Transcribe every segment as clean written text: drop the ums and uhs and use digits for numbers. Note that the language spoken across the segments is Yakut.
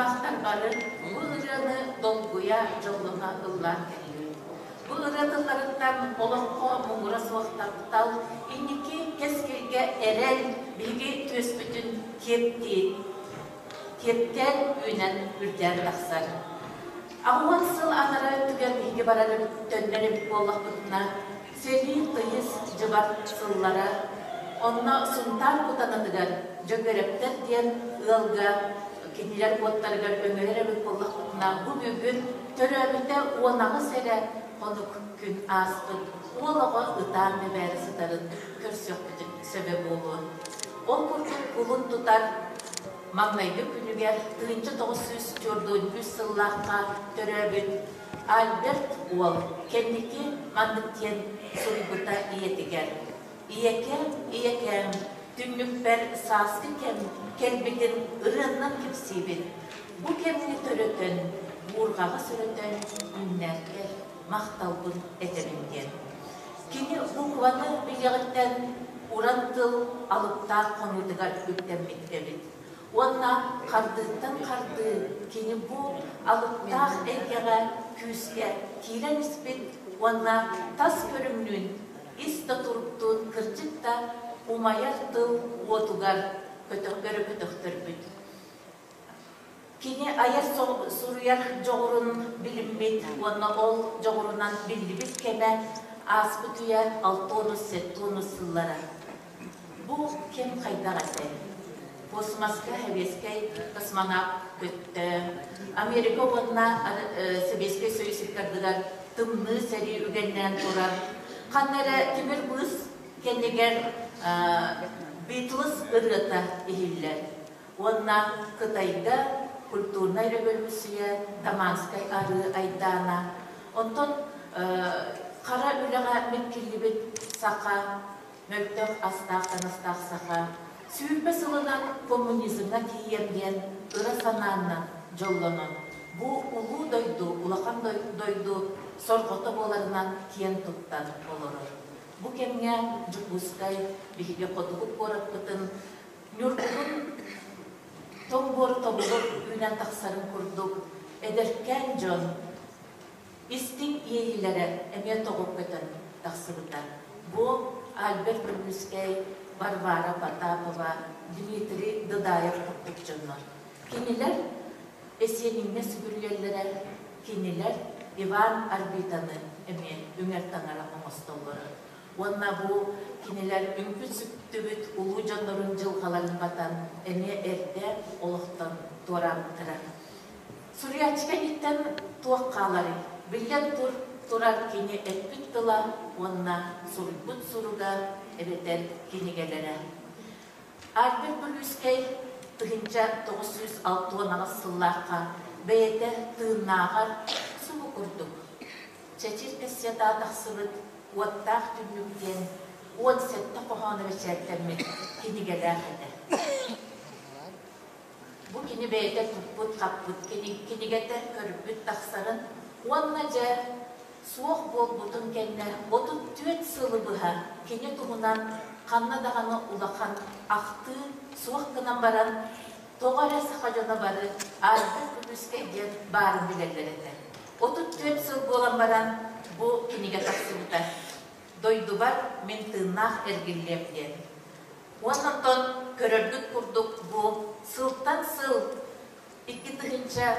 саастаахтар бары бу ырыаны долгуйа, дьоллоно ыллаан кэллибит. Бу ырыа тылларыттан олоххо муҥура суох таптал, инники кэскилгэ эрэл биһиги түөспүтүн киэптии, киэптээн үүнэн үрдээн тахсар. Аҕыс сыл анараа өттүгэр биһиги барар эбит, төннөр эбит буоллахпытына, Сэрии тыйыс дьыбар сыллара онно Сунтаар Кутанатыгар Дьөгүөрэптэр диэн ыалга кинилэр уоттарыгар өҥөйөр эбит буоллахпытына, бу бүгүн төрөөбүтэ 18 эрэ хонук күн ааспыт уол оҕо ытаан бэбээрэ сытарын көрсүөхпүтүн сөбө буолуо. Ол курдук кулун тутар маҥнайгы күнүгэр 1943 сыллаахха төрөөбүт Альберт уол кэнники маннык диэн суруйбута ийэтигэр: «Ийэкэм, ийэкэм, түннүкпэр сааскы кэм кэлбитин ырыаннан кэпсиибин. Бу кэмҥэ төрөтөн, буурҕаҕа сөрөтөн үүннэргэр махталбын этэбин» диэн. Кини букваны билиэҕиттэн уран тыл алыптаах хонуутугар үктэммит эбит. Уонна хардыыттан хардыы кини бу алыптаах эйгэҕэ күүскэ киирэн испит уонна тас көрүҥнүүн, ис да туруктуун кырдьык да умайар тыл уотугар көтөхтөрө көтөхтөрбүт. Кини айар суруйар дьоҕурун билиммит уонна ол дьоҕурунан биллибит кэмэ ааспыт үйэ 60-70 сыллара. Бу кэм хайдах этэй? Космоска сэбиэскэй космонавт көттө. Америка уонна Сэбиэскэй Союз ыккардыгар тымныы сэрии үгэннээн турар. Ханна эрэ тимир быыс кэннигэр Битлз ырыата иһиллэр. Уонна Кытайга культурнай революция, Таманскай арыы айдаана. Онтон хара үлэҕэ миккиллибит саха мөлтөх астаах-таҥастаах саха 20 сылынан коммунизмҥа тиийэр диэн ыра санааннан дьоллонон, бу улуу дойду, улахан дойду сорҕото буоларынан киэн туттан олорор. Бу кэмҥэ Дьокуускай биһиги хотугу куораппытын Ньургуһун тоҥ буор тобулу үүнэн тахсарын курдук эдэркээн дьон Истиҥ иэйиилэрэ эмиэ тоҕу көтөн тахсыбыта. Бу Альберт Бүлүүскэй, Варвара Потапова, Дмитрий Дыдаев курдук дьоннор. Кинилэр Эсиэниҥҥэ сүгүрүйэллэрэ, кинилэр Иван Арбитаны эмиэ үҥэр таҥара оҥостоллоро. Уонна бу кинилэр үҥкүт-сүктүбүт улуу дьоннорун дьылҕаларын батан эмиэ эрдэ олохтон туораабыттара. Суруйааччы кэнниттэн туох хааларый? Биллэн турар кини эппит тыла уонна суруйбут суруга эбэтэр кинигэлэрэ. Альберт Бүлүүскэй 1968 сыллаахха бэйэтэ тыыннааҕар субу курдук чэчир кассетаҕа тахсыбыт Уоттаах түннүк диэн 17 хоһооно бэчээттэммит кинигэлээх этэ. Бу кини бэйэтэ туппут-хаппыт кинигэтэ көрбүт тахсарын уонна дьэ суох буолбутун кэннэ 34 сылы быһа кини туһунан ханна даҕаны улахан ахтыы суох гынан баран, тоҕо эрэ саха дьоно бары Альберт Бүлүүскэй диэн баарын билэллэр этэ. 34 сыл буолан баран бу кинигэ тахсыбыта. Дойдубар мин тыыннаах эргиллиэм диэн. Уонна онтон көрөргүт курдук бу сылтан сыл 2000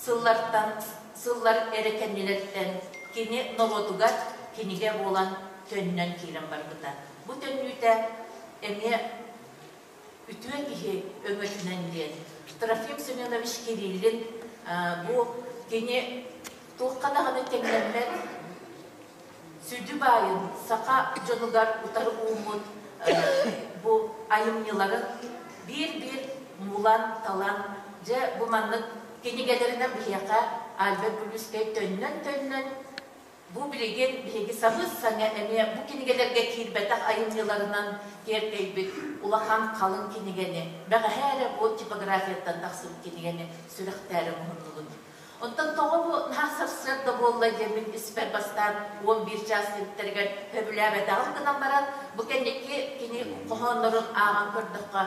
сыллартан сыллар эрэ кэннилэриттэн кини норуотугар кинигэ буолан төннөн киирэн барбыта. Бу төннүүтэ эмиэ үтүө киһи өҥөтүнэн диэн Трофим Семенович Кириллин бу кини туохха даҕаны тэҥнэммэт сүдү баайын саха дьонугар утары ууммут бу айымньыларын биир-биир мулан-талан, дьэ бу маннык кинигэлэринэн биһиэхэ Альберт Бүлүүскэй төннөн-төннөн бу билигин биһиги сабыс-саҥа эмиэ бу кинигэлэргэ киирбэтэх айымньыларынан киэркэйбит улахан халыҥ кинигэни, бэҕэһээ эрэ бу типографияттан тахсыбыт кинигэни сүрэхтээри муһуннубут. Оттон тоҕо бу наһаа сарсыарда буолла диэммин испэр бастаан 11 чаас диэбиттэригэр сөбүлээбэтэҕим гынан баран, бу кэнники кини хоһооннорун ааҕан көрдөххө,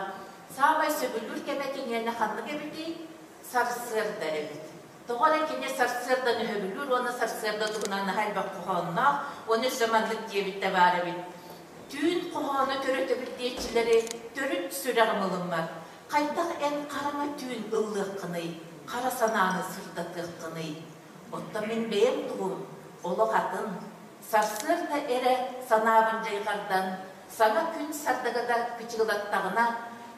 саамай сөбүлүүр кэмэ киниэнэ ханнык эбитий? сарсыарда эбит. Тоҕо эрэ кини сарсыардан өһөбүлүүр уонна сарсыарда туһунан наһаа элбэх хоһоонноох, уонна өссө маннык диэбит да баар эбит. Түүн хоһооно төрөтөбүт диэччилэри төрүт сүрэҕим ылыммат. Хайдах эн хараҥа түүн ыллыаххыный, хара санааны сырдатыаххыный? Оттон мин бэйэм туһум олох атын. Сарсыарда эрэ санаабын дьайҕардан, саҥа күн сардагата кычыгылаттаҕына,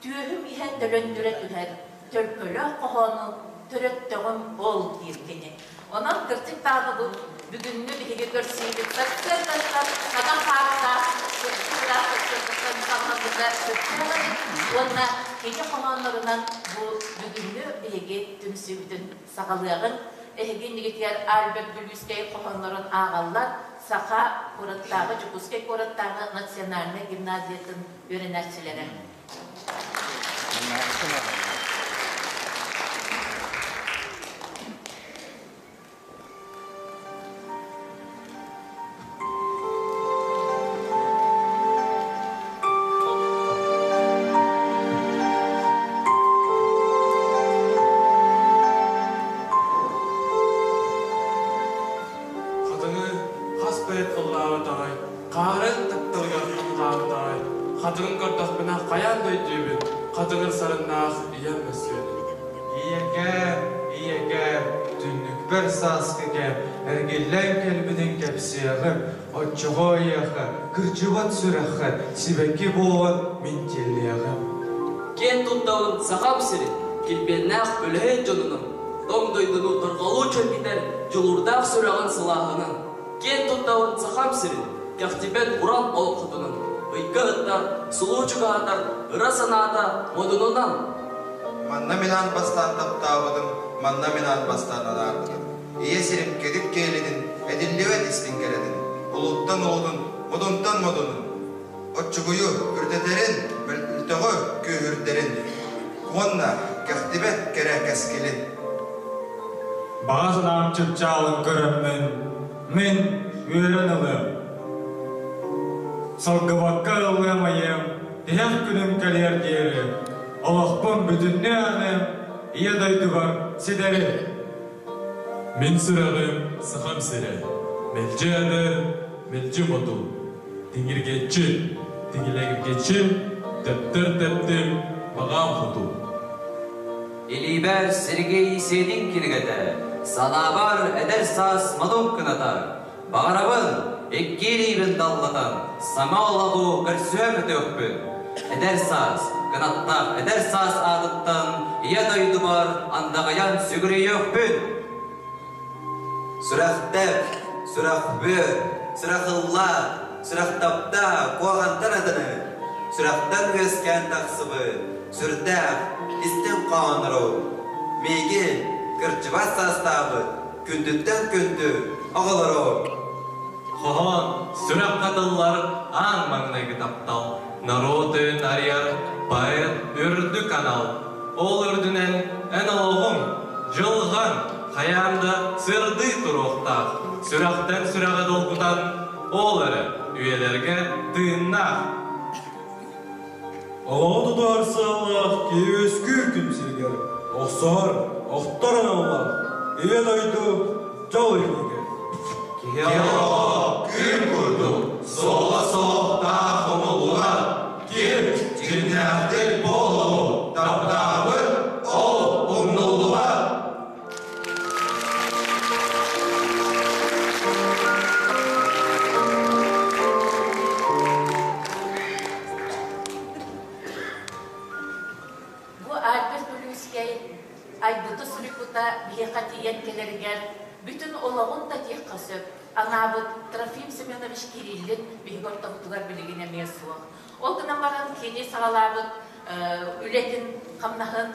түөһүм иһэ төлөннүрэ түһэр, төлкөлөөх хоһоону төрөттөҕүм ол диир кини. Онон кырдьык даҕаны бу бүгүҥҥү биһиги көрсүүбүт сарсыардаттан саҥа хаартаах сырдык ыраах сарсыардаттан саҕаламмыта сөптөөх эбит уонна кини хоһооннорунан бу бүгүҥҥү биһиги түмсүүбүтүн саҕалыаҕыҥ. Эһиги иннигитигэр Альберт Бүлүүскэй хоһооннорун ааҕаллар Саха куораттааҕы Дьокуускай куораттааҕы национальнай гимназиятын үөрэнээччилэрэ. Хатыҥы хас поэт ыллаабатаҕай, хаарын тапталыгар хатылаабатаҕай, хатыҥын көрдөхпүнэ хайаан да өйдүүбүн, хатыҥыр сарыннаах ийэм мөссүөнүн. Ийэкээм, ийэкээм, түннүкпэр сааскы кэм, эргиллэн кэлбитин кэпсиэҕим, оччоҕо эйиэхэ, кырдьыбат сүрэххэ сибэкки буолан мин тиллиэҕим. Киэн туттабын Сахам сирин, килбиэннээх үлэһит дьонунан, тоҥ дойдуну торҕолуу чэргитэр дьулуурдаах сүрэҕин сылааһынан. Киэн туттабын Сахам сирин, кэхтибэт уран олоххутунан, ыйга ыттар, сулуу чугаһатар ыра санаата модунунан. Манна мин аан бастаан таптаабытым, манна мин аан бастаан анаарбытым. Ийэ сирим кэтит киэлитин, этиллибэт истиҥ кэрэтин, улууттан улуутун, модунтан модунун, оччугуйу үрдэтэрин, мөлтөҕү күүһүрдэрин уонна кэхтибэт кэрэ кэскилин. Баҕа санаам чыпчаалын көрөммүн, мин үөрэн ылыам. Салгыбакка ыллыам айыам, тиһэх күнүм кэлиэр диэри, олохпун бүтүннүү аныам, ийэ дойдубар ситэри. Мин сүрэҕим Сахам сирэ, мэлдьи эдэр, мэлдьи модул, тиҥиргэччи, тигилэгиргэччи, тэптэр-тэптим, баҕаам хоту. Илиибэр Сергей Есенин кинигэтэ, санаабар эдэр саас модун кыната, Баҕарабын, икки илиибин даллатан, саҥа олоҕу көрсүө көтүөхпүн. Эдэр саас, кынаттаах эдэр саас аатыттан ийэ дойдубар андаҕайан сүгүрүйүөхпүн. Сүрэхтэп, сүрэхбүөр, сүрэхыллаа, сүрэхтаптаа, куоҕантан атыны, сүрэхтэн үөскээн тахсыбыт, сүрдээх, истиҥ хоһооннору, миигин, кырдьыбат саастаабыт, күндүттэн күндү оҕолору! Хоһоон сүрэх хатыллар аан маҥнайгы таптал, норуот өйүн арыйар поэт үрдүк анал. Ол үрдүнэн эн олоҕуҥ, дьылҕаҥ хайаан да сырдыы туруохтаах, сүрэхтэн сүрэҕи долгутан, ол эрэ үйэлэргэ тыыннаах. Олоҕу тутуһар сыаллаах киһи үөскүүр күн сиригэр охсуһар, охтор аналлаах Ийэ дойду дьол иһигэр. Киһи олоҕо күн курдук суола суохтаах умуллубат, ким дьиҥнээхтик бу олоҕу таптаабыт, ол умнуллубат. Бу Альберт Бүлүүскэй айбыта суруйбута биһиэхэ тиийэн кэлэригэр бүтүн олоҕун да диэххэ сөп. Анаабыт Трофим Семенович Кириллин биһиги ортобутугар билигин эмиэ суох. Ол гынан баран кини саҕалаабыт үлэтин, хамнаһын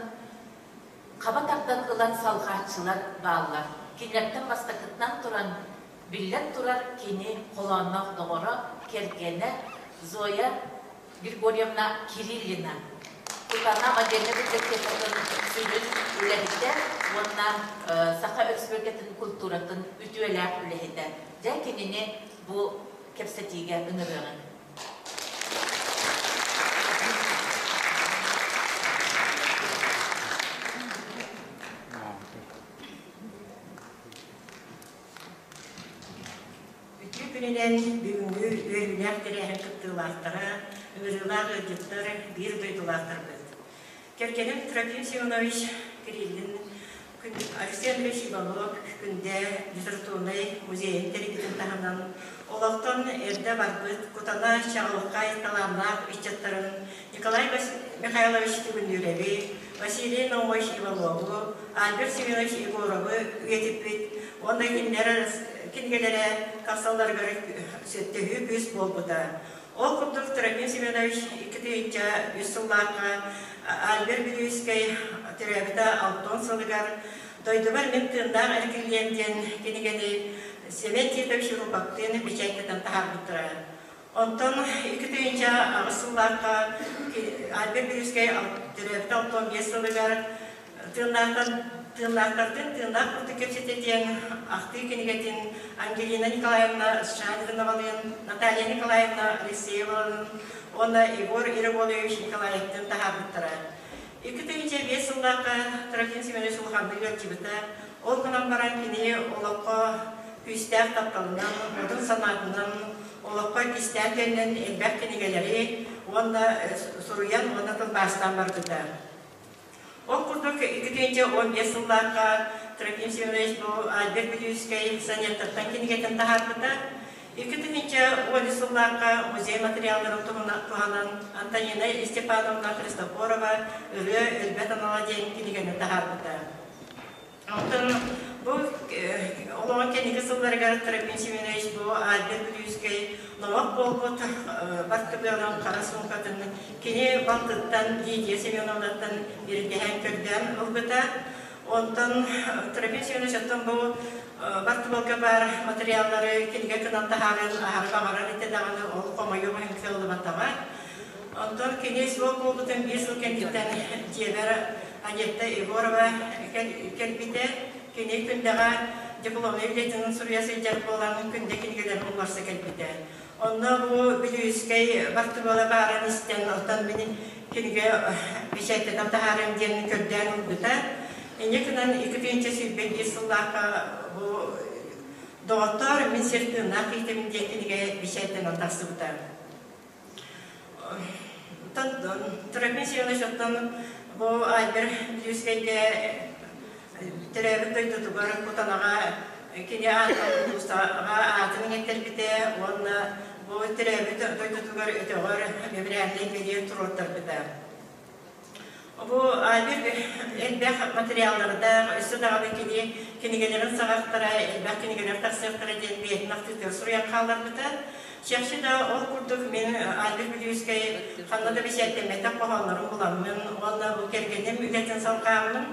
хаба тардан ылан салҕааччылар бааллар. Кинилэртэн бастакытынан туран, биллэн турар, кини холоонноох доҕоро, кэргэнэ Зоя Григорьевна Кириллина. Тутана модельнай библиотекатын сүрүн үлэһитэ уонна Саха Өрөспүүбүлүкэтин культуратын үтүөлээх үлэһитэ. Дьэ, кинини бу кэпсэтиигэ ыҥырыаҕыҥ. күнүнэн бүгүҥҥү үөрүүлээх тэрээһин кыттыылаахтара, ыҥырыылаах ыалдьыттар, биир дойдулаахтарбыт. Кэргэним Трофим Семенович Кириллин Алексей Андреевич Иванов Күндэ литературнай музейын тэрийбитин таһынан олохтон эрдэ барбыт Кутана чаҕылхай талааннаах ыччаттарын Николай Михайлович Түгүндүүрэби, Василий Наумович Иванову, Альберт Семенович Егоровы үйэтиппит уонна кинилэр кинигэлэрэ тахсалларыгар төһүү күүс буолбута. Ол курдук Трофим Семенович 2003 сыллаахха Альберт Бүлүүйүскэй төрөөбүтэ 60 сылыгар «Дойдубар мин тыыннаах эргиллиэм» диэн кинигэни Семен Титович Рупактыын бэчээттэтэн таһаарбыттара. Онтон 2008 сыллаахха Альберт Бүлүүйүскэй төрөөбүтэ 65 сылыгар Тыыннаахтан тыыннаахтартан тыыннаах курдук кэпсэтэ диэн ахтыы кинигэтин Ангелина Николаевна Шадриновалыын, Наталья Николаевна Алексеевалыын уонна Егор Ереволевич Николаевтыын таһаарбыттара. 2005 сыллаахха Трофим Семенович улаханнык ыалдьыбыта. Ол гынан баран кини олоххо күүстээх тапталынан, модун санаатынан, олоххо кистээн төннөн элбэх кинигэлэри уонна суруйан уонна тылбаастаан барбыта. Ол курдук, 2015 сыллаахха Трофим Семенович бу Альберт Бүлүүскэй сонеттартан кинигэтин таһаарбыта. 2013 сыллаахха музей материалларын туһанан Антонина Степановна Христофорова «Ырыа өлбөт анала» диэн кинигэни таһаарбыта. Онтон бу олоҕун кэнники сылларыгар Трофим Семенович бу Альберт Бүлүүскэй номох буолбут бартыбыалын хара суумкатын кини балтыттан Лидия Семеновнаттан ирдэһэн көрдөөн ылбыта. Онтон Трофим Семенович оттон бу бартыбыалга баар материаллары кинигэ гынан таһааран аһары баҕарар этэ даҕаны ол хомойуох иһин кыаллыбатаҕа. Онтон кини суол буолбутун биир сыл кэнниттэн дьиэбэр Анетта Егорова кэлбитэ. Кини Күндэҕэ дипломнай үлэтин суруйа сылдьар буолан, Күндэ кинигэлэрин уларса кэлбитэ. Онно бу Бүлүүскэй бартыбыала баарын истэн, оттон мин кинигэ бэчээттэтэн таһаарыам диэн көрдөөн ылбыта. Инньэ гынан 2021 сыллаахха бу «Доҕоттоор, мин сир тыыннаах киһитибин» диэн кинигэ бэчээттэнэн тахсыбыта. Трофим Семенович оттон бу Альберт Бүлүүскэйгэ төрөөбүт дойдутугар Кутанаҕа кини уулуссаҕа аатын иҥэттэрбитэ уонна бу төрөөбүт дойдутугар өтөҕөр мемориальнай бэлиэ туруортарбыта. Бу Альберт элбэх материаллардаах, өссө даҕаны кини кинигэлэрин саҕахтара, элбэх кинигэлэр тахсыахтара диэн бэйэтин ахтыытыгар суруйан хаалларбыта. Чахчы да ол курдук мин Альберт Бүлүүскэй ханна да бэчээттэммэтэх хоһооннорун буламмын уонна бу кэргэним үлэтин салҕааммын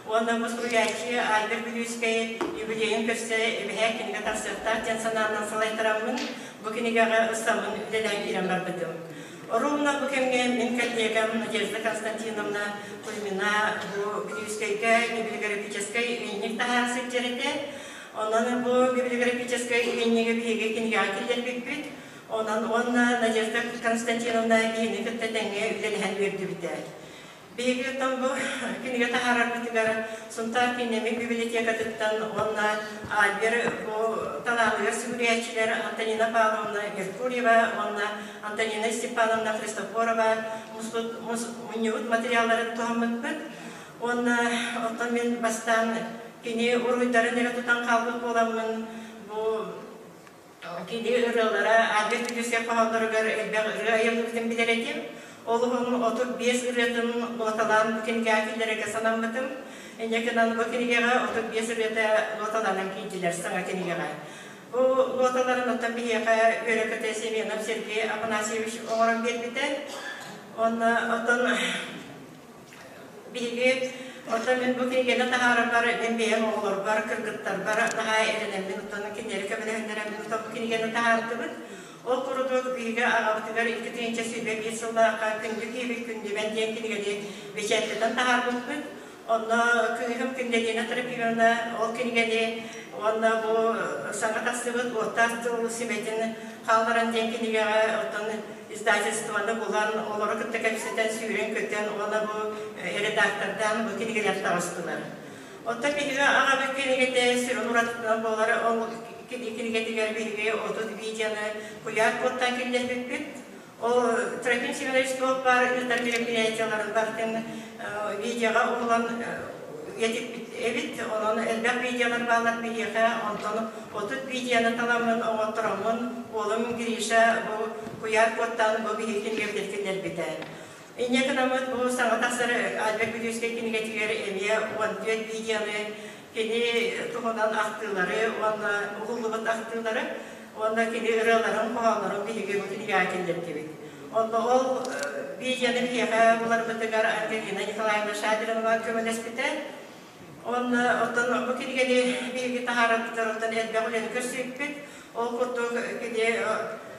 уонна бу суруйааччы Альберт Бүлүүскэй юбилейын көрсө эбэһээ кинигэ тахсыахтаах диэн санаанан салайтараммын бу кинигэҕэ ыстаммын үлэлээн киирэн барбытым. Ровно бу кэмҥэ мин коллегам Надежда Константиновна Кузьмина бу Бүлүүскэйгэ библиографическай ыйынньык таһаара сылдьар этэ. Онон бу библиографическай ыйынньыгы биһиги кинигэҕэ киллэрбиппит. Онон уонна Надежда Константиновна биһини кытта тэҥҥэ үлэлэһэн үөрдүбүтэ. Биһиги оттон бу кинигэ таһаарарбытыгар Сунтаар кииннэммит библиотекатыттан уонна Альбер бу талааныгар сүгүрүйээччилэр Антонина Павловна Меркурьева уонна Антонина Степановна Христофорова мунньубут материалларын туһаммыппыт. Уонна оттон мин бастаан кини уруһуйдарын эрэ тутан хаалбыт буоламмын бу Кини ырыалара Альберт Бүлүүскэй хоһоонноругар элбэх ырыа айыллыбытын билэр этим. Ол уһун 35 ырыатын нуоталаан бу кинигэҕэ киллэрэргэ санаммытым. Инньэ гынан бу кинигэҕэ 35 ырыата нуоталанан киирдилэр саҥа кинигэҕэ. Бу нуоталарын оттон биһиэхэ үөрэ-көтө Семенов Сергей Афанасьевич оҥорон биэрбитэ. Онно оттон Биһиги оттон мин бу кинигэни таһаарарбар мин бэйэм оҕолорбор, кыргыттарбар наһаа эрэнэммин, оттон кинилэри көмөлөһүннэрэммин оттон бу кинигэни таһаардыбыт. Ол курдук биһиги аҕабытыгар 2021 сыллаахха Күндү киһибит күндүбэн диэн кинигэни бэчээттэтэн таһаарбыппыт. Онно кыыһым Күндэлиинэ Трофимовна ол кинигэни уонна бу саҥа тахсыбыт Уоттаах тыл сүмэтин хаалларан диэн кинигэҕэ оттон издательствоны булан, олору кытта кэпсэтэн, сүүрэн-көтөн уонна бу редактордаан бу кинигэлэр таҕыстылар. Оттон биһиги аҕабыт кинигэтэ сүрүн уратытынан буолар, ол Кинигэтигэр биһиги 30 видеоны куйаар кодтан киллэрбиппит. Ол Трофим Семенович туох баар ыытар мероприятияларын барытын видеоҕа уһулан үйэтиппит эбит. Онон элбэх видеолар бааллар биһиэхэ. Онтон 30 видеоны таламмын, оҥоттороммун, уолум Гриша бу куйаар кодтан бу биһиги кинигэбитин киллэрбитэ. Инньэ гынаммыт бу саҥа тахсар Альберт Бүлүүскэй кинигэтигэр эмиэ 14 видеоны кини туһунан ахтыылары уонна уһуллубут ахтыылары уонна кини ырыаларын, хоһооннорун биһиги бу кинигэҕэ киллэрдибит. Онно ол видеоны биһиэхэ буларбытыгар Ангелина Николаевна Шадринова көмөлөспүтэ. Уонна оттон бу кинигэни биһиги таһаарарбытыгар оттон элбэх үлэни көрсүбүппүт. Ол курдук кини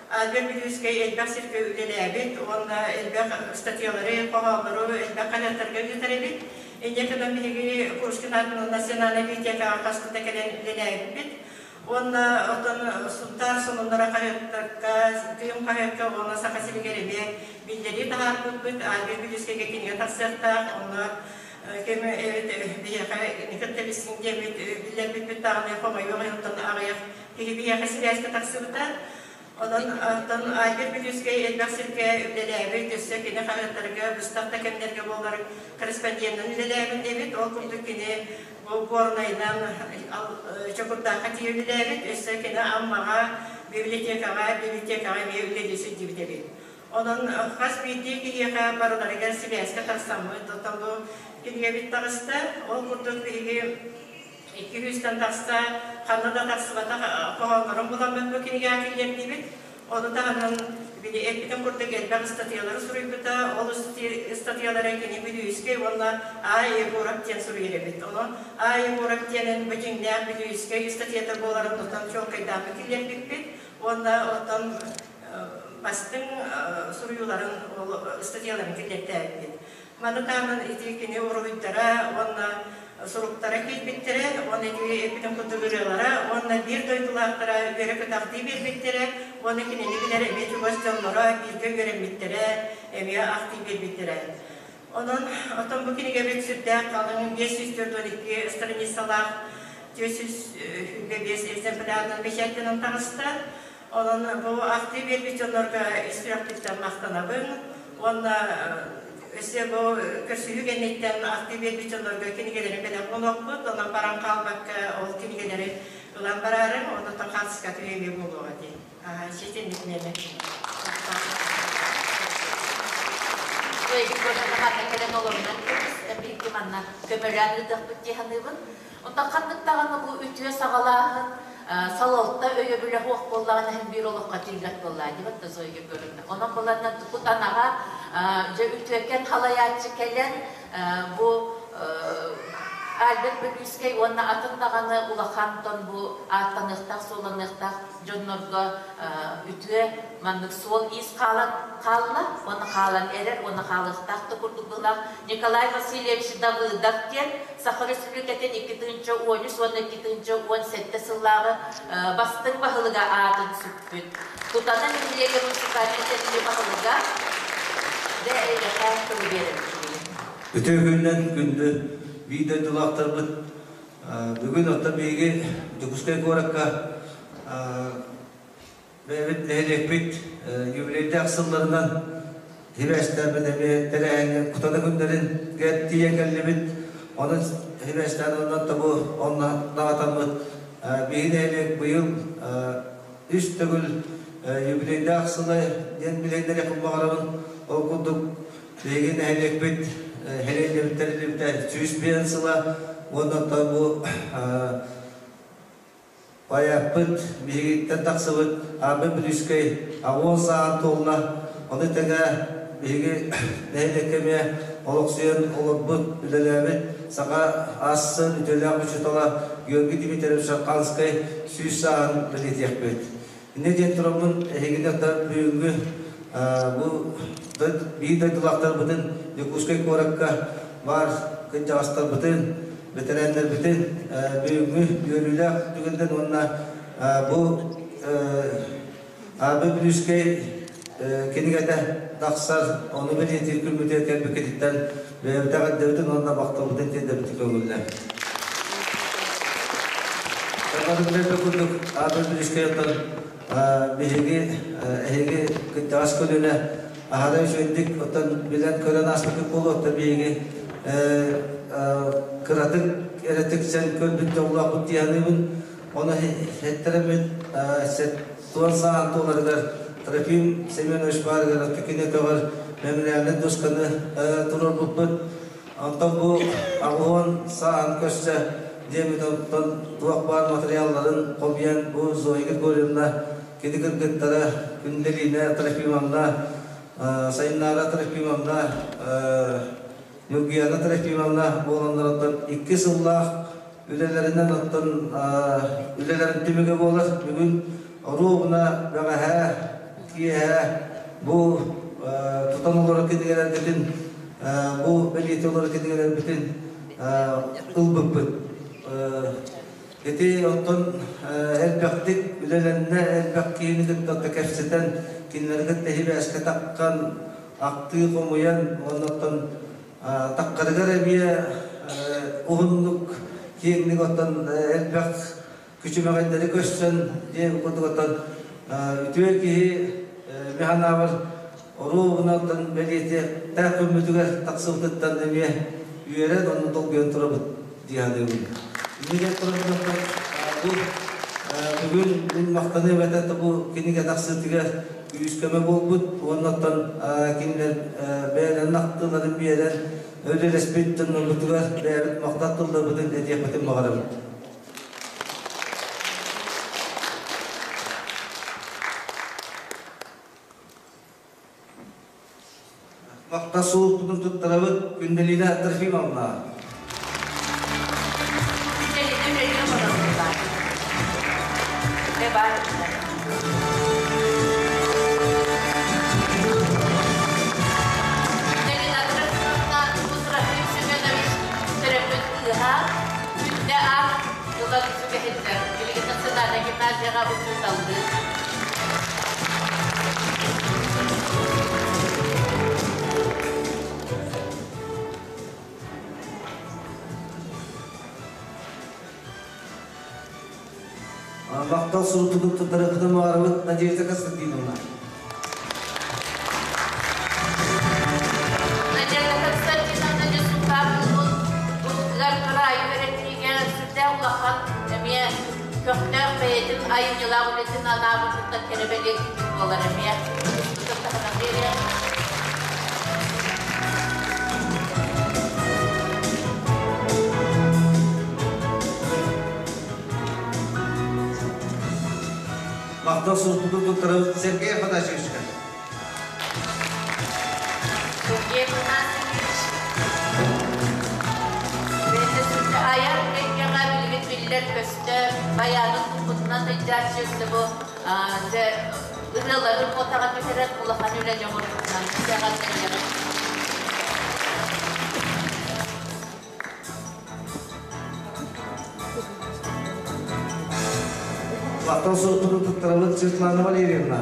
Альберт Бүлүүскэй элбэх сиргэ үлэлээбит уонна элбэх статьялары, хоһооннору элбэх хаһыаттарга ыытар эбит. Инньэ гынан биһиги Пушкин аатынан национальнай библиотекаҕа хаста да кэлэн үлэлээбиппит. Уонна оттон Сунтаар сонуннара хаһыаттарга, Кыым хаһыакка уонна Саха сиригэр эмиэ биллэрии таһаарбыппыт. Альберт Бүлүүскэйгэ кинигэ тахсыахтаах. Онно ким эбит биһиэхэ кытта билсиҥ диэммит биллэрбиппит даҕаны хомойуох иһин аҕыйах киһи биһиэхэ сибээскэ тахсыбыта. Онон оттон Альберт Бүлүүскэй элбэх сиргэ үлэлээбит, өссө кини хаһыаттарга быстах да кэмнэргэ буолар корреспонденынан үлэлээбит эбит. Ол курдук кини бу Горнайынан Чокурдаахха тиийэ үлэлээбит, өссө кини Аммаҕа библиотекаҕа, библиотекаҕа эмиэ үлэлии сылдьыбыт эбит. Онон хас биирдии киһиэхэ барыларыгар сибээскэ тахсаммыт, оттон бу кинигэбит таҕыста. Ол курдук биһиги 200-тэн тахса ханна да тахсыбатах хоһооннорун буламмыт бу кинигэҕэ киллэрдибит. Ону таһынан били эппитим курдук элбэх ыстатыйалары суруйбута. Ол ыстатыйалары кини Бүлүүскэй уонна А. Егоров диэн суруйар эбит. Онон А. Егоров диэнин бу дьиҥнээх Бүлүүскэй ыстатыйата буоларын тутан чуолкайдааммыт киллэрбиппит. Уонна оттон бастыҥ суруйууларын ол ыстатыйаларын киллэртээбиппит. Маны таһынан ити кини уруһуйдара уонна суруктара киирбиттэрэ, уонна ити эппитим курдук ырыалара, уонна биир дойдулаахтара үөрэ-көтөхтүү биэрбиттэрэ, уонна кинини билэр эмиэ чугас дьонноро бииргэ үөрэммиттэрэ, эмиэ ахтыы биэрбиттэрэ. Онон оттон бу кинигэбит сүрдээх халыҥ 542 страницалаах 425 экземплярынан бэчээттэнэн таҕыста. Онон бу ахтыы биэрбит дьоннорго ис сүрэхпиттэн махтанабын уонна өссө бу көрсүһүү кэнниттэн ахтыы биэрбит дьоннорго кинигэлэри бэлэх оҥоруохпут, онон баран хаалбакка ол кинигэлэри ылан бараарыҥ, онтон хаартыска түһүү буолуоҕа дии. Ситинник Кэлэн олорунан биһиги манна көмөлөөн ыытыахпыт дии саныыбын. Онтон ханнык даҕаны бу үтүө саҕалааһын салалта өйөбүлэ суох буоллаҕына иһин биир олоххо тиийбэт буоллаа дии батта Зоя Егоровна. Онон буланна кутанаҕа дьэ үтүөкэн халайааччы кэлэн бу Альберт Бүлүүскэй уонна атын даҕаны улахан тон бу ааттаныахтаах суолланыахтаах дьоннорго үтүө маннык суол-иис хаалан хаалла уонна хаалан эрэр уонна хаалыахтаах да курдук быһыылаах Николай Васильевич Давыдов диэн Саха Республикатын 2013 уонна 2017 сыллааҕы бастыҥ баһылыга аатын сүкпүт. Тутана нэһилиэгэ муниципальнай тэрилтэ баһылыга дэ эйиэхэ тылы биэрэбит. Үтүө күнүнэн күндү биир дойдулаахтарбыт Бүгүн оттон биһиги Дьокуускай куоракка бэйэбит нэһилиэкпит юбилейдаах сылларынан сибээстээбит эмиэ тэрээһиҥҥэ Кутана күннэрин тиийэн кэллибит. Онон сибээстээн онон тобу онно даҕатаммыт биһиги нэһилиэк быйыл үс төгүл юбилейдаах сыла диэн билиһиннэриэхпин баҕарабын. Ол курдук Биһиги нэһилиэкпит нэһилиэкпит тэриллибитэ 105 сыла уонна оттон бу поэппыт биһигиттэн тахсыбыт Арбын Бүлүүскэй аҕуон сааһын туолла. Ону тэҥэ биһиги нэһилиэккэ эмиэ олохсуйан олорбут, үлэлээбит саха ас-сын үтүөлээх учуутала Георгий Дмитриевич Шарханскай 100 сааһын бэлиэтиэхпит. Инньэ диэн тураммын эһигини оттон бүгүҥҥү бу биир дойдулаахтарбытын Дьокуускай куоракка баар кырдьаҕастарбытын, бэтэрээннэрбитин бүгүҥҥү үөрүүлээх түгэнтэн уонна бу Арбы Бүлүүскэй кинигэтэ тахсар, ону бэлиэтиир күммүтүгэр кэлбиккититтэн бэйэбит эҕэрдэбитин уонна махталбытын тиэрдэбит көҥүллэр. Бары билэрбит курдук, Аатыр Билискэйэттэн биһиги эһиги кырдьаҕас көлүөнэ аһара үчүгэйдик оттон билэн-көрөн ааспыккыт буолуо, оттон биһиги кыратык эрэ тиксэн көрбүт дьоллоохпут дии саныыбын. Ону эттэриммит туон саҕан туоларыгар Трофим Семенович баарыгар кини өтөҕөр мемориальнай дуосканы туруорбуппут. Онтон бу аҕыһуон саҕан көрсө диэммит онтон туох баар материалларын хомуйан бу Зоя Григорьевна кини кыргыттара Күндэлиинэ Трофимовна, Сайыннаара Трофимовна, Ньургуяна Трофимовна буоланнар икки сыллаах үлэлэринэн оттон үлэлэрин түмүгэ буолар. Бүгүн оруобуна бэҕэһээ киэһэ бу тутан олорор кинигэлэрбитин, бу бэлиэтии олорор кинигэлэрбитин ылбыппыт. Ити оттон элбэхтик үлэлэннэ, элбэх киһини кытта кэпсэтэн, кинилэри кытта сибээскэ таххан, ахтыы хомуйан, уонна оттон Таккарыгар эмиэ уһуннук, киэҥник оттон элбэх күчүмэҕэйдэри көрсөн диэн курдук оттон үтүө киһи механаабар оруобуна оттон бэлиэтиэхтээх көммүтүгэр тахсыбытыттан эмиэ үөрэн онно долгуйан турабыт дии саныыбын. Иннигэр турабын оттон бу бүгүн мин махтаныам этэ бу кинигэ тахсыытыгар күүс-көмө буолбут уонна оттон кинилэр бэйэлэрин ахтыыларын биэрэн үлэлэспит дьоннорбутугар бэйэбит махтал тылларбытын этиэхпитин баҕарабыт. Махтал суолпутун туттарабыт Күндэлина Трофимовна. Күндэлина үлэлиир олороллор. Үлэ баар. Күндэлина Трофимовна бу Трофим Семенович төрөппүт кыыһа Күндэ аат ылан сүгэһиттэр. Билигин национальнай гимназияҕа учууталлыыр. Махтал сурутугун туттарыахпытын баҕарабыт Надежда Константиновна. Надежда Константиновна Дьусукаан улуун бултугар кыраайы үөрэтиигэ сүрдээх улахан эмиэ көхтөөх бэйэтин айымньылаах үлэтин анаабытыттан кэрэ бэлиэ киһи буолар эмиэ. Ытыспытын таһынан биэриэх. Махтал сурукпутун туттарабыт Сергей Афанасьевичка. Сергей Афанасьевич бэйэтэ сүрдэ айар эйгэҕэ билигин биллэр-көстөр, байаанын туппутунан сылдьааччы өссө бу дьэ ырыаларын куотаҕа түһэрэн улахан үлэни оҥорбутунан эҕэрдэлиэҕин. Махтал сурукпутун туттарабыт Светлана Валерьевна.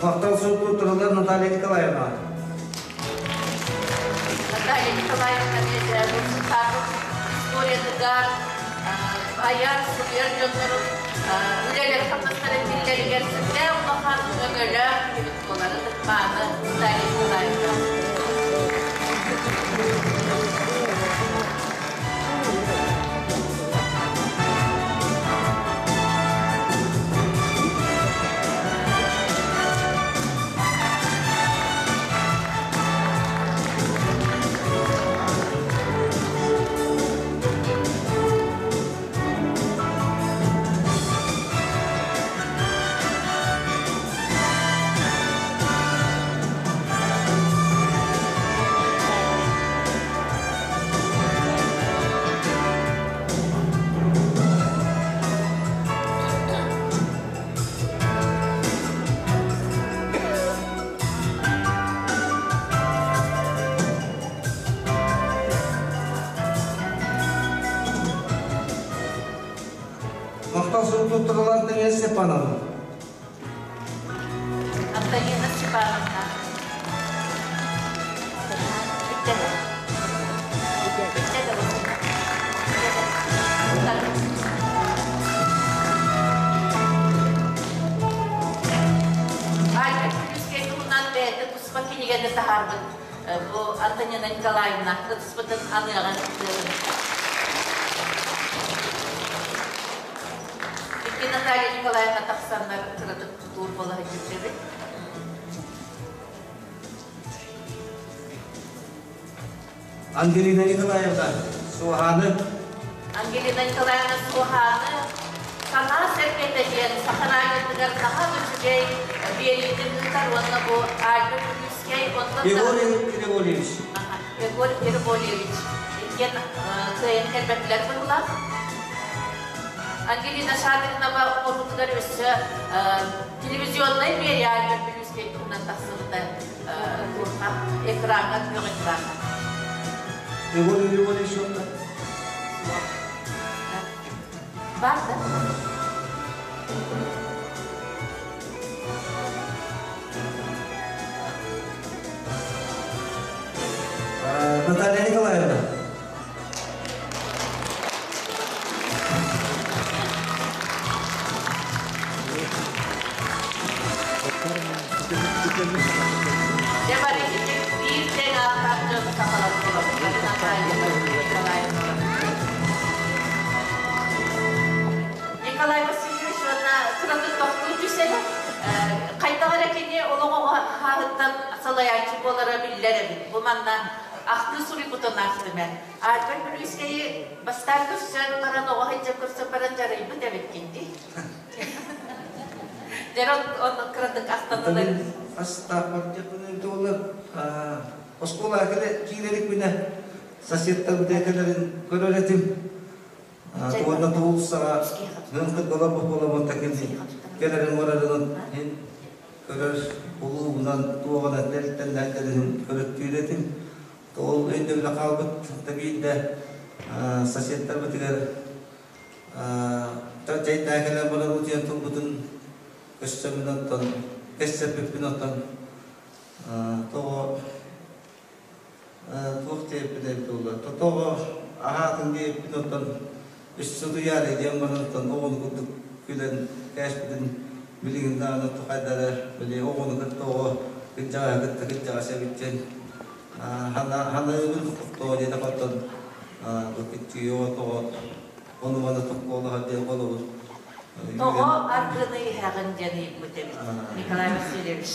Махтал сурукпутун туттараллар Наталья Николаевна. Наталья Николаевна Сутаков историятыгар айар, суруйар дьоннорун үлэлэр хамнастарын биллэригэр сүрдээх улахан өҥөлөөх киһибит буолар ытыкмааны Наталья Николаевна. Махтал сурук туттарылар Антонина Степановна. Антонина Степановна. Бүттэ. Бүттэ да Альберт Күлүскэй туһунан бэйэтэ туспа кинигэни таһаарбыт бу Антонина Николаевна ытыспытын аныаҕын Икки Наталья Николаевна тахсаннар кыратык тутуур буола сылдьыбыт. Ангелина Николаевна Суоһааны. Ангелина Николаевна Суоһааны санаа сэргэтэ диэн саха радиотыгар наһаа үчүгэй биэриитин ыытар уонна бу Альберт Күлүүскэй онтон Егор Григорьевич. Егор Григорьевич иккиэн кыайан кэлбэтилэр быһыылаах. Ангелина Шадринова оҥоруутугар өссө телевизионнай биэрии Альберт Күлүүскэй туһунан тахсыбыта туохха экраҥҥа күөх экраҥҥа. Егор Григорьевич уонна Бар да? Наталья Николаевна. Дьэ бары ити биир тэҥ ааттаах дьон сахалар буолабыт. Наталья Николаевна. Николай Васильевич уонна кыратык тохтуу түсэрэ. Хайдах эрэ кини олоҕо хааһыттан салайааччы буолара биллэр эбит. Бу манна ахтыы суруйбутун аахтым эн. Альберт Бүлүүскэйи бастаан көрсөн баран, оҕо сылдьан көрсөн баран дьарыйбыт эбиккин дии. Дьэ, онно кыратык ахтанылар. Астаах туолар оскуола киирэрик күнэ соседтар бутекаларын көрөр этим. Туонна туулсаҕа нынтык олорбут буоламмын такин кэлэрин барарын көрөр улуубунан туоҕунан тэлтэн көрөттүүр этим. Ол өйдөбүлэ хаалбыт да биирдэ соседтарбытыгар чайдаа кэлэн баран утуйан турбутун көссөммүн оттон кэссэппиппин оттон тоҕо туох диэппит эбит буолла тоҕо аһаатын диэппин оттон үс утуйаары диэн баран оттон оҕону курдук күлэн кээспитин билигин даҕаны хайдара били оҕону кытта оҕо кырдьаҕаһы кытта кырдьаҕас эбит диэн ханаыбын тоҕо диэтэх оттон бу тоҕо ону маны токкоолоһор диэн холобур Тоҕо аргыны иһэҕин диэн ыйыппыт эбит Николай Васильевич.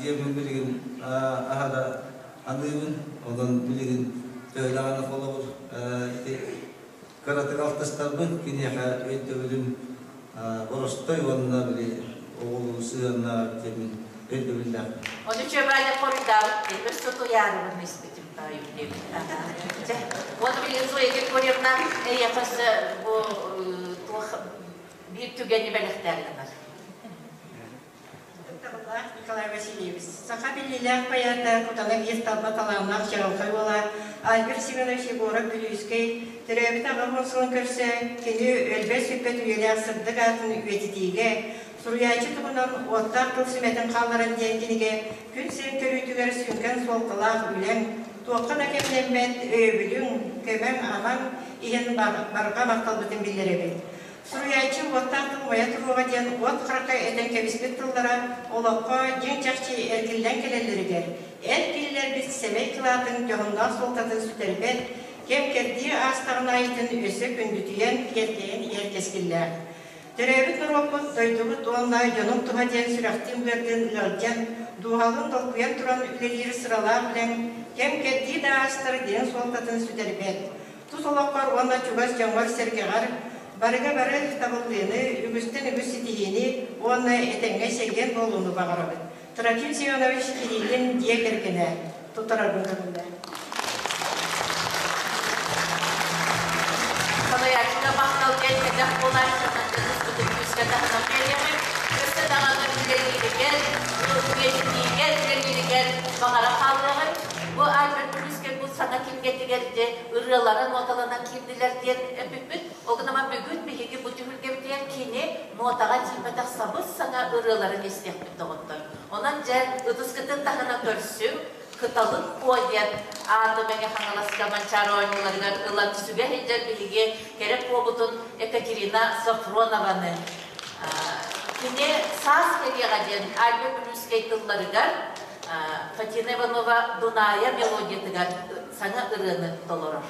Диэбин билигин аһара аныыбын, онон билигин төһөлөҕүнэ холобур ити кыратык алтыстарбын киниэхэ өйдөбүлүм боростой уонна били оҕолуу сыһыаннаах диэмин өйдөбүллээх. Ону Чөбәле хоруйдаабыт дии, өссө туйаарыбын испитим таайым диэбит. Чэ, уонна билигин Зоя Григорьевна эйиэхэ өссө бу туох биир түгэни бэлэхтээри гынар. Ытыктабыллаах Николай Васильевич, саха биллиилээх поэта, кутана биир талба талааннаах чаҕылхай уола Альберт Семенович Егоров Бүлүүскэй төрөөбүт аҕа сылын көрсө, кини өлбөт-сүппэт үйэлээх сырдык аатын үйэтитиигэ, суруйааччы туһунан уоттаах тыл сүмэтин хаалларан диэн кинигэ күн сирин көрүүтүгэр сүҥкэн суолталаах үлэҥ, туохха да кэмнэммэт өйөбүлүҥ, көмөҥ, амаҥ иһин барҕа махталбытын биллэрэбит. Суруйааччы уоттаах тыл умайа туруоҕа диэн уот харахха этэн кэбиспит тыллара олоххо дьиҥ-чахчы эргиллэн кэлэллэригэр, эр киллэрбит сэмэй кылаатын дьоһуннаах суолтатын сүтэрбэт, кэм-кэрдии аастаҕын аайытын өссө күндүтүйэн, киэркэйэн иһэр кэскиллээх. Төрөөбүт норуоппут, дойдубут уонна дьонум туһа диэн сүрэхтиин-быардыын ыалдьан, дууһалыын долгуйан туран үлэлиир сыралаах үлэҥ, кэм-кэрдии да аастар диэн суолтатын сүтэрбэт. Тус олоххор уонна чугас дьоҥҥор-сэргэҕэр барыга бары табыллыыны, үгүстэн үгүс ситиһиини уонна этэҥҥэ чэгиэн буолууну баҕарабыт. Трофим Семенович Кириллин дьиэ кэргэнэ туттарарбын көҥүллээ. Салайааччыга махтал диэн кэтэх буолааччынан дьону күүскэ таһынан биэриэҕиҥ. Өссө даҕаны үлэлииригэр, үйэтитиигэр үлэлииригэр баҕара хаалыаҕыҥ. Бу Альберт Күлүскэ бу саҥа кинигэтигэр дьэ ырыалара ноталанан киирдилэр диэн эппиппит. Ол гынан бүгүн биһиги бу түһүлгэбитигэр кини нуотаҕа тиийбэтэх сабыс-саҥа ырыаларын истиэхпит доҕоттор. Онон дьэ ытыскытын таһынан көрсүҥ, Кыталык Куо диэн ааты Мэҥэ Хаҥаласка Манчаары оонньууларыгар ылан сүгэ сылдьар биһиги кэрэ куобутун Екатерина Софронованы кини Саас кэлиэҕэ диэн Альба Бүлүүскэй тылларыгар Фатина Иванова Дуная мелодиятыгар саҥа ырыаны толорор.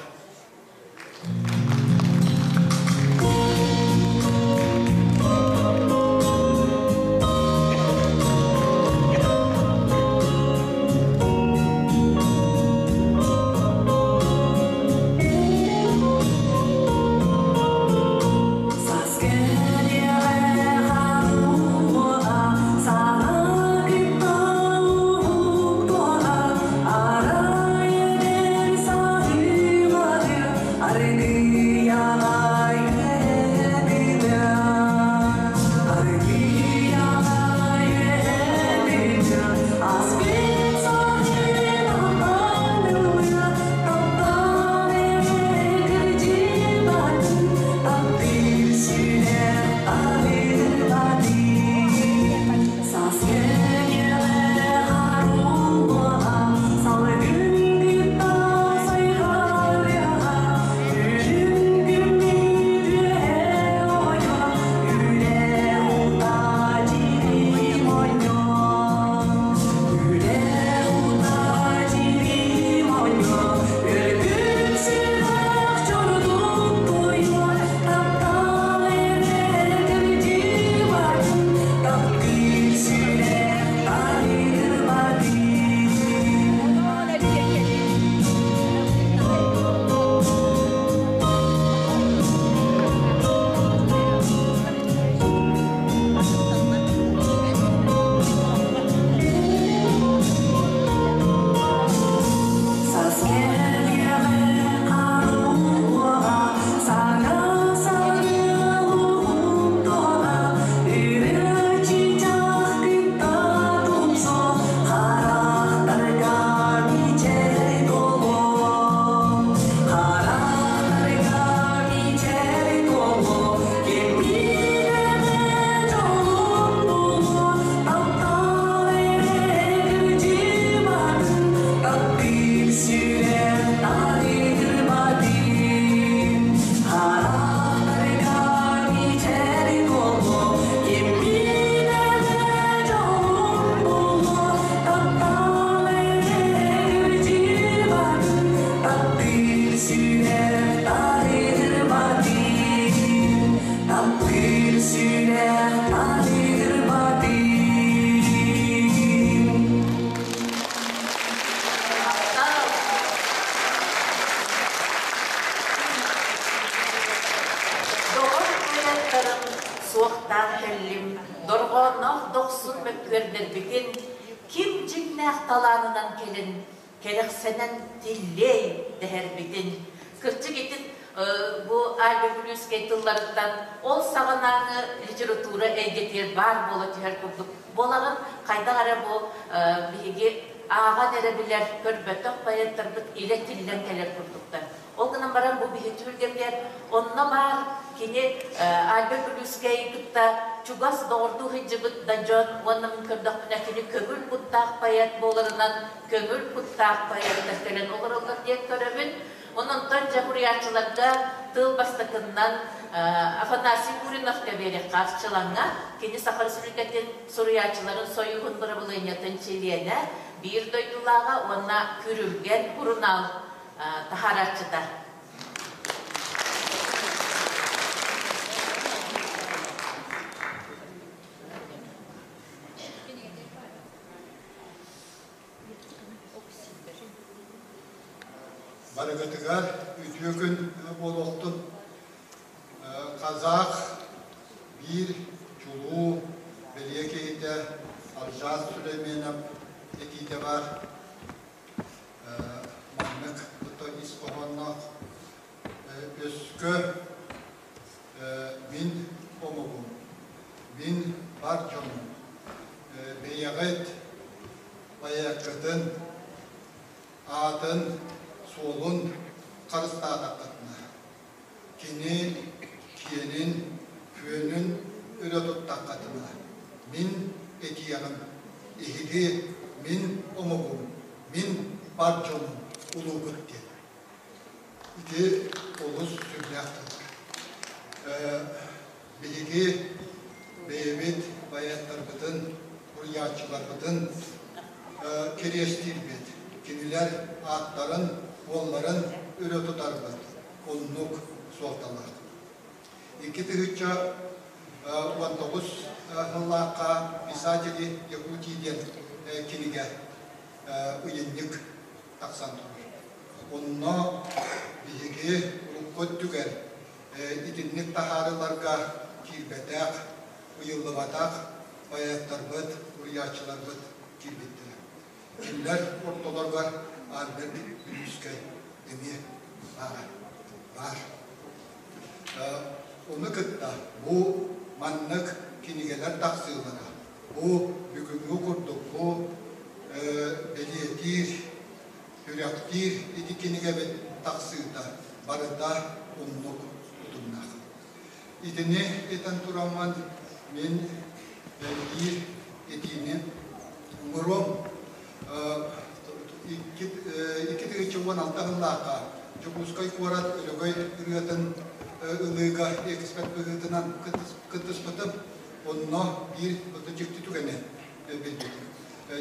Доҕор уолаттарым суохтаан кэллим, дорҕоонноох дохсун мөккүөрдэрбитин ким дьиҥнээх талаанынан кэлин кэрэхсэнэн тиллиэй дэһэрбитин. Кырдьык итин бу Альба Бүлүүскэй тылларыттан ол саҕанааҥы литература эйгэтигэр баар буола түһэр курдук буолаҕын. Хайдах эрэ бу биһиги ааҕан эрэ билэр, көрбөтөх поэттарбыт илэ тиллэн кэлэр курдуктар. Ол гынан баран бу биһи түһүлгэбитигэр онно баар кини Альберт Бүлүүскэй кытта чугас доҕордуу сылдьыбыт да дьон уонна мин көрдөхпүнэ кини көҥүл куттаах поэт буоларынан көҥүл куттаах поэттар кэлэн олороллор диэн көрөбүн. Онон дьэ суруйааччыларга тыл бастакыннан Афанасий Гуриновка биэриэххэ Арчылаҥҥа кини Саха Республикатын суруйааччыларын сойууһун бырабылыанньатын чилиэнэ, биир дойдулааҕа уонна Күрүлгэн сурунаал таһаарааччыта. Барыгытыгар үтүө күн буолуохтун. Казах биир чулуу бэлиэ киһитэ Алжас Сулейменов этиитэ баар. Маннык ис хоһоонноох өскө мин омугум, мин бар дьонум, бэйэҕит поэккытын аатын, суолун харыстаатаххытына, кини Мин этиэҕим, эһиги мин омугум, мин бар дьонум улуугут диэн. Ити олус сүрдээх тыллар. Биһиги бэйэбит поэттарбытын, суруйааччыларбытын кэриэстиирбит, кинилэр ааттарын, уолларын өрө тутарбыт оннук суолталаах. 2019 сыллаахха «Писатели Якутии» диэн кинигэ ыйынньык тахсан турар. Онно биһиги урукку өттүгэр итинник таһаарыыларга киирбэтэх, ыйыллыбатах поэттарбыт, суруйааччыларбыт киирбиттэрэ. Кинилэр ортолоругар Альберт Бүлүүскэй эмиэ баара, баар. Ону кытта бу маннык кинигэлэр тахсыылара, бу бүгүҥҥү курдук бу бэлиэтиир, сүрэхтиир ити кинигэбит тахсыыта барыта оннук утумнаах. Итини этэн тураммын мин биир этиини оҥоруом. 2016 сыллаахха Дьокуускай куорат Өрөгөй ырыатын ылыыга эксперт быһыытынан кыттыспытым. Онно биир дьикти түгэни билбитим.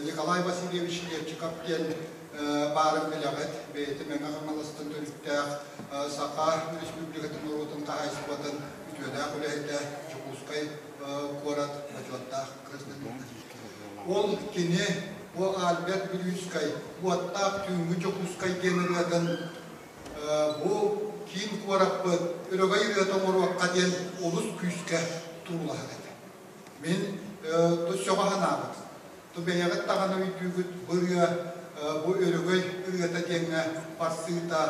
Николай Васильевич Левчиков диэн баарын билэҕит, бэйэтэ Мэҥэ Хаҥаластан төрүттээх Саха Республикатын норуотун хаһаайыстыбатын үтүөлээх үлэһитэ, Дьокуускай куорат бочуоттаах гражданина. Ол кини бу Альберт Бүлүүскэй Уоттаах түүҥҥү Дьокуускай диэн ырыатын бу киин куораппыт өрөгөй ырыата оҥоруохха диэн олус күүскэ туруулаһар этэ. Мин сөҕө санаабыт. Ту бэйэҕит даҕаны өйдүүгүт бу ырыа бу өрөгөй ырыата диэҥҥэ барсыыта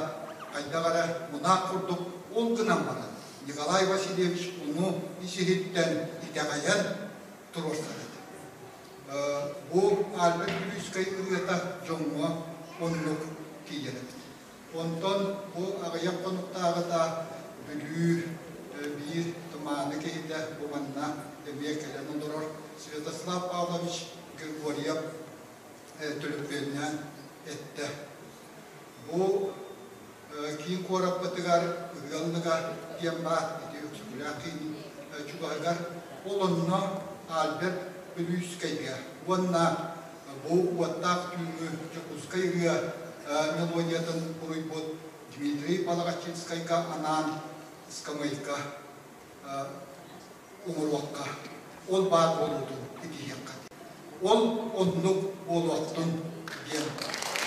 хайдах эрэ мунаах курдук ол гынан баран Николай Васильевич ону ис-иһиттэн итэҕэйэн туруорсар этэ. Бу Альберт Бүлүүскэй ырыата дьоҥҥо оннук тиийэр эбит. Онтон бу аҕыйах хонуктааҕыта Бүлүү биир тумааны киһитэ бу манна эмиэ кэлэн олорор Святослав Павлович Григорьев төлөпүөннээн эттэ. Бу киин куораппытыгар Ыаллыга диэн баар ити Өксөкүлээх киинин чугаһыгар ол онно Альберт Бүлүүскэйгэ уонна бу уоттаах түүҥҥү Дьокуускай ырыа мелодиятын уруйбут Дмитрий Балагачинскайга анаан ыскамыайка оҥоруохха, ол баар буолуутун итиһиэххэ. Ол оннук буолуохтун диэн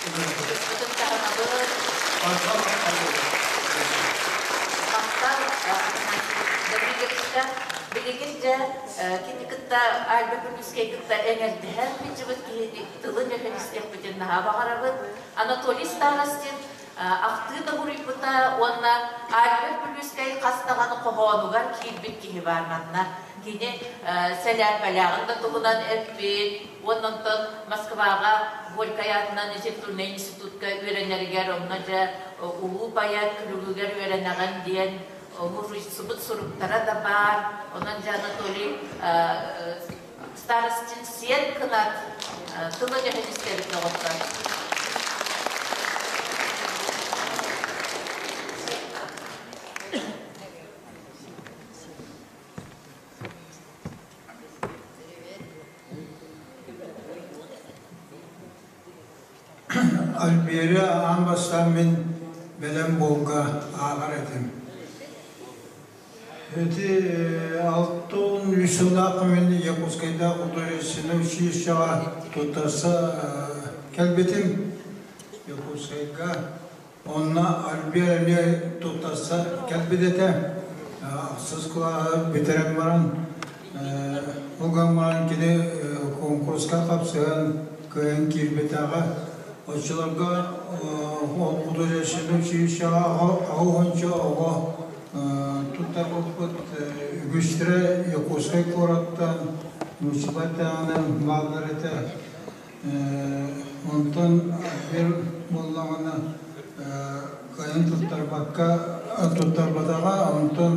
ыҥырабыт. Махтал, Гаврильевичка. Билигин дьэ кини кытта Альба Күлүскэй кытта эҥэрдэһэн сылдьыбыт киһини тылын өһөн истиэхпитин наһаа баҕарабыт. Анатолий Старостин ахтыы да буруйбута уонна Альберт Бүлүүскэй хас даҕаны хоһоонугар киирбит киһи баар манна. Кини сэлээппэлээҕин да туһунан эппит уонна онтон Москваҕа Горькай аатынан литературнай институтка үөрэнэригэр онно дьэ улуу поэт күлүгүгэр үөрэнэҕин диэн суруйсубут суруктара да баар. Онон дьэ Анатолий Старостин сиэн кынат тылын-өһүн истэбит доҕоттор. Альбери аан бастаан мин бэлэм буолга ааҕар этим. Ити 63 сыллаахха мин Якутскайдаах художественнай училищеҕа туттарса кэлбитим Якутскайга. Онно Альбер эмиэ туттарса кэлбит этэ. Ахсыс кылааһы бүтэрэн баран, ол гынан баран кини куонкуруска хапсыһан кыайан киирбэтэҕэ. Оччолорго ол художественнай училищеҕа аҕыс уонча оҕо туттарбыппыт. Үгүстэрэ Якутскай куораттан, муниципальтааҕынан бааллар этэ. Онтон бир буоллаҕына кыайан туттарбакка туттарбатаҕа, онтон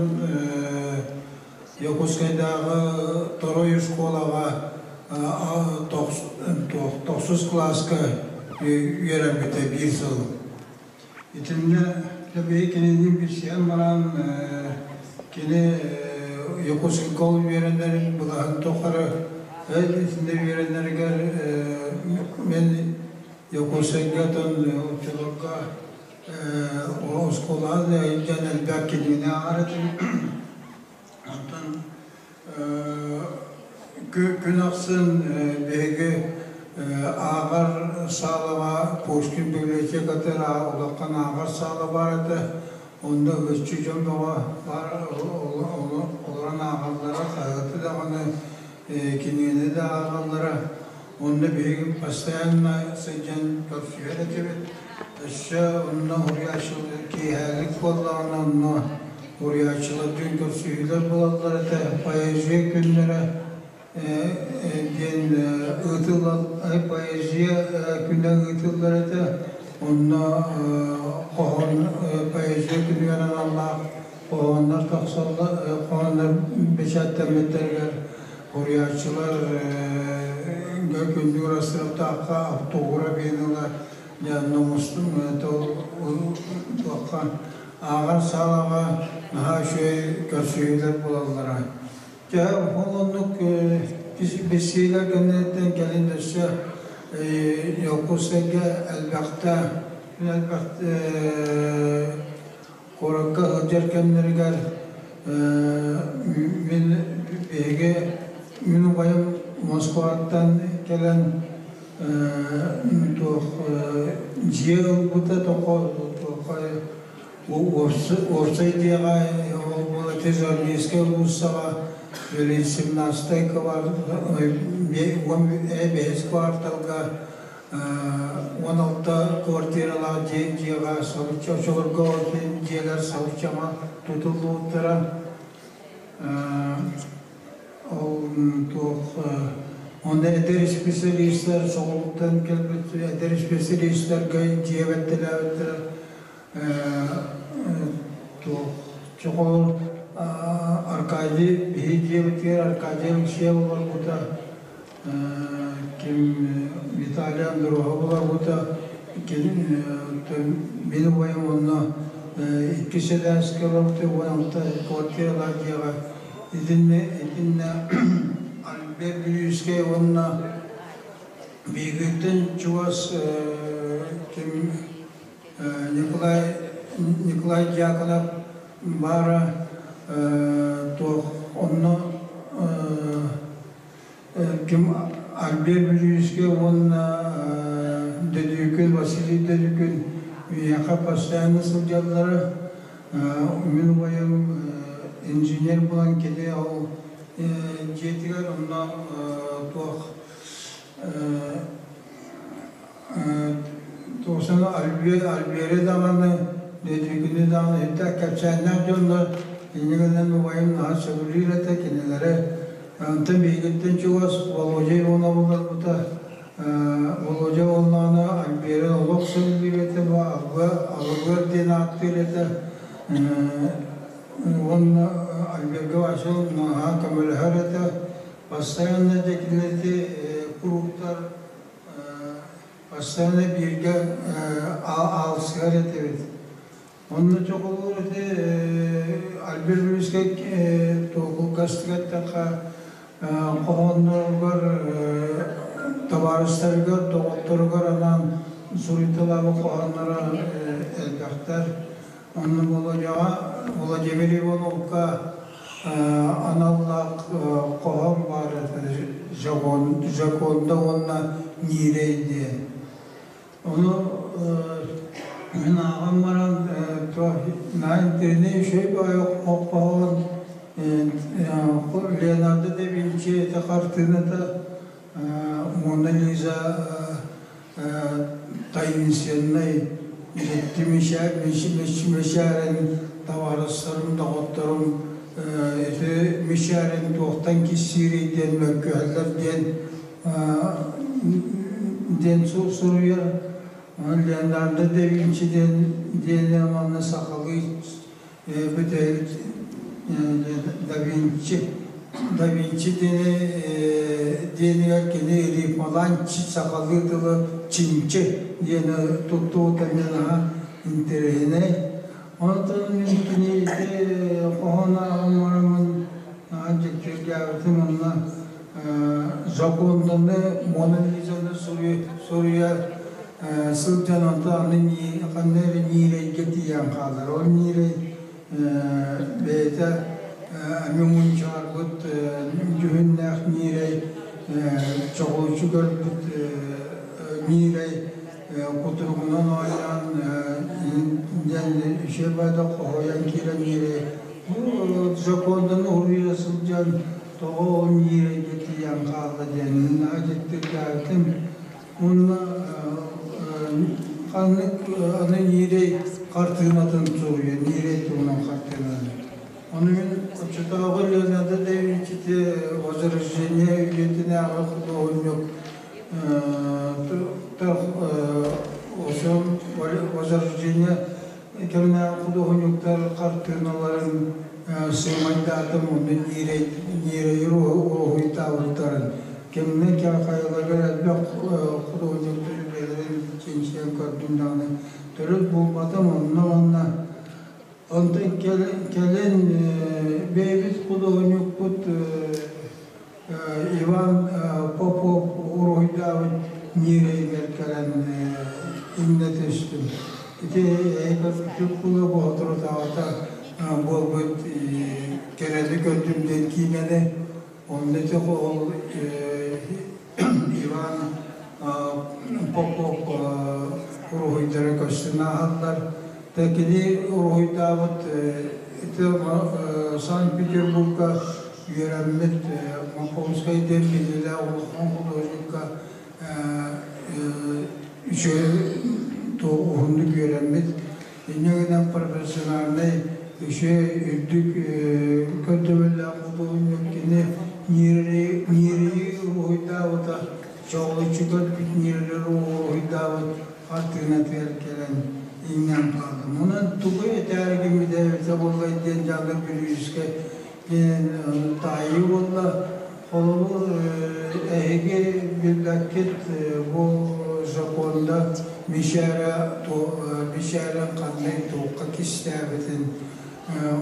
Якутскайдааҕы Торой оскуолаҕа тохсус кылааска үөрэммитэ биир сыл. Итиннэ биһи кинини билсиһэн баран кини Якутскайга ол үөрэнэрин былаһын тухары итиннэ үөрэнэригэр мин Якутскайга оттон оччолорго оскуолаҕа илдьэн элбэх кинигэни ааҕар этим. Онтон күн ахсын биһиги ааҕар саалаҕа Пушкин библиотекатыгар улахан ааҕар саала баар этэ. Онно үгүсчү дьон бөҕө баар олорон ааҕаллара, хаһыаты даҕаны, кинигэни да ааҕаллара. Онно биһиги постоянно сылдьан көрсүһэр этибит. Өссө онно уруйааччылар киэһээлик буоллаҕына онно уруйааччылардыын көрсүһүүлэр буолаллар этэ. Поэзия күннэрэ диэн ыытыллар поэзия күнэ ыытыллар этэ. Онно хоһоон поэзия күнүгэр аналлаах хоһооннор тахсаллар, хоһооннор бэчээттэммиттэригэр Уруйааччылар күндү ырастыраптаахха автограф диэн ыла туохха ааҕар саалаҕа наһаа үчүгэй көрсүһүүлэр буолаллара. Дьэ ол оннук бэссиилэр кэнниттэн кэлин өссө Якутскайга элбэхтэ элбэхтэ Куоракка сылдьар кэмнэригэр мин биһиги мин убайым Москваттан кэлэн туох дьиэ ылбыта тоҕо уопсай дьиэҕэ ол буола Тизармейскай уулуссаҕа били 17 бэһис кварталга 16 квартиралаах дьиэҕэ сабычча очолорго дьиэлэр сабыччаҕа тутуллубуттара. Ол туох онно эдэр исписэлиистэр соҕурууттан кэлбит эдэр исписэлиистэргэ дьиэ бэртэлээбиттэрэ. Туох чохол Аркадий биһи дьиэбитигэр Аркадий Алексеев олорбута. Ким Виталий Андрохов олорбута, мин убайым онно иккис этээскэ олорбута, 16 квартиралаах дьиэҕэ. Итиннэ итиннэ Альберт Бүлүүскэй уонна биһигиттэн чугас ким Николай Николай Дьяконов баара туох онно Ким Альберт Бүлүүскэй уонна Дөдүүкүн, Василий Дөдүүкүн миэхэ постоянно сылдьаллара. Мин убайым инженер буолан кини ол дьиэтигэр онно туох туохсан Альберы даҕаны, Дөдүүкүнү даҕаны үрдээх кэпсээннээх дьоннор инньэ гынан убайым наһаа сөбүлүүр этэ кинилэри. Онтон биһигиттэн чугас Володя Иванов олорбута. Володя буоллаҕына Альберы олох сөбүлүүр этэ, бу Алыбыар диэн ааттыыр этэ. Уонна Альберга Васил наһаа көмөлөһөр этэ. Постоянно дьэ кинилэри курууктар Постоянно бииргэ аалсыһар этибит. Онно чоколуур ити Альберт Бүлүүскэй туокулгастыгаттахха хоһоонноругар табаарыстарыгар, доҕотторугар анаан суруйталаабыт хоһоонноро элбэхтэр. Онно Володяҕа, Владимир Ивановка аналлаах хоһоон баар этэ Жаконда уонна Ньиирэй диэн. Ону мин ааҕан баран наһаа интэриэһинэй үчүгэй баҕайы хоһоон Леонардо да Винчи этэ хартыыната Мона Лиза таинственнай дьикти мичээрин табаарыстарым, доҕотторум ити мичээрин туохтан кистиирий диэн мөккүһэллэр диэн диэн суруйар. Леонардо да Винчи диэн диэн уонна сахалыы бүтэһик Да Винчи Да Винчи диэни диэнигэр кини рифмалаан сахалыы тылы чинчи диэни туттубута эмиэ наһаа интэриэһинэй. Онтон мин кини ити хоһоон ааҕан бараммын наһаа дьиктиргээбитим онно Жаконданы Мона Лизаны суруйа сылдьан онтон аны ханна эрэ Ниирэйгэ тиийэн хаалар. Ол Ниирэй бэйэтэ эмиэ мунчаарбыт дьүһүннээх Ниирэй чоҕулуччу көрбүт Ниирэй кутуругунан оонньоон диэн үчүгэй баайда хоһуйан киирэн Ниирэй бу Жаконданы уруйа сылдьан тоҕо ол Ниирэйгэ тиийэн хаалла диэн наһаа дьиктиргээбитим. Уонна ханнык аны Ниирэй хартыынатын суруйа, Ниирэй туһунан хартыынаны. Ону мин оччотооҕу Леонардо да Винчити Возрождение үйэтинээҕи худуоһунньук Возрождение кэминээҕи худуоһунньуктар хартыыналарын сыымайдаатым, онно Ниирэйи уруһуйдаабыттарын кэминэн хайаларыгар элбэх худуоһунньуктар үлэлэрин чинчийэн көрдүм даҕаны төрүт булбатым онно уонна онтон кэлин бэйэбит худуоһунньукпут Иван Попов уруһуйдаабыт Ниирэйигэр кэлэн иҥнэ түстүм. Ити эһиги кула боотурутааҕыта буолбут Кэрэли көрдүм диэн киинэни онно ити ол Иван Попов уруһуйдара көстөн ааһаллар. Кини уруһуйдаабыт ити Санкт-Петербурга үөрэммит Моховскай диэн биллиилээх улахан художникка үчүгэй уһуннук үөрэммит. Инньэ гынан профессиональнай үчүгэй үрдүк көрдөбүллээх худуоһунньук кини Ниирэйи уруһуйдаабыта, чоҕулуччу көрбүт Ниирэли уруһуйдаабыт хартыынатыгар кэлэн иҥнэн хааллым. Онон тугу этээри гыммыта эбитэ буоллай диэн дьааллар Бүлүүскэ диэн таайыы буолла. Холобур, эһиги билбэккит бу законда Мишээрэ Мишээрэ ханнай туохха кистээбитин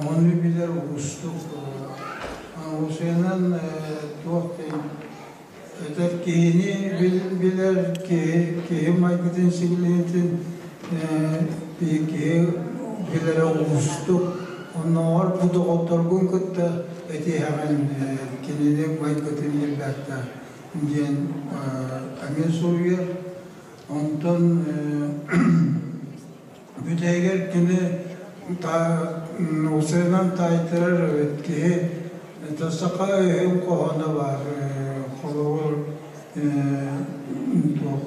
ону билэр уустук. Усуйанан туох Этэр киһини билэр киһи, киһи майгытын сигилиһитин киһи билэрэ уустук. Оннооҕор бу доҕотторгун кытта этиһэҕин кинини майгытын билбэттэр диэн эмиэ суруйар. Онтон Бүтэһигэр кини усуйанан таайтарар эбит киһи саха өһүн хоһооно баар холобур туох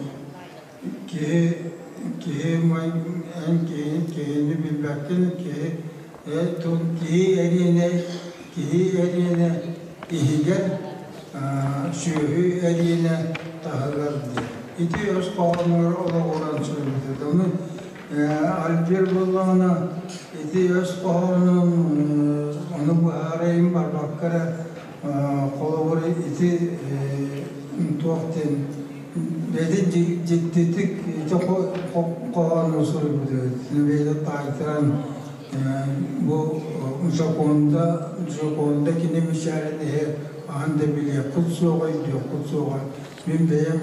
киһи киһи эн киһи киһини билбэккин киһи киһи эриэнэ киһи эриэнэ иһигэр сүөһү эриэнэ таһыгар диэн ити өс хоһоонугар олоҕуран суруйбут ону Альбер буоллаҕына ити өс хоһоонун ону быһаарайын барбакка эрэ холобур ити туох диэн бэйэтин дьиктитик ити хоһоону суруйбут эбит бэйэтэ таайтаран бу Жоконда Жоконда кини мичээрин иһэ хаһан да билиэххит суоҕа өйдүөххүт суоҕа мин бэйэм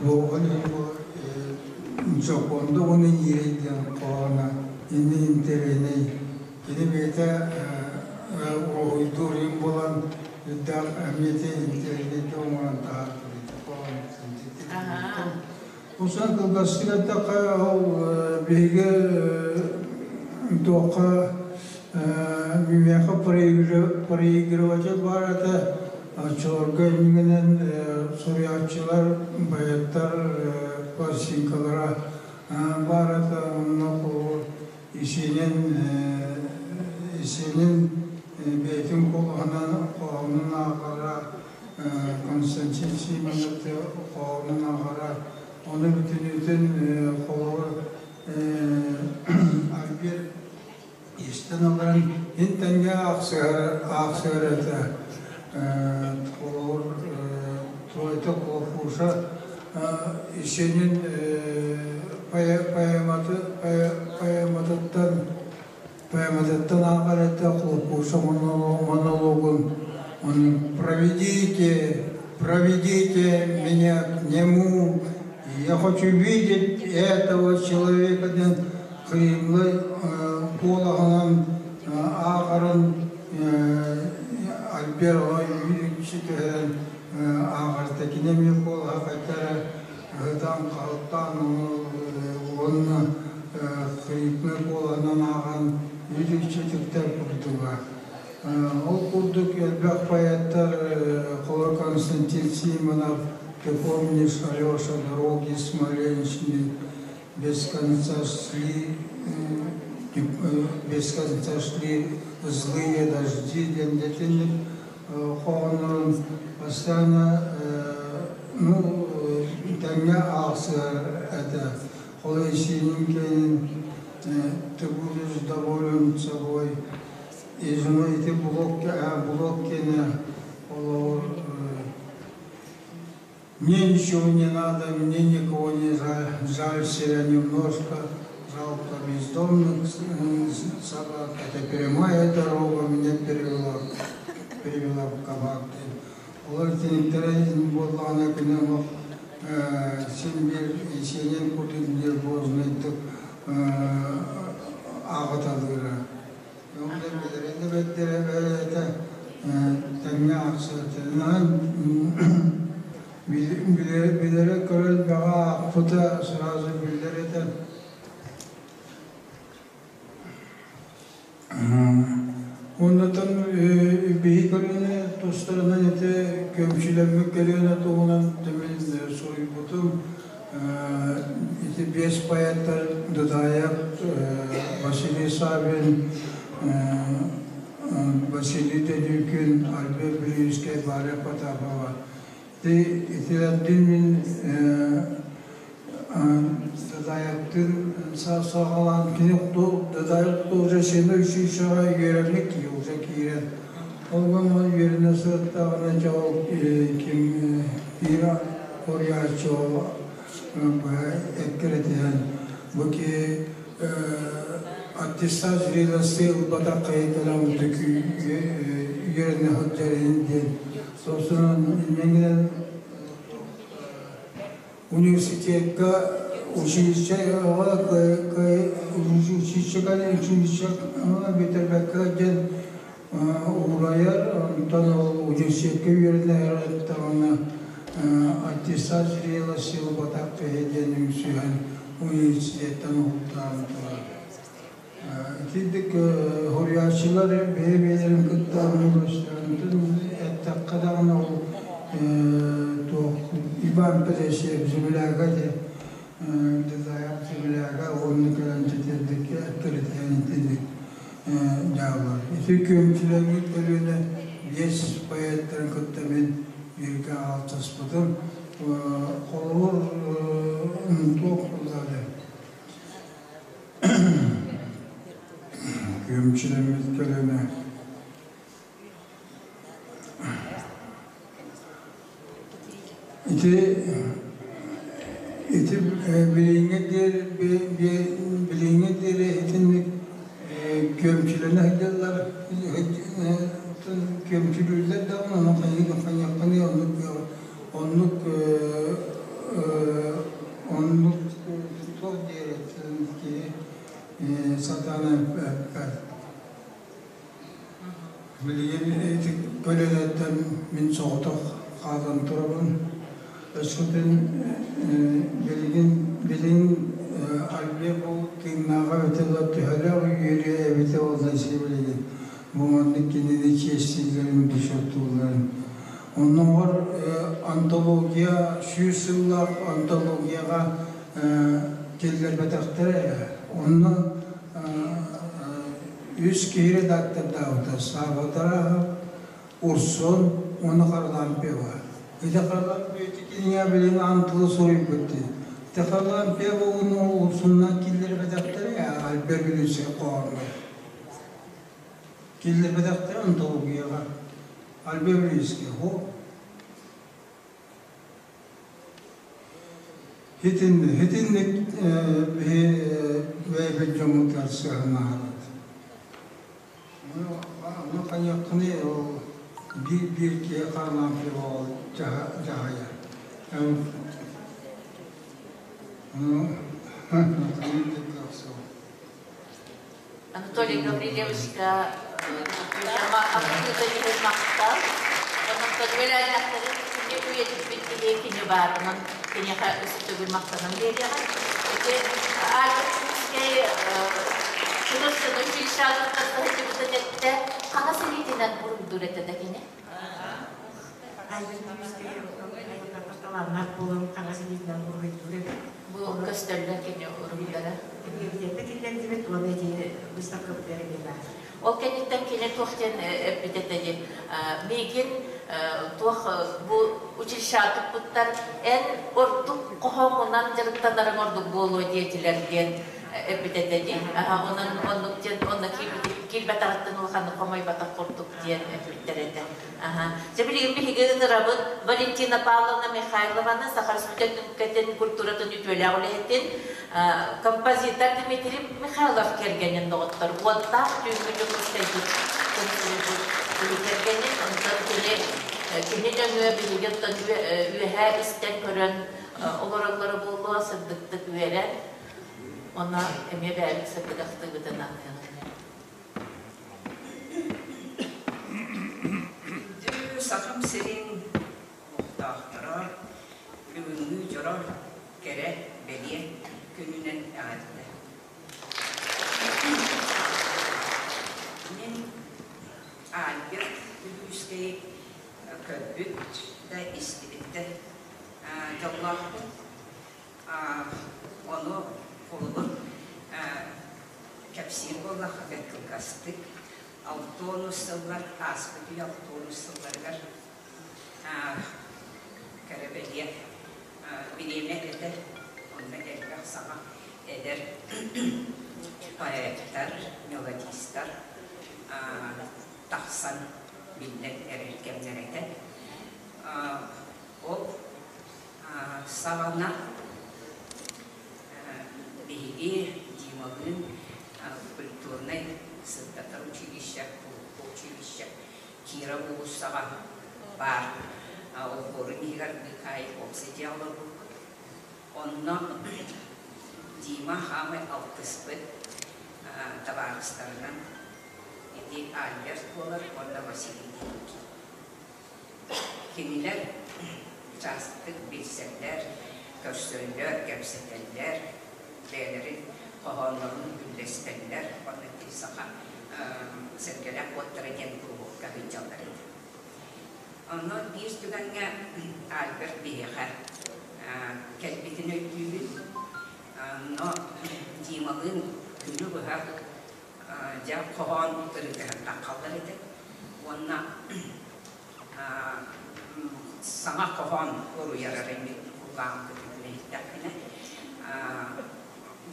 бу ол иһин бу Жоконда уонна Иирэй диэн хоһооно инни интэриэһинэй кини бэйэтэ уруһуйдуур им буолан үрдээх эмиэ интэриэһинэйдик оҥорон таһаарбыт хоһоон Усан кылгастык эттэххэ, ол биһиги туохха миэхэ проигрыватель баар этэ. Оччолорго иннигинэн суруйааччылар, поэттар пластинкалара баар этэ. Онно холобур Исинин Исинин бэйэтин куолаһынан хоһоонун ааҕара Константин Симонов хоһоонун ааҕара ону бүтүнүүтүн холобур Альберт Истэн олорон ин тэҥҥэ аахсыһар этэ. Холобур, Тройка Клопуша Есенин поэматыттан поэматыттан ааҕар этэ Клопуша монологун. Он «Проведите, проведите меня к нему, я хочу видеть этого человека» диэн кыйымлы куолаһынан ааҕарын Альбер түһэрэн ааҕарта. Кини эмиэ куолаһа хайта эрэ ыһытан-хаһыттаан уонна хрипный куолаһынан ааҕан үтүкчүтүктэр курдуга. Ол курдук элбэх поэттар Холор Константин Симонов, Ты помнишь, Алеша, дороги Смоленщины, без конца шли, без конца шли злые дожди диэн дэтинник хоһооннорун постоянно ну тэҥҥэ аахсыһар этэ. Ол Есенин кэлин ты будешь доволен собой. И ити блок блок киэнэ олоор Мне ничего не надо, мне никого не жаль, жаль себя немножко, жалко бездомных собак. Это прямая дорога меня перевела, перевела в кабак. Олар тиниктэрэ буоллаҕына күнэ олох син биир Есенин курдук нервознайдык ааҕыталыыра. Онно билэрин эбэттэрэ бэйэтэ тэҥҥэ аахсыатынан билэрэ көрөр бөҕө аахпыта сразу биллэр этэ. Оннотон биһи көлүөнэ тустарынан ити көмүчүлэммит көлүөнэ туһунан мин суруйбутум. Ити биэс поэттар Дудаев, Василий Савин, Василий Дедюкин, Альберт Брюевскай, Варя Потапова. Итилэрдин мин Дадаевтын саҕалаан кини Дадаев уже сену училищеҕа үөрэммит киһи уже киирэн ол гынан үөрэнэ сырыттаҕына дьэ ол ким Ира Корьячо эккирэтиһэн бу киһи аттестат зрелости ылбатах хайытынан үөрэнэ сылдьар диэн собственно иннинэн университекка училище училищега училище бүтэрбэккэ диэн уурайар, онтон ол университекка үөрэнэ даҕаны аттестат зрелости ылбатах киһи диэн үҥсүһэн университеттан уһуктаан турар. Итинник суруйааччылар бэйэ-бэйэлэрин кытта эттэххэ даҕаны ол туох Иван Пересиев земляга диэн Дезаев земляга уонна кэлэн титирдик эккирэтиһэн итинник дьааллар. Ити күөмчүлэммит көлүөнэ биэс поэттарын кытта мин бииргэ алтыспытым. Холобур, туох буоллаҕа Күөмчүлэммит көлүөнэ Ити ити билиҥҥи диэри билиҥҥи диэри итинник күөмчүлэнэ сылдьаллар күөмчүлүүллэр даҕаны ону хайыаххыный оннук оннук оннук туох диэри киһи сатаан эппэт. Билигин ити көлүөнэттэн мин соҕотох хаалан турабын. Өскөтүн билигин билигин Альберт бу тыыннааҕа эбитэ да төһөлөөх үөрүө эбитэ буолла билигин бу маннык кинини чиэстииллэрин бочуоттуулларын. Оннооҕор антология 100 сыллаах антологияҕа киллэрбэтэхтэрэ. Онно үс киһи редактордаабыта Сааба Тарахов, Урсун уонна Харлампьева. Ити Харлампьева ити кинигэ билин аан тылы суруйбут дии. Ити Харлампьева уонна Урсуннан киллэрбэтэхтэрэ Альберт Бүлүүсэ хоһооннор. Киллэрбэтэхтэрэ онтологияҕа. Альберт Ильинский хо Итинник, итинник биһи бэйэбит дьоммутугар сыһыаннаһабыт. Ону хайыаххыный ол биир-биир киһи Харлампьева ол дьаһайар. Анатолий Гаврильевичка ахтыыта иһин махтал. Онон үөлээннэхтэрин кини үйэтиппит киһи кини баарынан киниэхэ өссө төгүл махтанан биэриэҕэ. Ити Альберт Чумскай Художественное училищеҕа сылдьыбытын эттэ. Хаҥас илиитинэн уруйдуур этэ да кини? Альберт Чумскай талааннаах буолан хаҥас илиитинэн уруһуйдуур эбит. Бу көстөллөр кини уруһуйдара. Библиотека киллэрдибит уонна ити выставкабытыгар эмиэ баар. Ол кэнниттэн кини туох диэн эппит этэ диэн миигин туох бу училищеҕа туппуттар эн ордук хоһооҥҥунан дьарыктанарыҥ ордук буолуо диэтилэр диэн эппит этэ дии. Онон оннук диэн онно киирбэтэҕиттэн улаханнык хомойботох курдук диэн эппиттэр этэ. Дьэ билигин биһиги ыҥырабыт Валентина Павловна Михайлованы Саха Республикатын культуратын үтүөлээх үлэһитин, композитор Дмитрий Михайлов кэргэнин доҕоттор уоттаах түүҥҥү Дьокуускайбыт кэргэнин, онтон кини кини нөҥүө биһиги оттон үөһээ истэн көрөн олороллоро буолуо, сырдыктык үөрэн, онно эмиэ бэйэбит сырдык ахтыыбытын аныаҕын. Күндү Сахам сирин олохтоохторо, бүгүҥҥү дьоро кэрэ бэлиэ күнүнэн эҕэрдэ. Мин Альберт Бүлүүскэйи көрбүт да, истибит да дьоллоохпун. Ону холобур кэпсиир буоллахха бэрт кылгастык алтонус сыллар ааспыт үйэ алтонус сылларыгар кэрэ бэлиэ бириэмэ этэ онно элбэх саҥа эдэр поэттар, мелодистар тахсан биллэн эрэр кэмнэр этэ. Ол саҕана биһиги Дималыын культурнай сырдатар училище, училище Киров уулуссаҕа баар олбуорун иһигэр быыкаайык уопсай дьиэ олорбуппут. Онно Дима хаамай алтыспыт табаарыстарынан ити Альберт буолар уонна Василий Деникин. Кинилэр чаастык билсэллэр, көрсөллөр, кэпсэтэллэр, бэйэлэрин хоһооннорун үллэстэллэр уонна ити саха сэргэлээх уоттара диэн куруһуокка сылдьаллар этэ. Онно биир түгэҥҥэ Альберт биһиэхэ кэлбитин өйдүүбүн. Онно Дималыын күнү быһа дьэ хоһоон ырытыһан таххаллар этэ уонна саҥа хоһоон уруйар эрэ мин кулгааҕым көтүтүн иһиттэхпинэ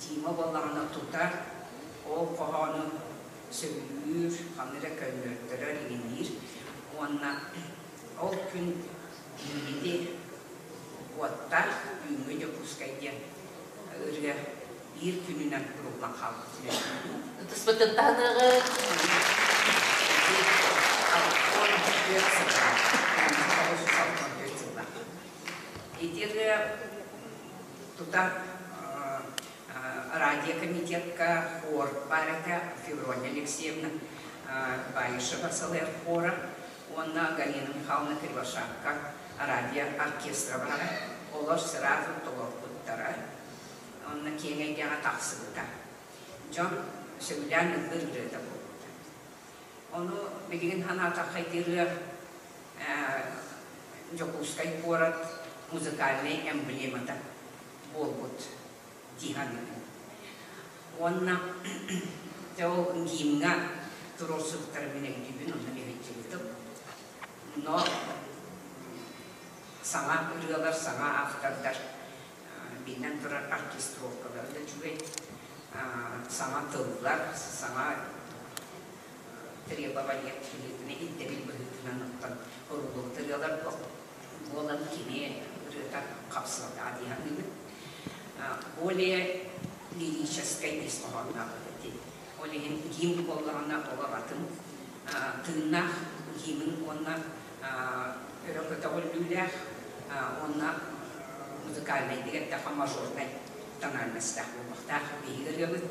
Дима буоллаҕына тута ол хоһоону сөбүлүүр, ханна эрэ көннөртөрөр, иҥиниир уонна ол күн ити уоттаах түүҥҥү Дьокуускай диэн ырыа биир күнүнэн куруллан хаалбыт. Ытыспытын таһыныаҕыҥ. Ити ырыа тута радиокомитетка хор баар этэ Феврония Алексеевна Баишева салайар хора уонна Галина Михайловна Кривошапка радио оркестра баара. Олор сразу толорбуттара. Онно киэҥ эйгэҕэ тахсыбыта. Дьон сөбүлээн ыллыыр ырыата буолбута. Ону билигин санаатахха ити ырыа Дьокуускай куорат музыкальнай эмблемата буолбут дии саныыбын. Уонна дьэ ол гимҥа туруорсубуттарын мин өйдүүбүн, онно биһиктибитим. Но саҥа ырыалар, саҥа автордар биллэн турар оркестровкалара да үчүгэй, саҥа тыллар, саҥа требование быһыытынан ирдэбил быһыытынан оттон уруллубут ырыалар буолан кини ырыата хапсыбатаҕа дии саныыбын. Более лирическай ис хоһоонноох эти. Ол иһин гимн буоллаҕына олох атын тыыннаах гимн уонна өрө көтөҕүллүүлээх уонна музыкальнайдык эттэххэ мажорнай тональностаах буолуохтаах. Биһиги ырыабыт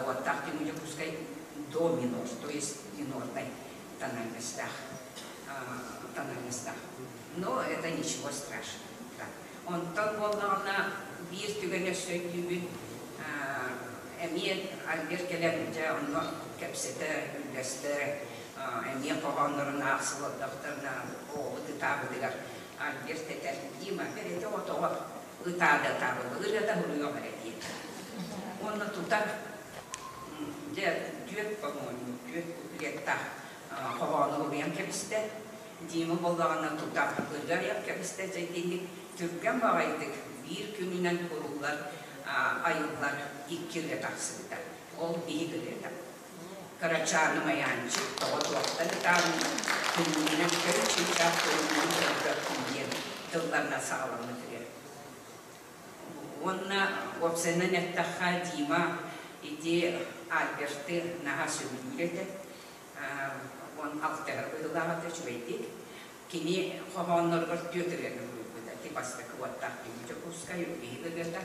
уоттаах Тимур Дьокуускай до минор, то есть минорнай тональностаах тональностаах. Но это ничего страшного. Онтон буоллаҕына биир түгэн өссө өйдүүбүн эмиэ Альберт кэлэн дьэ онно кэпсэтэ, үллэстэ, эмиэ хоһооннорун аахсыл олордохторуна оҕобут ытаабытыгар Альберт этэр Дима бэрэтэ оҕотоҕо ытаада ытаабыт ырыата суруйуох эрэ диэн. Уонна тута дьэ түөрт по-моему түөрт куплеттаах хоһоону уруйан кэбистэ. Дима буоллаҕына тута ырыа айан кэбистэ дьэ итинник түргэн баҕайытык биир күнүнэн куруллар айыллар икки ырыа тахсыбыта. Ол биһик ырыата. Кырачааным айаанчык тоҕо туохтан ытаабын күннүгүнэн көр чыычаах көрүҥүн көрбөккүн диэн тылларынан саҕаламмыт ырыа. Уонна уопсайынан эттэххэ Дима ити Альберты наһаа сөбүлүүр этэ. 16 быһыылаах этэ үчүгэйдик. Кини хоһоонноругар түөрт ырыаны суруйбута. Ити бастакы уоттаах Бүлүү Дьокуускай биһик ырыата.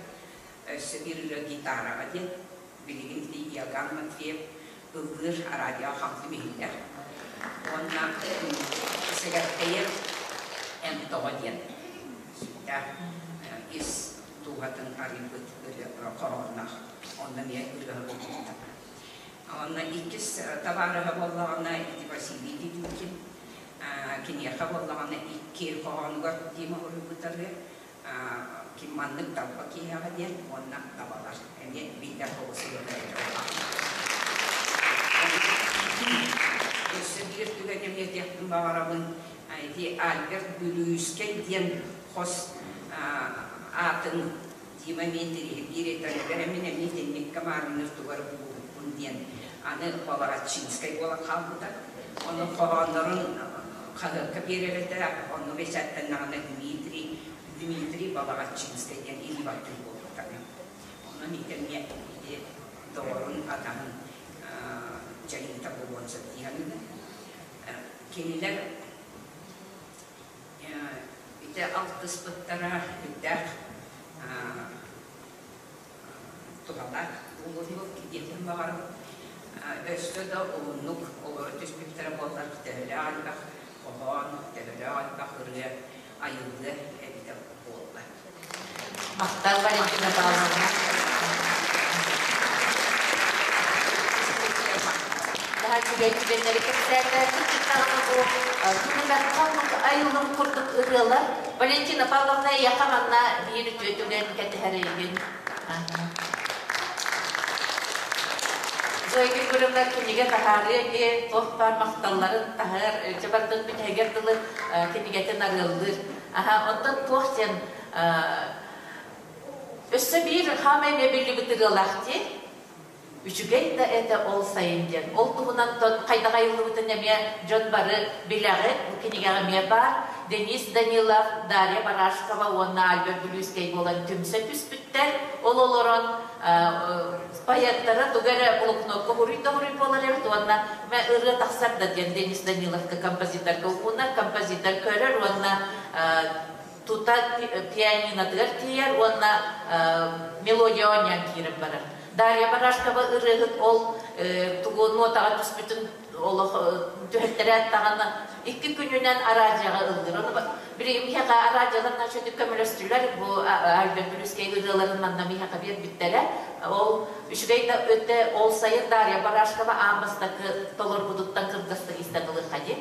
Өссө биир ырыа гитараҕа диэн. Билигин ити Иоганн Матвеев ыллыыр радиоҕа хамсым иһиллэр. Уонна Сэгэртэйэр эн тоҕо диэн сүрдээх ис дууһатын арыйбыт ырыа хоһоонноох. Онно эмиэ ырыаһы булбуттар. Онно иккис табаарыһа буоллаҕына ити Василий Дедюкин. Киниэхэ буоллаҕына икки хоһоонугар Дима уруйбутары ким маннык талба киһиэхэ диэн уонна табалар эмиэ биллэр соҕус Өссө биир түгэн эмиэ этиэхпин баҕарабын. Ити Альберт Бүлүүскэй диэн хос аатын Дима эмиэ интэриэһиргиир этэригэр мин эмиэ итинниккэ маарынныыр тугу эрэ булбуппун диэн аны Балагаччинскай буолан хаалбыта. Ону хоһооннорун хаһыакка биэрэр этэ, онно бэчээттэннэҕинэ Дмитрий Дмитрий Балагаччинскай диэн илии баттыыр буолбута. Онон ити эмиэ ити доҕорун атаһын дьайыыта буолуон сөп дии саныыбын. Кинилэр Ити алтыспыттара үрдээх туһалаах буолуо диэхпин баҕарабын. Өссө да уһуннук олоро түспүттэрэ буоллар төһөлөөх элбэх хоһоон, төһөлөөх элбэх ырыа айыллыа эбитэ буолла. Махтал Валентина Павловна. Наһаа үчүгэй түгэннэри кэпсээтэ. Кырдьыктаҕына бу күнүмэххэ айыллым курдук ырыалар. Валентина Павловна эйиэхэ манна биир үтүө түгэн кэтэһэр эйигин. Зоя Григорьевна кинигэ таһаарыа диye туох баар махталларын таһар, чабардын бүтэһигэр дылы кинигэтин арыаллыыр. Аха, оттон туох диэн өссө биир хаамай эмиэ биллибит ырыалаах дии. Үчүгэй да этэ ол сайын диэн. Ол туһунан хайдах айыллыбытын эмиэ дьон бары билэҕит. Бу кинигэҕэ эмиэ баар. Денис Данилов, Дарья Барашкова уонна Альберт Бүлүүскэй буолан түмсэ түспүттэр. Ол олорон поэттара тугу эрэ блокнокка уруй да уруй буолар эбит уонна ырыа тахсар да диэн Денис Даниловка композиторга уунар, композитор көрөр уонна тута пианинотыгар тиийэр уонна мелодия оонньоон киирэн барар. Дарья Барашкова ырыаһыт ол тугу нотаҕа түспүтүн олох түһэртэрээт даҕаны икки күнүнэн араадьыйаҕа ыллыыр. Ону билигин миэхэ араадьыйалар наша көмөлөстүлэр бу Альберт Бүлүүскэй ырыаларын манна миэхэ биэрбиттэрэ. Ол үчүгэй да өтө ол сайын Дарья Барашкова аан бастакы толорбутуттан кыргастык истэн ылыахха дии.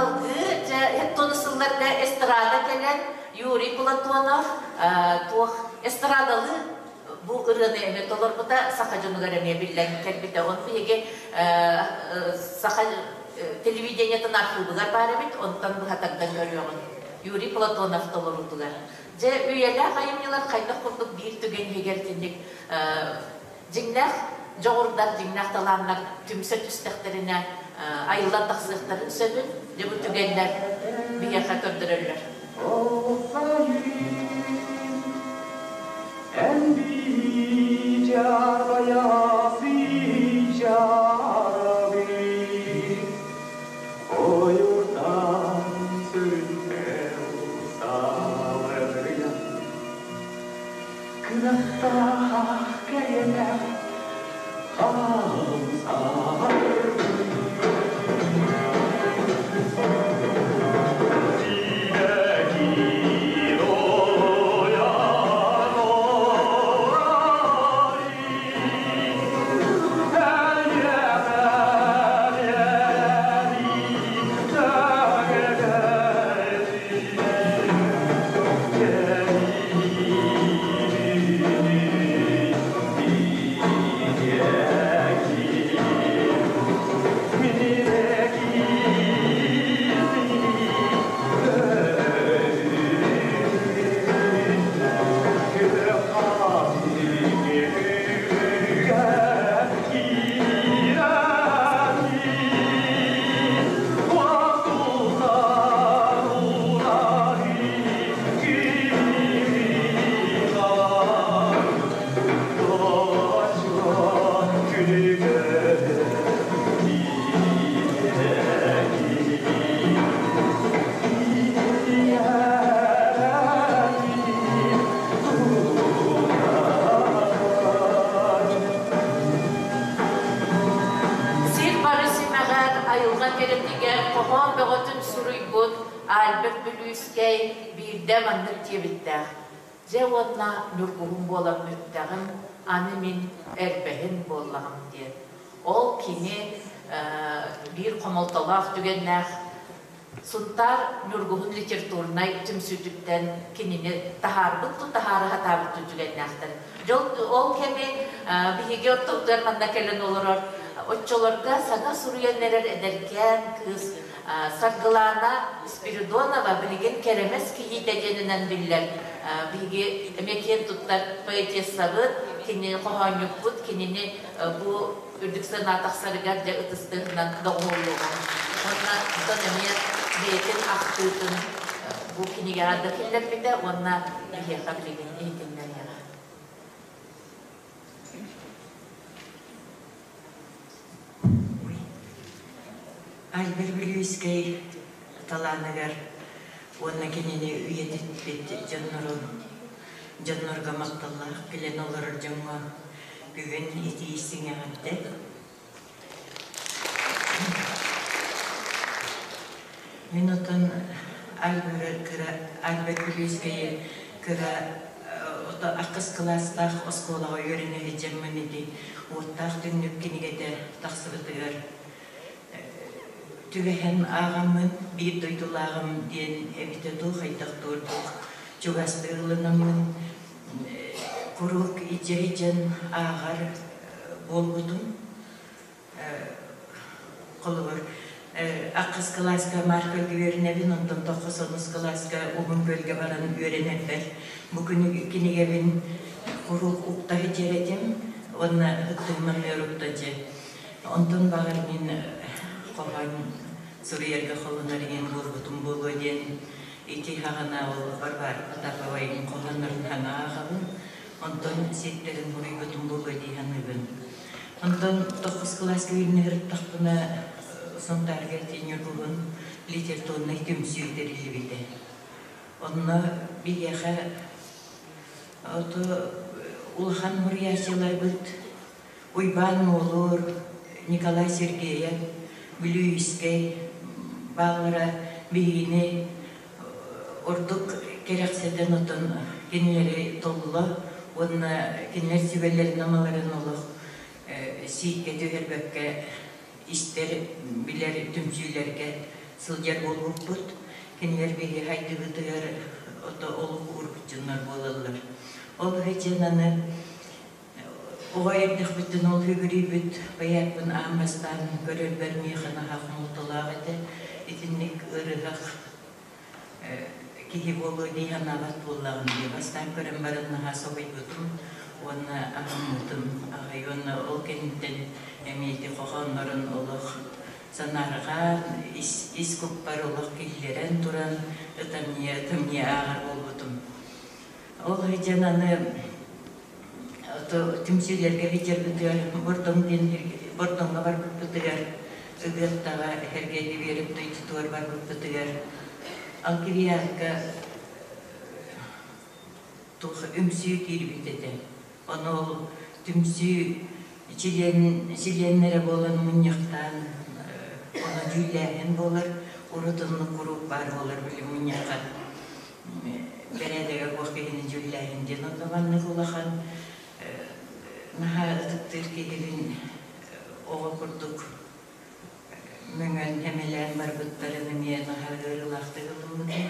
Салгыы дьэ сылларга эстрада кэлэн Юрий Платонов туох эстрадалыы бу ырыаны эмиэ толорбута саха дьонугар эмиэ биллэн кэлбитэ. Он биһиги саха телевидениетын архыыбыгар баар эбит, онтон быһа тардан көрүөҕүн. Юрий Платонов толоруутугар. Дьэ, үйэлээх айымньылар хайдах курдук биир түгэн иһигэр итинник дьиҥнээх дьоҕурдар, дьиҥнээх талааннар түмсэ түстэхтэринэ айыллан тахсыахтарын сөбүн, дьэ бу түгэннэр биһиэхэ көрдөрөллөр. Кынаттаах кэриэтэ Сир бары симэҕэр айылҕа кэрэтигэр хоһоон бөҕөтүн суруйбут Альберт Бүлүүскэй биирдэ маннык диэбиттээх: «Дьэ уонна ньургуһун буолан бүттэҕим, аны мин эрбэһин буоллаҕым» диэн. Ол кини биир хомолтолоох түгэннээх Сунтаар Ньургуһун литературнай түмсүүтүттэн кинини таһаарбыт ту таһаара сатаабыт түгэннээхтэр. Дьол ол кэми биһиги ортобутугар манна кэлэн олорор оччолорго саҥа суруйан эрэр эдэркээн кыыс Саргылаана Спиридонова билигин Кэрэмэс кийиитэ диэнинэн биллэр. Биһиги эмиэ киэн туттар поэтессабыт, кини хоһоонньукпут, кинини бу үрдүк сыана тахсарыгар дьэ ытыс тыаһынан доҕуһуоллуоҕа. Уонна онтон эмиэ бэйэтин ахтыытын бу кинигэҕэ да киллэрбитэ уонна биһиэхэ билигин иһитиннэриэҕэ. Альберт Бүлүүскэй талааныгар уонна кинини үйэтиппит дьоннору дьоннорго махталлаах билэн олорор дьоҥҥо бүгүн итии сиҥэҕирдэ. Мин отон Альберт Бүлүүскэйи кыра ахыс кылаастаах оскуолаҕа үөрэнэ сылдьаммын ити уоттаах түннүк кинигэтэ тахсыбытыгар түбэһэн ааҕаммын биир дойдулааҕым диэн эбитэ дуу, хайдах дуу ордук чугастыы ылынаммын куруук илдьэ-илдьэн ааҕар буолбутум. Холобур, аххыс кылааска Маркөлгө үөрэнэбин, онтон тоххус онус кылааска Уһун Күөлгэ баран үөрэнэрбэр бу күнү кинигэбин куруук укта сылдьар этим уонна ыттыгман укта дьэ. Онтон баҕар мин хоһоон суруйарга холонор иҥэн буолбутум буолуо диэн ити хаҕана ол Варвара Потапова иҥин хоһооннорун хаҥа ааҕабын, онтон сиэттэрин суруйбутум буолуо дии саныыбын. Онтон тоххус кылааска үүннэ сырыттахпына Сунтаарга Ньургуһун литературнай түмсүү тэриллибитэ. Онно биһиэхэ ото улахан суруйааччыларбыт Уйбаан Моолуур, Николай Сергеев, Бүлүүскэй бааллара биһигини ордук кэрэхсэтэн отон кинилэри толло уонна кинилэр сүбэлэрин-амаларын олох сииккэ түһэрбэккэ истэр, билэр түмсүүлэргэ сылдьар буолбуппут. Кинилэр биһи хайдыбытыгар ото олук уурбут дьоннор буолаллар. Ол иһин аны оҕо эрдэхпиттэн ол үгүрүйбүт поэтпын аан бастаан көрөрбөр миэхэ наһаа хомолтолоох этэ. Итинник ыарыһах киһи буолуо дии санаабат буоллаҕым дии. Бастаан көрөн баран наһаа соһуйбутум уонна аһыммытым аҕай уонна ол кэнниттэн эмиэ ити хоһооннорун олох санаарҕаан ис, ис куппар олох киллэрэн туран ытамньыйа ытамньыйа ааҕар буолбутум. Ол сылдьан аны түмсүүлэргэ сылдьарбытыгар Бордоҥ диэн Бордоҥҥо барбыппытыгар Ыгыаттаҕа Сэргэйгэ биэрэп дойдутугар барбыппытыгар Алгириатка туох үҥсүү киирбит этэ. Ону ол түмсүү чилиэн, чилиэннэрэ буолан мунньахтаан ону дьүүллээһин буолар, урут оннук куруук баар буолар били мунньахха бэрээдэгэ суох киһини дьүүллээһин диэн онно маннык улахан наһаа ытыктыыр киһибин оҕо курдук мөҥөн эмэлээн барбыттарын эмиэ наһаа ыарыылаахтык ылыммытым.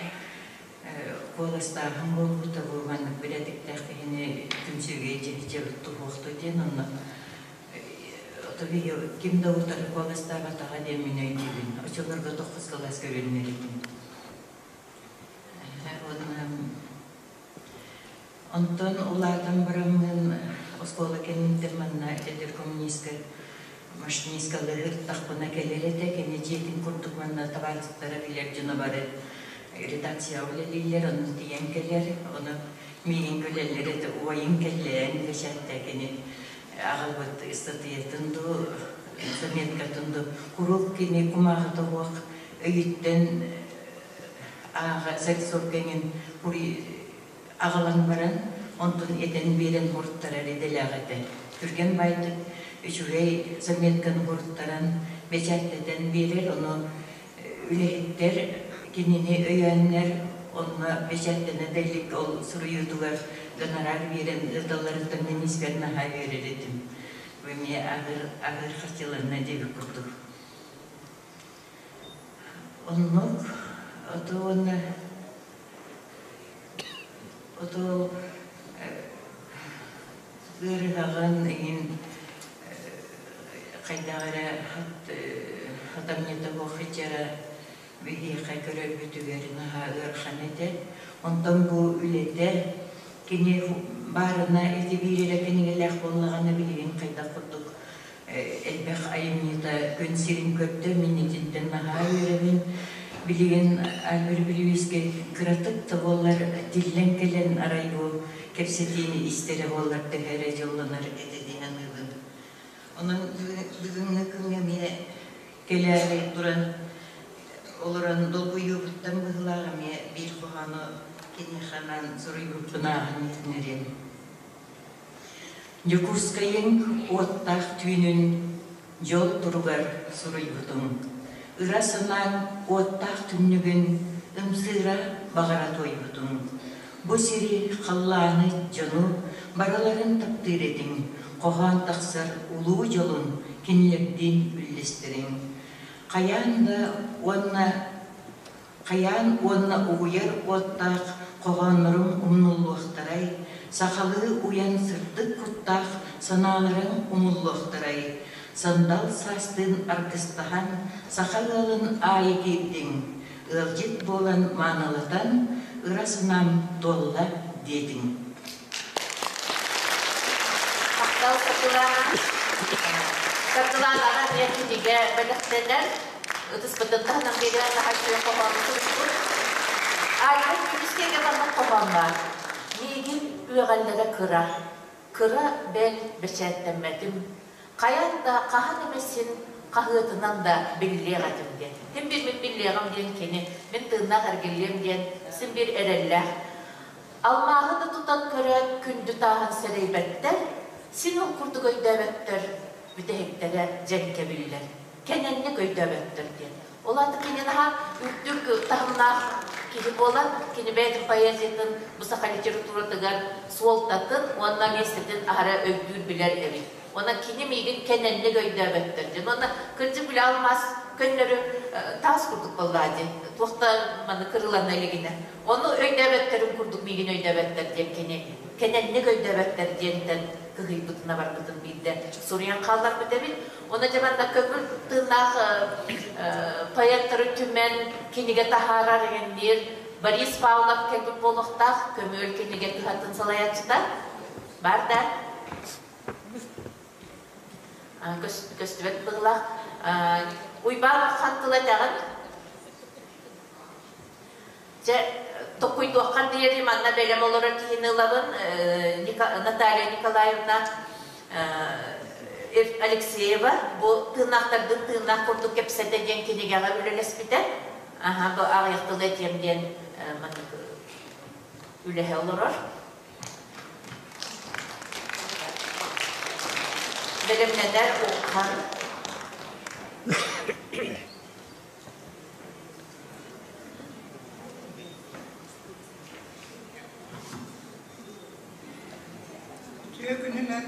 Куоластааһын буолбута бу маннык бэрээдэктээх киһини түмсүүгэ дьэбит туһуохту диэн онно ким да утары куоластаабатаҕа диэн мин өйдүүбүн. Оччолорго тоххус кылааска үөрэнэр этим. Онтон улаатан бараммын оскуола кэнниттэн манна эдэр коммунистка машинисткалыы сырыттахпына кэлэр этэ. Кини дьиэтин курдук манна табаарыстара билэр дьоно бары редакцияҕа үлэлииллэр, онно тиийэн кэлэр. Ону миигин күлэллэр этэ, убайыҥ кэллээн бэчээттээ кини аҕалбыт ыстатыйатын дуу, заметкатын дуу куруук кини кумааҕыта суох өйүттэн ааҕа зарисовка эҥин аҕалан баран, онтун этэн биэрэн уруттарар идэлээх этэ. Түргэн баайдык үчүгэй заметканы уруттаран, бэчээттэтэн биэрэр, ону үлэһиттэр кинини өйөөннөр, онно бэчээттэнэ да илик ол суруйуутугар гонорар биэрэн ыыталларыттан мин испэр наһаа үөрэр этим. Бу эмиэ аһыыр, аһыыр харчыланна диэбит курдук. Оннук, ото уонна ото ыарыһаҕын иһин хайдах эрэ хатамньыта суох иччэрэ биһиэхэ көрөрбүтүгэр наһаа ыарахан этэ. Онтон бу үлэтэ кини баарына ити биир эрэ кинигэлээх буоллаҕына билигин хайдах курдук элбэх айымньыта күн сирин көрдө, мин итинтэн наһаа үөрэбин. Билигин Альбер Бүлүүйүскэй кыратык да буоллар тиллэн кэлэн арай бу кэпсэтиини истэрэ буоллар төһө эрэ дьоллонор этэ дии саныыбын. Онон бүгүҥҥү күҥҥэ эмиэ кэлээри туран олорон долгуйуубуттан быһыылаах эмиэ биир хоһоону киниэхэ анаан суруйбуппун ааҕан иһитиннэриэм. Дьокуускайыҥ уоттаах түүнүн дьол туругар суруйбутуҥ, ыра санааҥ уоттаах түннүгүн ымсыыра баҕара туойбутуҥ. Бу сири, халлааны, дьону барыларын таптыыр этиҥ, хоһоон тахсар улуу дьолун кинилэрдиин үллэстэриҥ. Хайаан да уонна Хайаан уонна угуйар уоттаах хоһоонноруҥ умнуллуохтарай, сахалыы уйан сырдык куттаах санааларыҥ умуллуохтарай, сандал саастыын аргыстаһан саха ыалын аайы киирдиҥ, ыалдьыт буолан маанылатан ыра санаам туолла диэтиҥ. Махтал Саргылаана. Саргылаанаҕа эмиэ кинигэ бэлэхтэнэр. Ытыспытын таһынан биэрэн наһаа хоһоон суруйбут. Альберт Күлүскэйгэ маннык хоһоон баар. Миигин үөҕэллэрэ кыра. Кыра бэл бэчээттэммэтим. Хайаан да хаһан эмэ син хаһыатынан да биллиэх этим диэн. Ким бир мин биллиэҕим диэн кини, мин тыыннаах эргиллиэм диэн син биир эрэллээх. Алмааһы да тутан көрөөт күндү тааһын сэрэйбэттэр, син ол курдук өйдөөбөттөр, бүтэһиктэрэ дьэҥкэ биллэр. Кэнэнник өйдөөбөттөр диэн. Ол аата кини наһаа үрдүк таһымнаах киһи буолан, кини бэйэтин поэзиятын бу саха литературатыгар суолтатын уонна миэстэтин аһара өйдүүр билэр эбит. Уонна кини миигин кэнэнник өйдөөбөттөр диэн. Уонна кырдьык били алмаас Көннөрү таас курдук буоллаа дии. Туох да маны кырылана илигинэ. Ону өйдөөбөттөрүн курдук миигин өйдөөбөттөр диэн кини кэнэнник өйдөөбөттөр диэнтэн кыһыйбытына барбытын биирдэ суруйан хаалларбыт эбит. Ону дьэ манна көҥүл тыыннаах поэттары түмэн кинигэ таһаарар эҥинниир Борис Павлов кэлбит буолуохтаах көмүөл кинигэ кыһатын салайааччыта. Бар да? Көстүбэт быһыылаах. Уйбаан хан тыла этэҕин? Дьэ, токуйдуоххар диэри манна бэлэм олорор киһини ылабын. Наталья Николаевна Алексеева бу тыыннаахтардын тыыннаах курдук кэпсэтэ диэн кинигэҕэ үлэлэспитэ. Аха, бу аҕыйах тылы этиэм диэн маннык үлэһэ олорор. Бэлэмнэнэр Уххан. Үтүө күнүнэн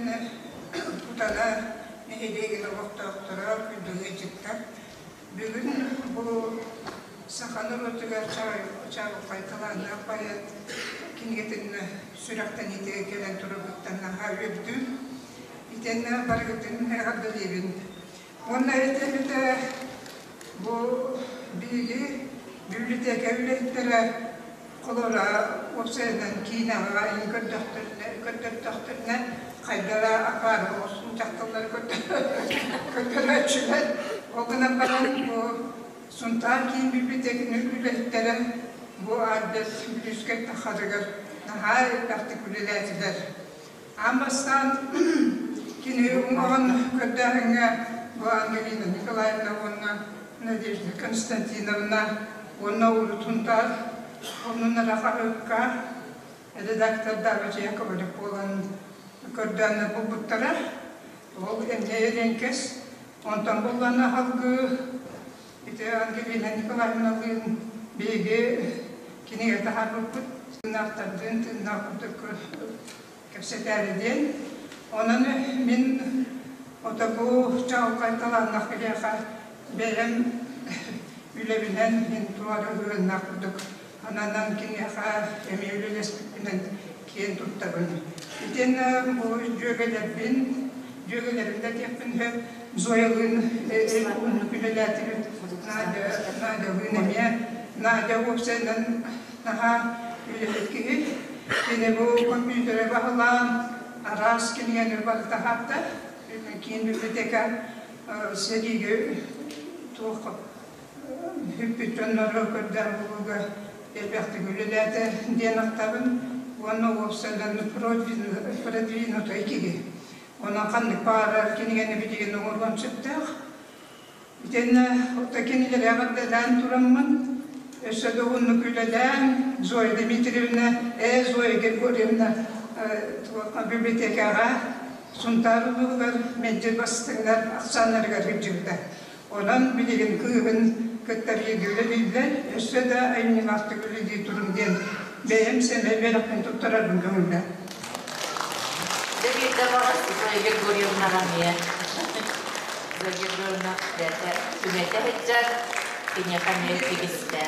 Кутана нэһилиэгин олохтоохторо, күндү ыалдьыттар. Бүгүн бу саха норуотугар чаҕылхай талааннаах поэт кинигэтин сүрэхтэниитигэр кэлэн турарбыттан наһаа үөрдүм. Итиэннэ барыгытын эҕэрдэлиибин. Уонна этэ бу биһиги библиотека үлэһиттэрэ холоро уопсайынан киинэҕэ иһин көрдөрдөхтөрүнэ хайдара акаары оҕустун дьахталлары көрдөрөөччүлэр. Ол гынан баран бу Сунтаар киин библиотекатын үлэһиттэрэ бу Альберт Бүлүүскэй тахарыгар наһаа элбэхтик үлэлээтилэр. Аан бастаан кини уҥуоҕун көрдөөһүҥҥэ бу Ангелина Николаевна уонна Надежда Константиновна уонна урут Сунтаар оннунара хаһыакка редактордаабыт Яковлев буолан көрдөөннөр булбуттара. Ол эмиэ эриэҥкэс. Онтон буллана салгыы ити Ангелина Николаевналыын биһиги кинигэ таһаарбыппыт. Тыыннаахтардыын тыыннаах курдук кэпсэтээри диэн. Онон мин ото бу чаҕылхай талааннаах киһиэхэ бэйэм үлэбинэн мин туора ыһыаннаах курдук ананан киниэхэ эмиэ үлэлэспиппинэн киэн туттабын. Итиэннэ бу дьүөгэлэрбин, дьүөгэлэрим да диэхпин сөп, Зоялыын уһуннук үлэлээтибит, Надя, Надялыын эмиэ. Надя уопсайынан наһаа үлэһит киһи. Кини бу компьютеры баһылаан араас кинигэни барыта таһаарда. Киин библиотека сэриигэ туох бүппүт дьоннору көрдөөн булууга элбэхтик үлэлээтэ диэн ахтабын уонна уопсайынан продвинутай киһи. Онон ханнык баҕарар кинигэни билигин оҥоруон сөптөөх. Итиэннэ ото кинилэри эҕэрдэлээн тураммын, өссө да уһуннук үлэлээн, Зоя Дмитриевна, Зоя Григорьевна библиотекаҕа Сунтаар улууһугар мэлдьи бастыҥнар ахсааннарыгар сылдьыбыта. Онон билигин кыыһын кытта бииргэ үлэлииллэр, өссө да айымньылаахтык үлэлии туруҥ диэн бэйэм сэмэй бэлэхпин туттарарбын көҥүллээх. Дьэ биирдэ баҕас Зоя Григорьевнаҕа эмиэ Зоя Григорьевна бэйэтэ түмэтэ сылдьар, киниэхэ эмиэ тигистэ.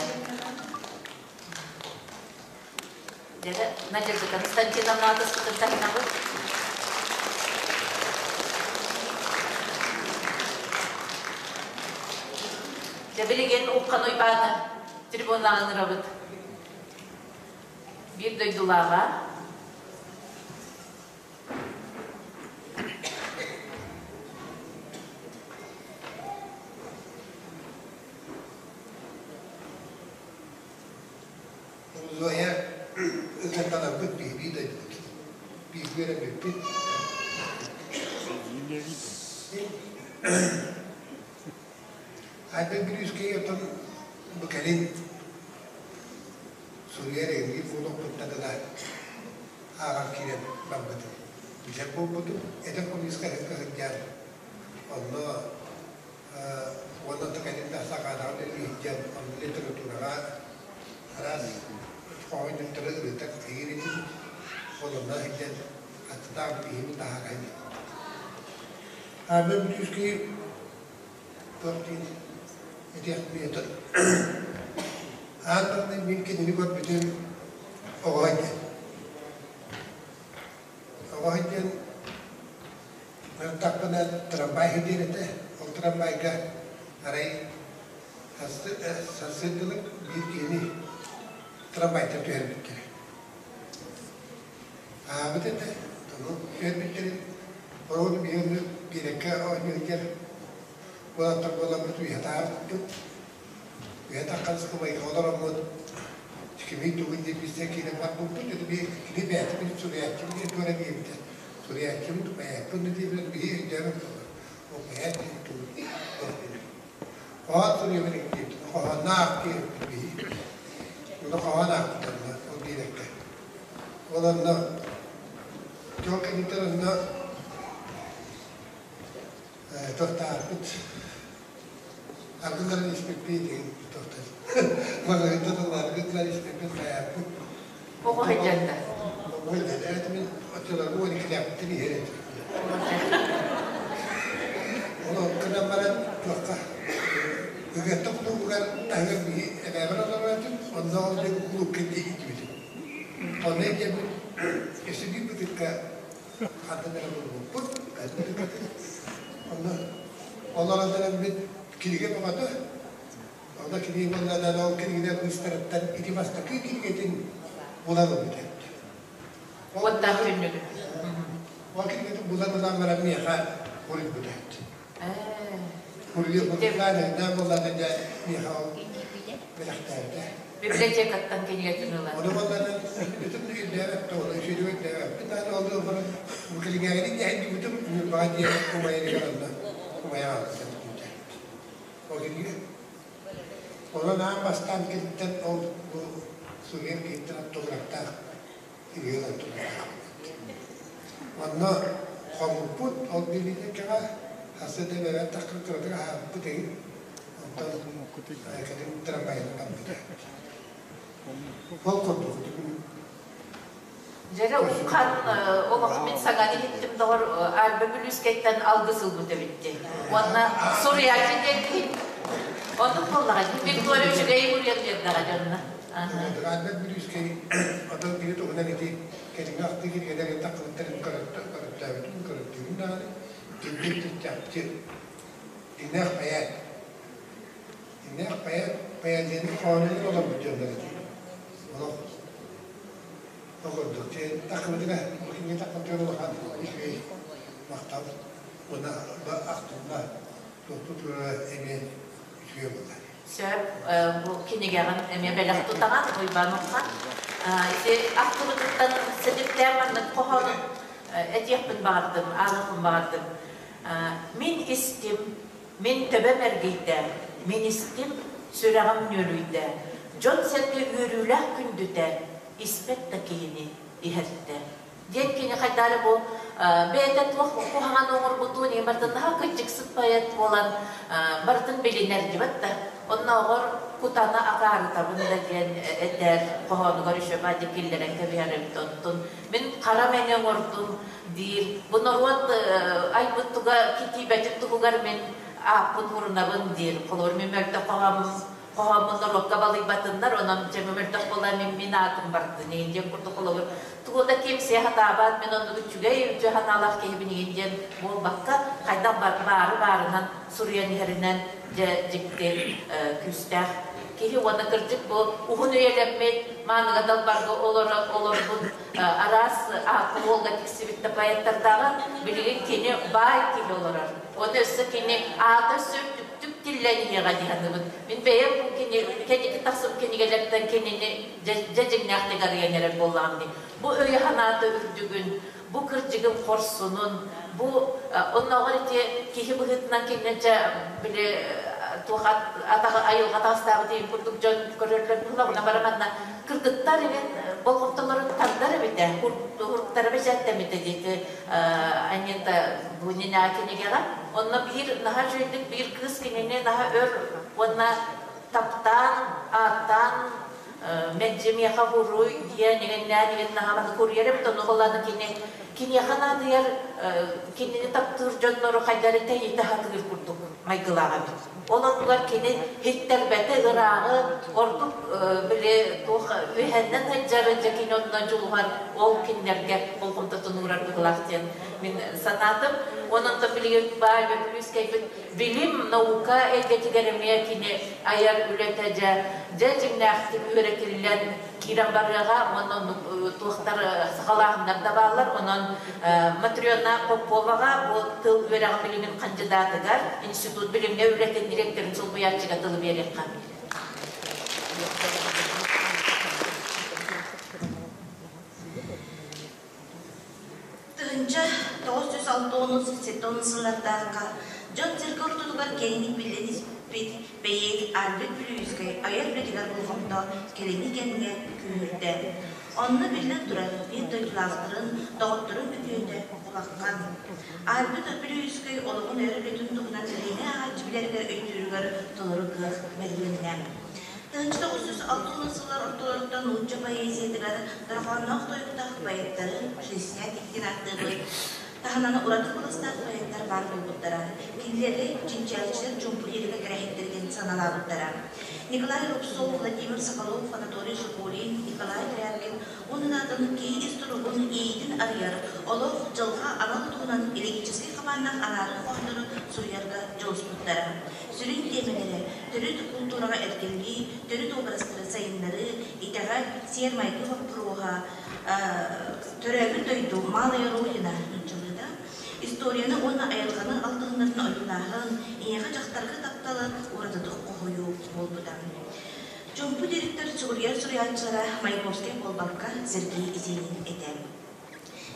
Дьэ, Надежда Константиновна атыспытын таһынабыт. Дьэ, билигин Уххан Уйбааны трибунаҕа ыҥырабыт. Биир дойдулааҕа. Зоя ытыртанарбыт биһиги дойдубут. Бииргэ үөрэммиппит. Айбек Гришкэй оттон бу кэлин суруйар эҥин буолуохпуттан ыла ааҕан киирэн барбытым. Билэр буолбутум. Эдэр коммунистка сылдьан онно уонна кэлин да сахадаҕын илдьэн онно литератураҕа араас хоһоонньуттары ырытар кыйыр этим. Ол онно сылдьан аттытаах биһини таһаарай. Арда Бүлүүскэй туох диин. Этиэхпин Аан маҥнай мин кинини көрбүтүм оҕо диэн. Оҕо диэн ырыттахпына трамвай диэн этэ. Ол трамвайга арай сарсыардалык биир киһини трамвайтан түһэрбиттэрэ. Аабыт этэ, ону түһэрбиттэрин оруолу биһиги биэрэккэ оонньуу уолаттар буоламмыт үөһэ таһаарбыппыт. Үөһэ таххан сыкыбайга олороммут кимий тугуй диэн билсэн киирэн барбыппыт. Это кини бэйэтин суруйааччыбыт диэн туора диэбитэ. Суруйааччыбыт бэйэппин да диэбит биһи өйдөөбөт буолар. Ол бэйэт диэн тугуй Хоһоон суруйабын диэбит. Хоһоонноох диэбиппит биһи. Онно хоһоон аахпыт онно ол биэрэккэ. Ол онно дьол кэнниттэн онно тохтооппут аргыларын испиппит маҕаһыынтан аргыларын испиппит хайааппыт Оҕо сылдьарда. Оҕо сылдьар мин оччолорго уон иккилээхпиттэн иһэр этим. Ол гынан баран туохха Ыгыатта кулуубугар таһыгар биһи эбээбэр олорор этим, онно ол диэки кулуупка иитибитим. Онно илдьэммин өссө биир бытыкка хантан эрэ булбуппут. Онно олорон эрэммит кинигэ бөҕөтө. Онно кинигэ буолла ол кинигэлэр быыстарыттан ити бастакы кинигэтин булан ылбыт эбит. Уоттаах түннүгү. Ол кинигэтин булан ылан баран миэхэ уруйбут эбит. Уруйбутунан өйдөөн буоллаҕына дьэ миэхэ ол бэлэхтээбитэ. Библиотекаттан кинигэтин ылан. Ону буоллаҕына бүтүн өйдөөбөт ол үчүгэй өйдөөбөппүн даҕаны ол да баран бу килиҥээҥини диэһин Ньурбаҕа диэн умайарыгар онно умайа хаалбыта Ол кинигэ. Онон аан бастаан киниттэн ол бу суруйар киһиттэн автографтаах кинигэ ылан турар. Онно хоммуппут, ол библиотекаҕа хасса да бэбэт таххан кыратык аһаабыппыт игин. Онтон кэлин трамвайынан барбыта. Ол курдук Дьэрэ Уххан олох мин саҥаны иһиттим доҕор Альба Бүлүүскэйтэн алгыс ылбыт эбит дии. Уонна суруйааччы диэн киһи оннук буоллаҕа Виктория үчүгэй уруйан биэрдэҕэ дьонно. Альба Бүлүүскэй отон кини туһунан ити кэлиҥҥи ахтыы кинигэлэрин таххыбыттарын көрөттөөбүтүм көрөттүүбүн даҕаны килбик чахчы дьиҥнээх поэт дьиҥнээх поэт поэзияны хоонунан олорбут дьоннор ити олох Ол курдук, таххыбытыгар, кинигэ таххыбытыгар улахан үчүгэй махтал уонна ахтылла туохтуу турара эмиэ үчүгэй буолла. Сөп, бу кинигэҕин эмиэ бэлэх тутаҕын, Уйбаан Уххан. Ити ахтыбытыттан сэдиптээн маннык хоһоонун этиэхпин баҕардым, ааҕыахпын баҕардым. Мин истим, мин төбөм эргийдэ, мин истим, сүрэҕим нүөлүйдэ. Дьон-сэргэ үөрүүлээх күндүтэ, испэт да киһини иһэртэ. Диэн кини хайдаары бу бэйэтэ туох куһаҕан оҥорбутун иһин барытын наһаа кырдьыксыт поэт буолан барытын билинэр дибэт да оннооҕор кутана акаарытабын да диэн этэр хоһоонугар еще баадьы киллэрэн кэбиһэр эбит онтун мин хара мэҥэ оҥордум диир бу норуот айбыт туга китиибэтин туһугар мин ааппын урунабын диир холобур мин мөлтөх хоһооммун хоһооммун норуокка балыйбатыннар, онон дьэ мөлтөх буолан мин мин аатым бардын иһин диэн курдук холобур тугу да кимсиэ сатаабат мин оннук үчүгэй үтүө санаалаах киһибин иһин диэн буолбакка хайдах баары баарынан суруйан иһэринэн дьэ дьикти күүстээх киһи уонна кырдьык бу уһун үйэлэммит мааныга далбарга олорбут араас аакка уолга тиксибит да поэттардааҕар билигин кини баай киһи олорор уонна өссө кини аата өссө үрдүктүк тиллэн иһиэҕэ дии саныыбын. Мин бэйэм бу кини кэнники тахсыбыт кинигэлэртэн кинини дьэ дьиҥнээхтик арыйан эрэр буоллаҕым дии. Бу өйө-санаата үрдүгүн, бу кырдьыгын хорсунун, бу оннооҕор ити киһи быһыытынан кинини дьэ били туох атаҕы айылҕа таастаабыт иһин курдук дьон көрөллөр быһыылаах бары манна кыргыттар иһин болҕомтолорун тардар эбитэ уруктара бэчээттэммитэ диэки Аннета Бунина кинигэҕэ. Онно биир наһаа үчүгэйдик биир кыыс кинини наһаа өр уонна таптаан, ааттаан мэлдьи миэхэ уруй диэн иҥэннээн иҥэн наһаа куруйар эбит. Ону холааны кини киниэхэ наадыйар кинини таптыыр дьоннору хайдары тэйитэ сатыыр курдук майгылаах эбит. Ол оннугар кини иттэрбэти ырааҕы ордук били туох үһэннэн сылдьары дьэ кини онно дьулуһар ол кинилэргэ болҕомтотун уурар быһыылаах диэн мин санаатым. Онон то билигин баай Бөпүлүүскэйбит билим, наука эйгэтигэр эмиэ кини айар үлэтэ дьэ дьэ дьиҥнээхтик үөрэтиллэн киирэн барыаҕа уонна оннук туохтар саҕалааһыннар да бааллар. Онон Матрена Поповаҕа бу тыл үөрэҕин билимин хандьыдаатыгар институт билимҥэ үлэтин директорын солбуйааччыга тылы биэриэххэ. 1967 сыллардаахха дьон-сэргэ ортотугар киэҥник биллэн испит бэйиэт Альберт Бүлүүйүскэй айар үлэтигэр болҕомто кэлиҥҥи кэмҥэ күүһүрдэ. Онно биллэн турар, биир дойдулаахтарын, доҕотторун үтүөтэ улахан. Альберт Бүлүүйүскэй олоҕун айар үлэтин туһунан билиҥҥи ааҕааччы билэригэр өйдүүрүгэр толору кыах бэрилиннэ. 1960 сыллар ортолоруттан нуучча поэзиятыгар дорҕоонноох тойуктаах поэттары шестидесятниктин ааттыыбыт таһынан ураты кылыстаах поэттар баар буолбуттара. Кинилэри чинчээччилэр чуумпу лирика кэрэһиттэрин саналаабыттара. Николай Рубцов, Владимир Соколов, Анатолий Жигулин, Николай Тряпкин уонна атын киһи ис туругун иэйиитин арыйар, олох, дьылҕа анал туһунан лирическэй хабааннаах анаарыы хоһооннору суруйарга дьулуспуттара. Сүрүн тиэмэлэрэ төрүт култуураҕа эргиллии, төрүт уобарастары сайыннарыы, итэҕэл, сиэр-майгы боппуруоһа, төрөөбүт дойду Малая Родина нууччалыыта, историяны уонна айылҕаны алтыһыннарын ойуулааһын, ийэҕэ-дьахтарга тапталы уратытык хоһуйуу буолбута. Чуумпу директор суруйар суруйааччылара Маяковскай буолбакка Сергей Есенин этэ.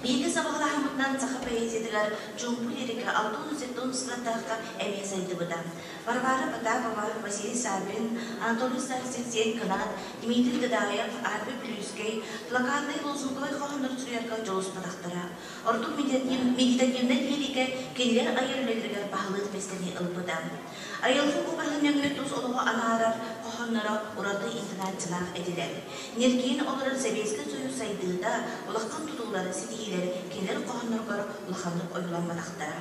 Биһиги сабаҕалааһыммытынан саха поэзиятыгар чуумпу лирика 67 сыллардаахха эмиэ сайдыбыта. Варвара Потапова, Василий Саввин, Анатолий Саввин Кынат, Дмитрий Дадаев, Арби Плюскэй плакатнай лозунговай хоһооннору суруйарга дьулуспатахтара. Ордук медитативнай лирика кинилэр айар үлэлэригэр баһылыыр миэстэни ылбыта. Айылҕа уобараһын нөҥүө тус олоҕу анаарар хоһоонноро ураты интонациялаах этилэр. Ньиргийэн олорор Сэбиэскэй Союз сайдыыта, улахан тутуулар, ситиһиилэр кинилэр хоһоонноругар улаханнык ойууламматахтара.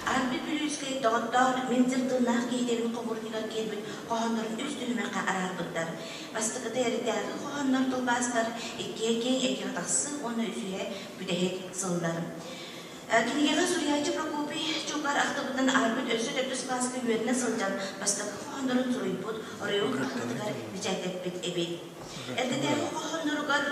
Арби Бүлүүскэй доҕоттоор мин сир тыыннаах киһитэбин хомуурунньугар киирбит хоһооннорун үс түһүмэххэ араарбыттар. Бастакыта эрдээҕи хоһооннор тылбаастар, иккиһэ киэҥ эйгэҕэ тахсыы уонна үсүһэ бүтэһик сыллар. Кинигэҕэ суруйааччы Прокопий Чуукаар ахтыбытынан Арбит өссө төрдүс кылааска үөрэнэ сылдьан бастакы хоһооннорун суруйбут, оройуон хаһыатыгар бэчээттэппит эбит. Эрдэтээҕи хоһоонноругар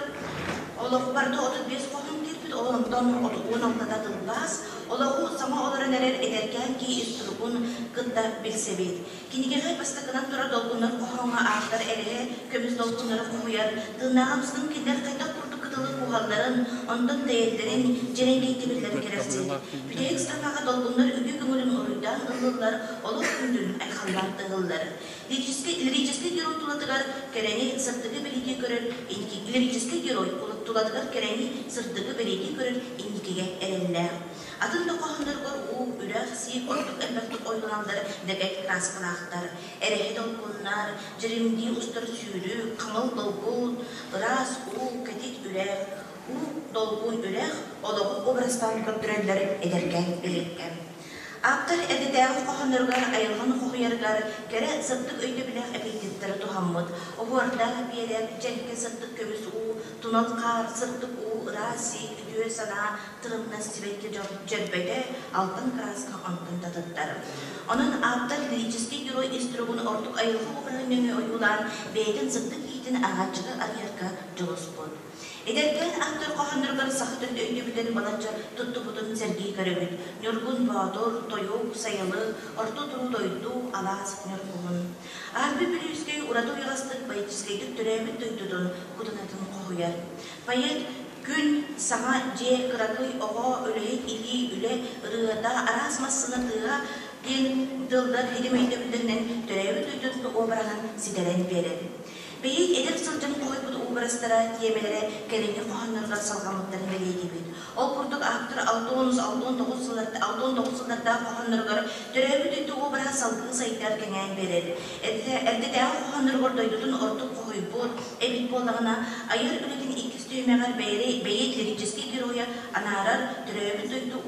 олох барыта 35 хоһоон киирбит, ол онтон 16-та тылбаас, олоҕу саҥа олорон эрэр эдэркээн киһи ис туругун кытта билсэбит. Кинигэҕэ бастакынан турар долгуннар хоһооҥҥо автор эрэһэ көмүс долгуннары хоһуйар, тыыннааҕымсытын кинилэр хайдах курдук кытылы кууһалларын, онтон тэйэллэрин, дьэрэҥкэйтибиллэрин кэрэхсиир. Бүтэһик строфаҕа долгуннар үтүө көҥүлүн уруйдаан ыллыллар, олох күндүн айхаллаан ыһыллар. Лирическэй, лирическэй герой тулатыгар кэрэни, сырдыгы бэлиэтии көрөр лирическэй герой тулатыгар кэрэни, сырдыгы бэлиэтии көрөр инникигэ эрэллээх. Атын да хоһоонноругар уу, үрэх, сиик ордук элбэхтик ойууланаллар дэгэт кырааскалаахтар, эрэһэ долгуннар, дьиримнии устар сүүрүк, хаҥыл долгун, ыраас уу, кэтит үрэх, уу долгун үрэх олоҕу образтаан көрдөрөллөр эдэркээн биликкэ. Ааптар эрдэтээҕи хоһоонноругар айылҕаны хоһуйарыгар кэрэ сырдык өйдөбүлээх эпитеттары туһаммыт, оһуордаах биэрэк, дьэҥкэ сырдык көмүс уу, тунал хаар, сырдык уу, ыраас сиик, үтүө санаа, тырымнас сибэкки дьөрбөтө, алтан кырааска онтон татыттар. Онон ааптар лирическэй герой ис туругун ордук айылҕа обраһын нөҥүө ойуулаан, бэйэтин сырдык иитин ааҕааччыга арыйарга дьулуспут. Эдэркээн автор хоһоонноругар саха төрүт өйдөбүлүн балачча туттубутун сэргии көрөбүт. Ньургун Боотур, Тойук, Сайылык, Орто туруу дойду, Алаас Ньургуһун. Арби Бүлүүскэй ураты уйаҕастык поэтическайдык төрөөбүт дойдутун кутанатын хоһуйар. Поэт Күн, саҥа дьиэ, кыракый оҕо, үлэһит илии, үлэ ырыата, араас массыына тыаһа диэн тыллар илим өйдөбүллэринэн төрөөбүт дойдутун уобараһын ситэрэн биэрэр. Бэйиэт эдэр сылдьан хоһуйбут уобарастара, тиэмэлэрэ кэлиҥҥи хоһоонноругар салҕаммыттарын бэлиэтиибит. Ол курдук ааптар 69 69 сыллардаах хоһоонноругар төрөөбүт дойду уобараһа салгыы сайдар, кэҥээн биэрэр. Эрдэтээҕи хоһоонноругар дойдутун ордук хоһуйбут эбит буоллаҕына, айар үлэтин иккис түһүмэҕэр бэйиэт лирическэй геройа анаарар төрөөбүт дойду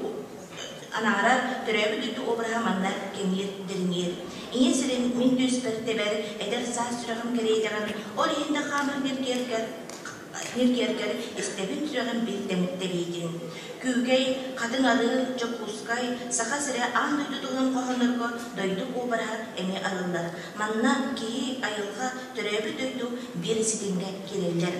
анаарар төрөөбүт дойду обраһа манна кэҥиир, дириҥиир. Ийэ сирим мин түспэр тэбэр, эдэр саас сүрэҕим кэриэтэҕин, ол иһин да хаамар ньиргиэргэр ньиргиэргэр истэбин сүрэҕим бил тэбиитин. Күүкэй, Хатыҥ Арыы, Дьокуускай, Саха сирэ аан дойду туһунан хоһооннорго дойду уобараһа эмиэ арыллар. Манна киһи, айылҕа, төрөөбүт дойду биир ситимҥэ киирэллэр.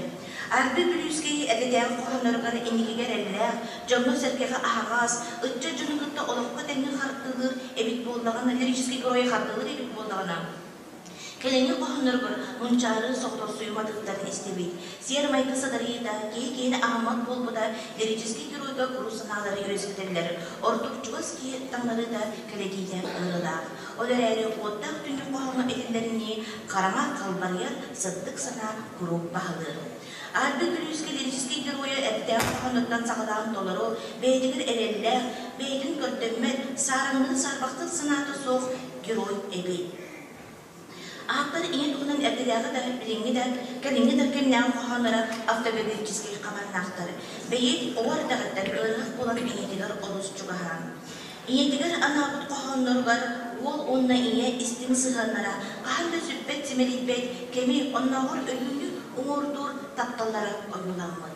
Арбы Бүлүүскэйи эрдэтээҕи хоһоонноругар инникигэ эрэллээх, дьоҥҥо-сэргэҕэ аһаҕас, ыччат дьону кытта олоххо тэҥҥэ хардыылыыр эбит буоллаҕына, лирическэй геройу хардыылыыр эбит буоллаҕына, кэлиҥҥи хоһоонноругар мунчаары соҕотохсуйуу матыыптарын истибит. Сиэр-майгы садарыйыыта, киһи киһини аһыммат буолбута лирическэй геройга курус санаалары үөскэтэллэр, ордук чугас киһи таҥнарыыта кэлэтиитэ ыарыылаах. Ол эрээри уоттаах түннүк хоһооҥҥо этиллэринии, хараҥа халбарыйар сырдык санаа куруук баһылыыр. Арбы Күлүүскэ лирическэй геройа эрдээх хоһоонуттан саҕалаан толору, бэйэтигэр эрэллээх, бэйэтин көрдөммөт, саараҥныы саарбахтык санаата суох герой эбит. Ааптар ийэ туһунан эрдэтээҕи да, билиҥҥи да, кэлиҥҥи да кэмнээҕи хоһоонноро автобиографическай хабааннаахтар. Бэйиэт оҕо эрдэҕиттэн ыарыһах буолан ийэтигэр олус чугаһаан. Ийэтигэр анаабыт хоһоонноругар уол уонна ийэ истиҥ сыһыаннара хаһан да сүппэт-симэлийбэт кэми, оннооҕор өлүүнү уҥуордуур тапталлара ойууламмыт.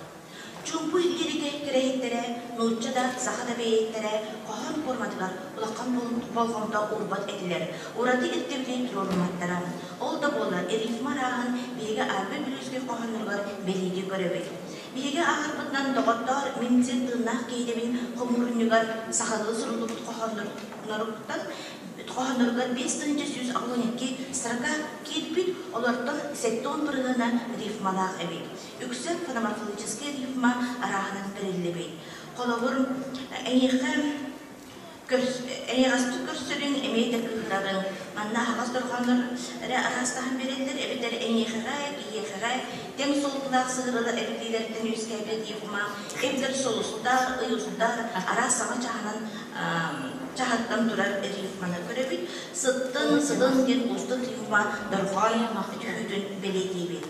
Чуумпу лирика кэрэһиттэрэ, нуучча да, саха да бэйиэттэрэ хоһоон пуорматыгар улахан болҕомто уурбат этилэр, ураты ирдэбили туруорумматтара. Ол да буоллар, рифма арааһын биһиги Арбы Бүлүүскэй хоһоонноругар бэлиэтии көрөбүт. Биһиги ааҕарбытынан доҕоттоор, мин син тыыннаах киһитэбин хомуурунньугар сахалыы суруллубут хоһоонноруттан хоһоонноругар 5182 строка киирбит, олортон 70 бырыһыана рифмалаах эбит. Үксэ фономорфологическай рифма арааһынан бэриллибит. Холобур, эйиэхэ эйэҕэстик көрсөрүҥ эмиэ да кыыһырарыҥ. Манна аһаҕас дорҕооннор эрэ араастаһан биэрэллэр эбэтэр эйиэхэҕэ, киһиэхэҕэ тэҥ суолталаах сыһыарылар эбиллиилэриттэн үөскээбит рифма, эбэтэр сулустар, ый устар, араас саҥа чаһынан чаһыттан турар рифманы көрөбүт. Сыттын, сылын диэн уустук рифма дорҕоон түһүүтүн бэлиэтиибит.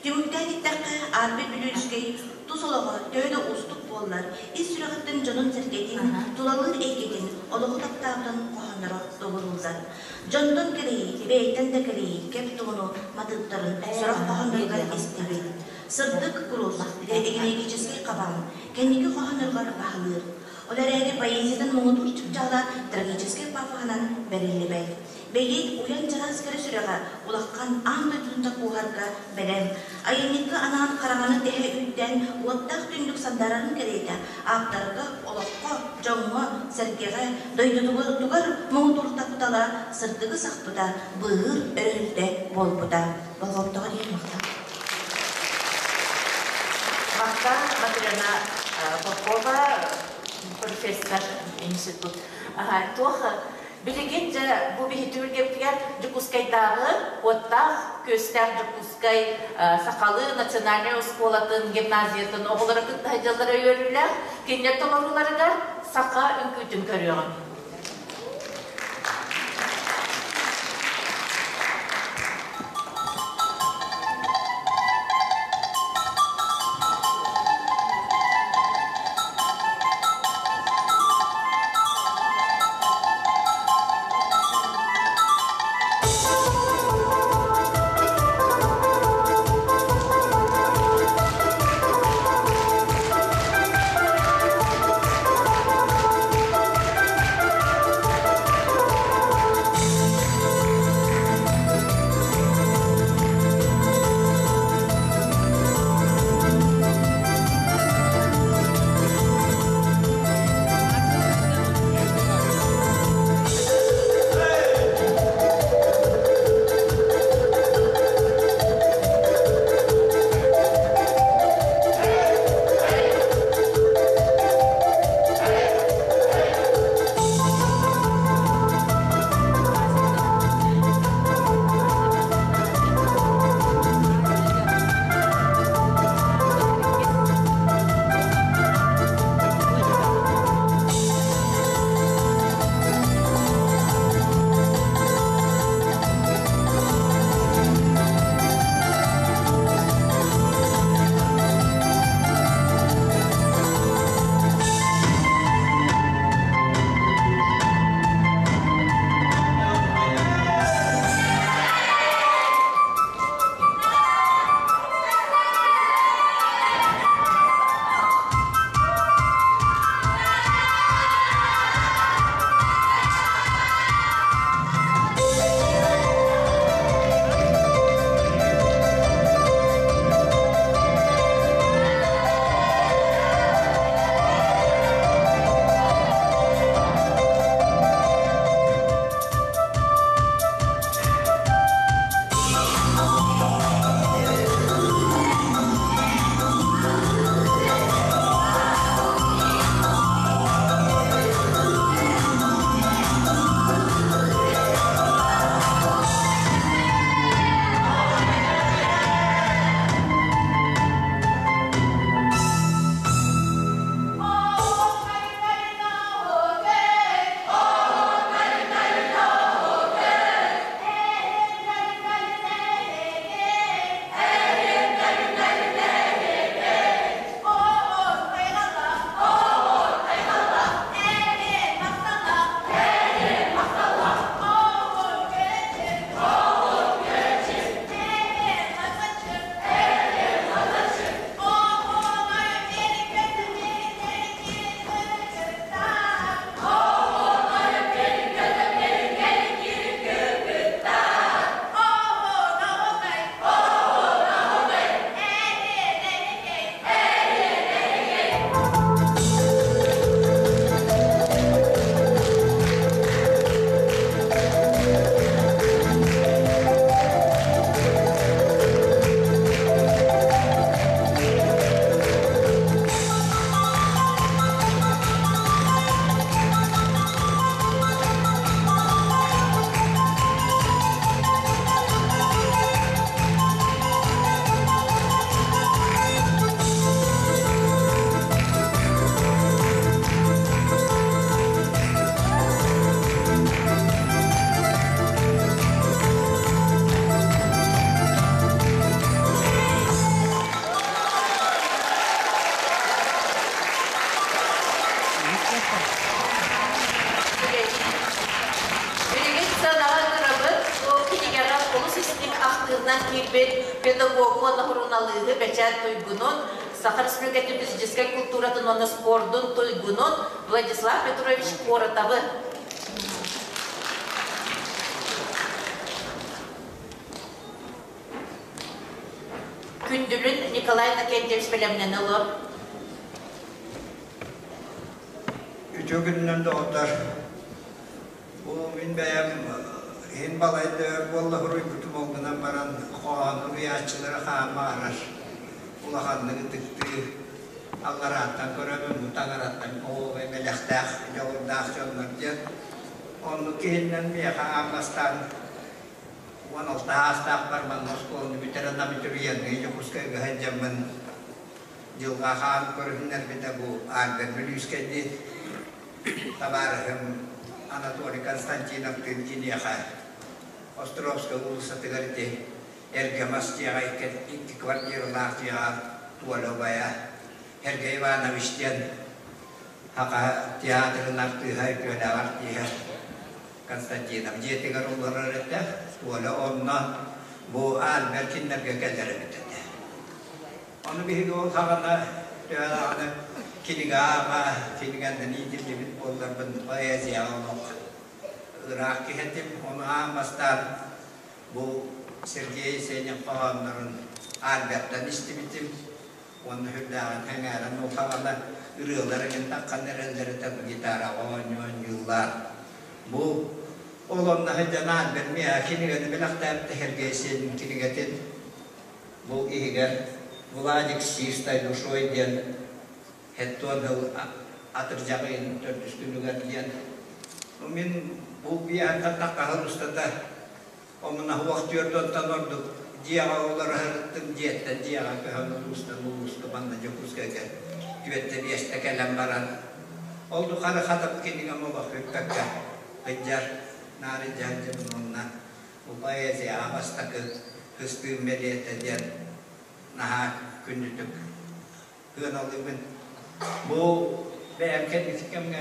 Түмүктээн эттэххэ, Арбий Бүлүүскэй тус олоҕо төһө да уустук буоллар, ис сүрэҕиттэн дьонун-сэргэтин, тулалыыр эйгэтин, олоҕу таптаабытын хоһоонноро добулууллар. Дьонтон кэлэйии, бэйэттэн да кэлэйии кэп тугуну матыыптарын сорох хоһоонноругар истибит. Сырдык курус, элегическэй хабаан, кэнники хоһоонноругар баһылыыр. Ол эрээри поэзиятын муҥутуур чыпчаала трагическай пафоһынан бэриллибэт. Бэйиэт уйан чараас кэрэ сүрэҕэ улахан аан дойдутун да кууһарга бэлэм. Айанньыкка анаан хараҥаны тэһэ үүттээн уоттаах түннүк сандаарарын кэриэтэ ааптарга, олоххо, дьоҥҥо, сэргэҕэ, дойдутугар муҥутуур таптала сырдыгы сахпыта, быыһыыр өрүһүлтэ буолбута. Болҕомтоҕо диэн махтал. Махтал Матрена Попова, профессор институт. Туох Билигин дьэ бу биһи түһүлгэбитигэр Дьокуускайдааҕы уоттаах күөстээх Дьокуускай сахалыы национальнай оскуолатын гимназиятын оҕолоро кытта сылдьаллара үөрүүлээх. Кинилэр толорууларыгар саха үҥкүүтүн көрүөҕүҥ. Педагогу уонна суруналыыһы бэчээт туйгунун, Саха Республикатын физическэй култууратын уонна спордун туйгунун Владислав Петрович Коротовы. Күндүлүн Николай Иннокентьевич бэлэмнэн олор. Үтүө күнүнэн доҕоттор. Бу мин бэйэм иһин балайда өр буолла суруйбутум ол гынан баран хоһоону суруйааччылары хаамаарар улаханнык ытыктыы алларааттан көрөбүн бу таҥараттан оһуобай бэлэхтээх дьоҕурдаах дьоннор диэн оннук киһиннэн миэхэ аан бастаан 16 саастаахпар манна оскуоланы бүтэрэн абитуриенныы Дьокуускайга сылдьаммын Дьылҕа хаан көрүһүннэрбитэ бу Альберт Бүлүүскэйдии табаарыһым Анатолий Константиновтыын киниэхэ Островскай уулуссатыгар ити эргэ мас дьиэҕэ икки квартиралаах дьиэҕэ Толя убайа Сергей Иванович диэн Саха театрын артыыһа, үтүөлээх артыыһа Константинов дьиэтигэр олорор этэ. Толя онно бу Альберт кинилэргэ кэлэр эбит этэ. Ону биһиги ол саҕана төһө даҕаны кинигэ ааҕа, кинигэннэн иитиллибит буолларбын поэзияҕа олох ыраах киһи этим. Ону аан бастаан бу Сергей Есенин хоһооннорун Альбертан истибитим уонна сүрдээҕин сэҥээрэн ол саҕана ырыалар эҥин таххан эрэллэритэ гитараҕа оонньуу оонньууллар. Бу ол онно сылдьан Альберт миэхэ кинигэни бэлэхтээбитэ Сергей Есенин кинигэтин Бу иһигэр Владик с чистой душой диэн хеттуон сыл атырдьах ыйын төрдүс күнүгэр диэн мин бу биэһэттэн таххаһын устата омунаһуох түөрт ордук дьиэҕэ олоро сырыттым дьиэттэн дьиэҕэ көһөн улуустан улууска манна Дьокуускайга түөртэ биэстэ кэлэн баран ол тухары хатап кинигэм олох бүппэккэ сылдьар наар илдьэ сылдьабын уонна Бу поэзияҕа бастакы кыстыым бэлиэтэ диэн наһаа күндүтүк сыаналыыбын. Бу бэйэм кэнники кэмҥэ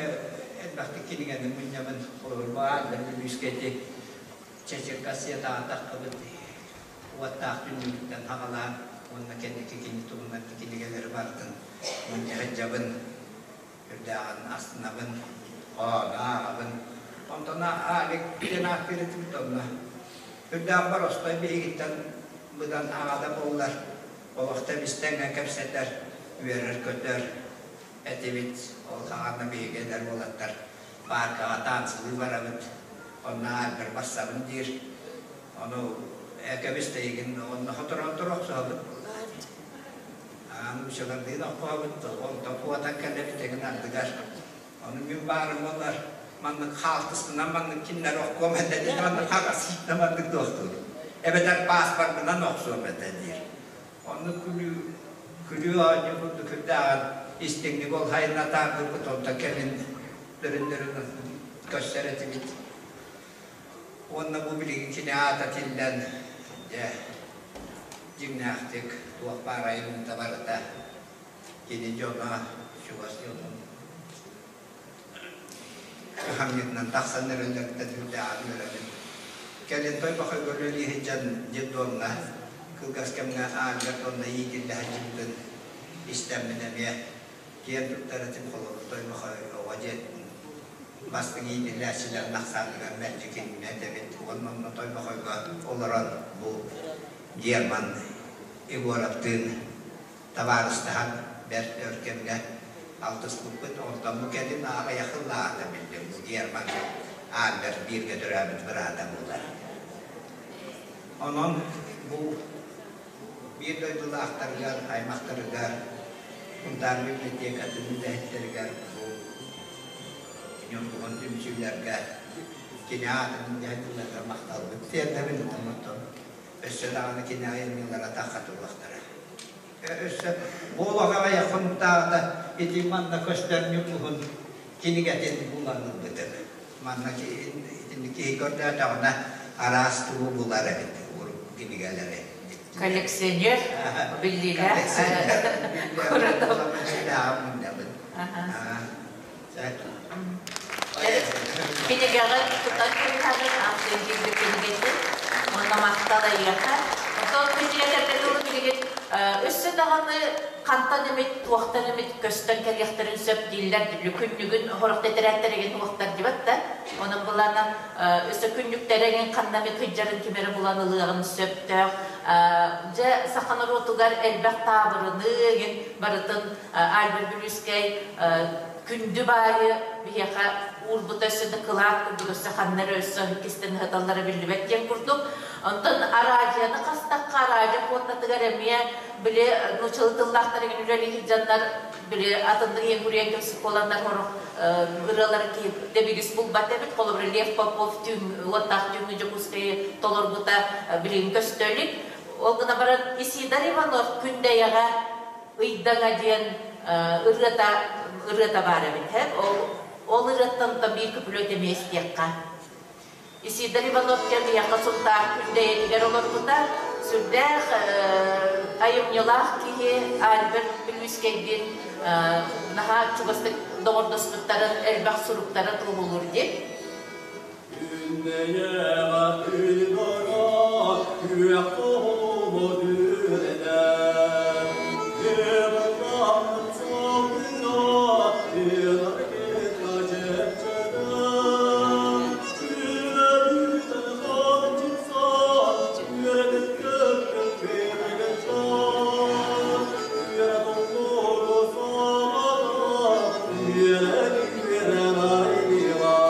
элбэхтик кинигэни мунньабын. Холобур, бу Альберт Бүлүүскэ ити Чечеркассетаҕа таххыбыт уоттаах түннүгүттэн саҕалаан уонна кэнники кини туһунан кинигэлэри барытын мунньа сылдьабын. Үрдээҕин астынабын, хоһоону ааҕабын. Онтон Алик диэн ааттыыр этибит онно. Үрдээх боростой биһигиттэн быдан аҕа да буоллар, олох тэбис-тэҥҥэ кэпсэтэр, үөрэр-көтөр этибит. Ол саҕана биһиги эдэр уолаттар пааркаҕа таансылыы барабыт. Онно Альберт барсабын диир. Ону кэбис тэйигин онно хоторон тура охсуһабыт. Нууччалардыын оххообут, онтон куотан кэлэбит эҥин ардыгар. Ону мин баарым буоллар, маннык хаалтыспынан маннык кинилэр оххуом этэ диир, маннык хаҕасыытынан маннык туохтуур. Эбэтэр пааспарбынан охсуом этэ диир. Онно күлүү, күлүү оонньуу курдук үрдээҕин истиҥник ол хайынатаардырбыт, онтон кэлин дөрүн-дөрүн көрсөр этибит. Уонна бу билигин кини аата тиллэн, дьэ, дьиҥнээхтик туох баар айымньыта барыта кини дьоно чугас дьонун кыһамньытынан тахсан эрэллэриттэн үрдээҕин үөрэбин. Кэлин Тойбохойго үлэлии сылдьан детдомҥа кылгас кэмҥэ Альберт онно иитиллэ сылдьыбытын истэммин эмиэ киэн туттар этим холобур Тойбохой оҕо дьиэтин бастыҥ иитиллээччилэрин ахсааныгар мэлдьи кинини этэбит уонна онно Тойбохойго олорон бу Герман Егоровтыын табаарыстаһан бэрт өр кэмҥэ алтыспыппыт. Онтон бу кэлин аҕыйах сыллааҕыта биллим бу Герман Альберт бииргэ төрөөбүт быраата буолар. Онон бу биир дойдулаахтарыгар, аймахтарыгар, Сунтаар библиотекатын үлэһиттэригэр бу Ньургуһун түмсүүлэргэ кини аатын дьаһайдыларыгар махталбын тиэрдэбин. Онтон өссө даҕаны кини айымньылара тахха туруохтара. Өссө бу олох аҕыйах хонуктааҕыта ити манна көстөр Ньургуһун кинигэтин булан ылбытым. Манна итинник киһи көрдөөтөҕүнэ араас тугу булар эбит урукку кинигэлэри. Коллекционер биллиилээх куратов. Мунньабын. Кинигэҕэ тутан кэбиһэҕин, ахсын киирбит кинигэтин, уонна махтал эйиэхэ. Оттон күн сирэ кэргэн тылы билигин Өссө даҕаны хантан эмит, туохтан эмит көстөн кэлиэхтэрин сөп дииллэр, күннүгүн сорох тэтэрээттэригин уохтар дибэт да. Онон былаана өссө күннүктэрин ханна эмит сылдьарын ким эрэ булан ылыаҕын сөптөөх. Дьэ, саха норуотугар элбэх таабырыны игин барытын Альберт Бүлүүскэй күндү баайы биһиэхэ уурбута өссө да кылаат курдук өссө ханна эрэ өссө кистэн ыһыталлара биллибэт диэн курдук. Онтон араадьыйаны хастахха араадьа пуондатыгар эмиэ били нууччалыы тыллаахтар игин үлэлии сылдьаннар били атыннык иэн куруйан кэпсик буоланнар сорох ырыалары киһи дэбигис булбат эбит. Холобура Лев Попов түүн уоттаах түүҥҥү Дьокуускайы толорбута билигин көстө илик. Ол гына баран Исидор Иванов Күндэйэҕэ Ыйдаҥа диэн ырыата ырыата баар эбит. Ол ол ырыаттан да биир күпүлүөт эмиэ истиэххэ. Исидор Иванов диэн биһиэхэ Сунтаар Күндэйэтигэр олорбута. Сүрдээх айымньылаах киһи Альберт Бүлүүскэйдиин наһаа чугастык доҕордоспуттарын элбэх суруктара туоһулуур дии. Күндэйэҕэ ыйдара күөх туһугу үрэнэр. Кыыллаах сылгыга тыынаргыта чэпчэтэр. Күөлүтэн ханчыса үөрэтин көппүт кыргыттар. Үөрэ толлугу саҕана үөрэ үөрэн айдылар.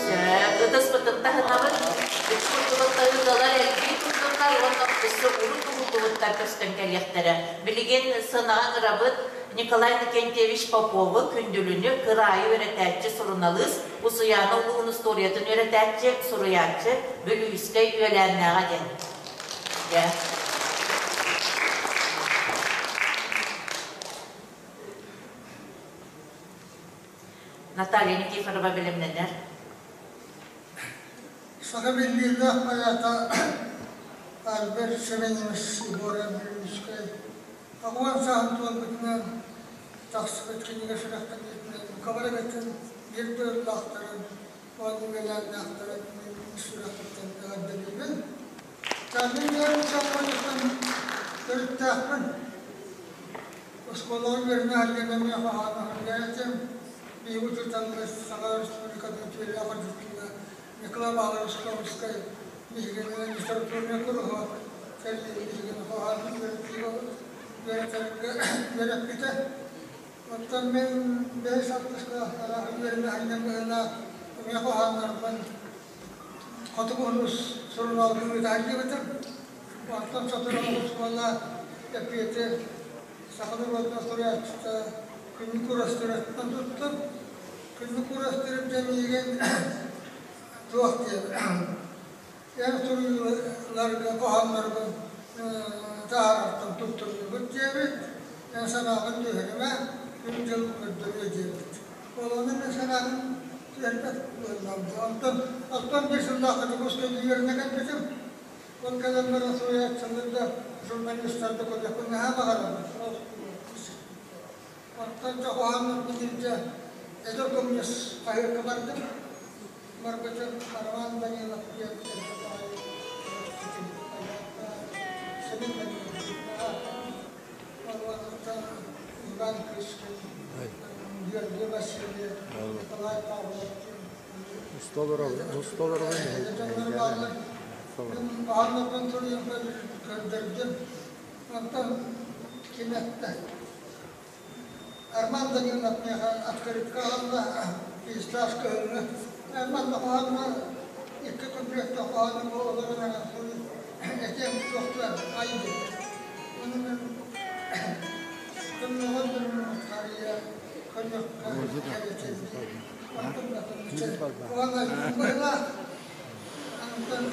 Сөп, ытыспытын таһынабыт. Үс курдугун таһыылар элбии турдуннар уонна өссө урут уһуллубуттар көстөн кэлиэхтэрэ. Билигин сыанаҕа ыҥырабыт Николай Иннокентьевич Попову, Күндүлүнү, кыраайы үөрэтээччи, суруналыыс, Усуйаана улууһун устуоруйатын үөрэтээччи, суруйааччы, Бүлүүскэй үөлээннээҕэ диэн. Дьэ. Наталья Никифорова бэлэмнэнэр. Саха биллиилээх поэта Альберт Семенович Егоров Бүлүүскэй аҕыйах сааһын туолбутунан тахсыбыт кинигэ сүрэхтэниитинэн бука барыгытын биир дойдулаахтарын уонна үөлээннээхтэрин мин сүрэхпиттэн эҕэрдэлиибин. Мин бэйэм сахалартан төрүттээхпин. Оскуолаҕа үөрэнэ сылдьан эмиэ хоһоон суруйар этим. Биһиги учууталбыт Саха Республикатын үтүөлээх учуутала Николай Павлович Томскай биһигини литературнай куруһуок тэрийэн биһигини хоһоон үөрэтэргэ үөрэппитэ. Оттон мин бэһис алтыска үөрэнэ сылдьан быһыылаах эмиэ хоһооннорбун Хотугу улуус сурунаалга ыыта сылдьыбытым. Онтон сотору оскуола эппиэти саха норуотун суруйааччыта Күннүк Уурастыыраттан туттум. Күннүк Уурастыырап диэн миигин туох диэн эн суруйууларга хоһоонноргун таһаарартан туттурдубут диэбит. Эн санааҕын түһэримэ, күн-дьыл көрдөрүө диэбит. Ол ону мин санаабын түһэрбэт буоллаҕым. Онтон оттон биир сыллаахха Дьокуускайга үөрэнэ кэлбитим. Ол кэлэн баран суруйааччылар да, журналистар да көрүөхпүн наһаа баҕарабын. Оттон дьэ хоһооннорбун илдьэ Эдэр коммунист хаһыакка бардым. Барбытым Роман Данилов диэн Семен Данилов Иван Кычкин, Георгий Васильев, Николай Павлов Мин хоһооннорбун суруйан көрдөрдүм. Онтон ким эттэ? Арман Данилов миэхэ открытка аҕалла, пейзаж көһүҥҥэ. Манна хоһооҥҥо икки комплектка хоһоону олорон эрэн суруй этиэм суохтугар ай диэтэ. Ону мин көмөҕө дөрүнүммүт харыйа көнньүккэ кэлитин онтон уонна быһыылаах онтон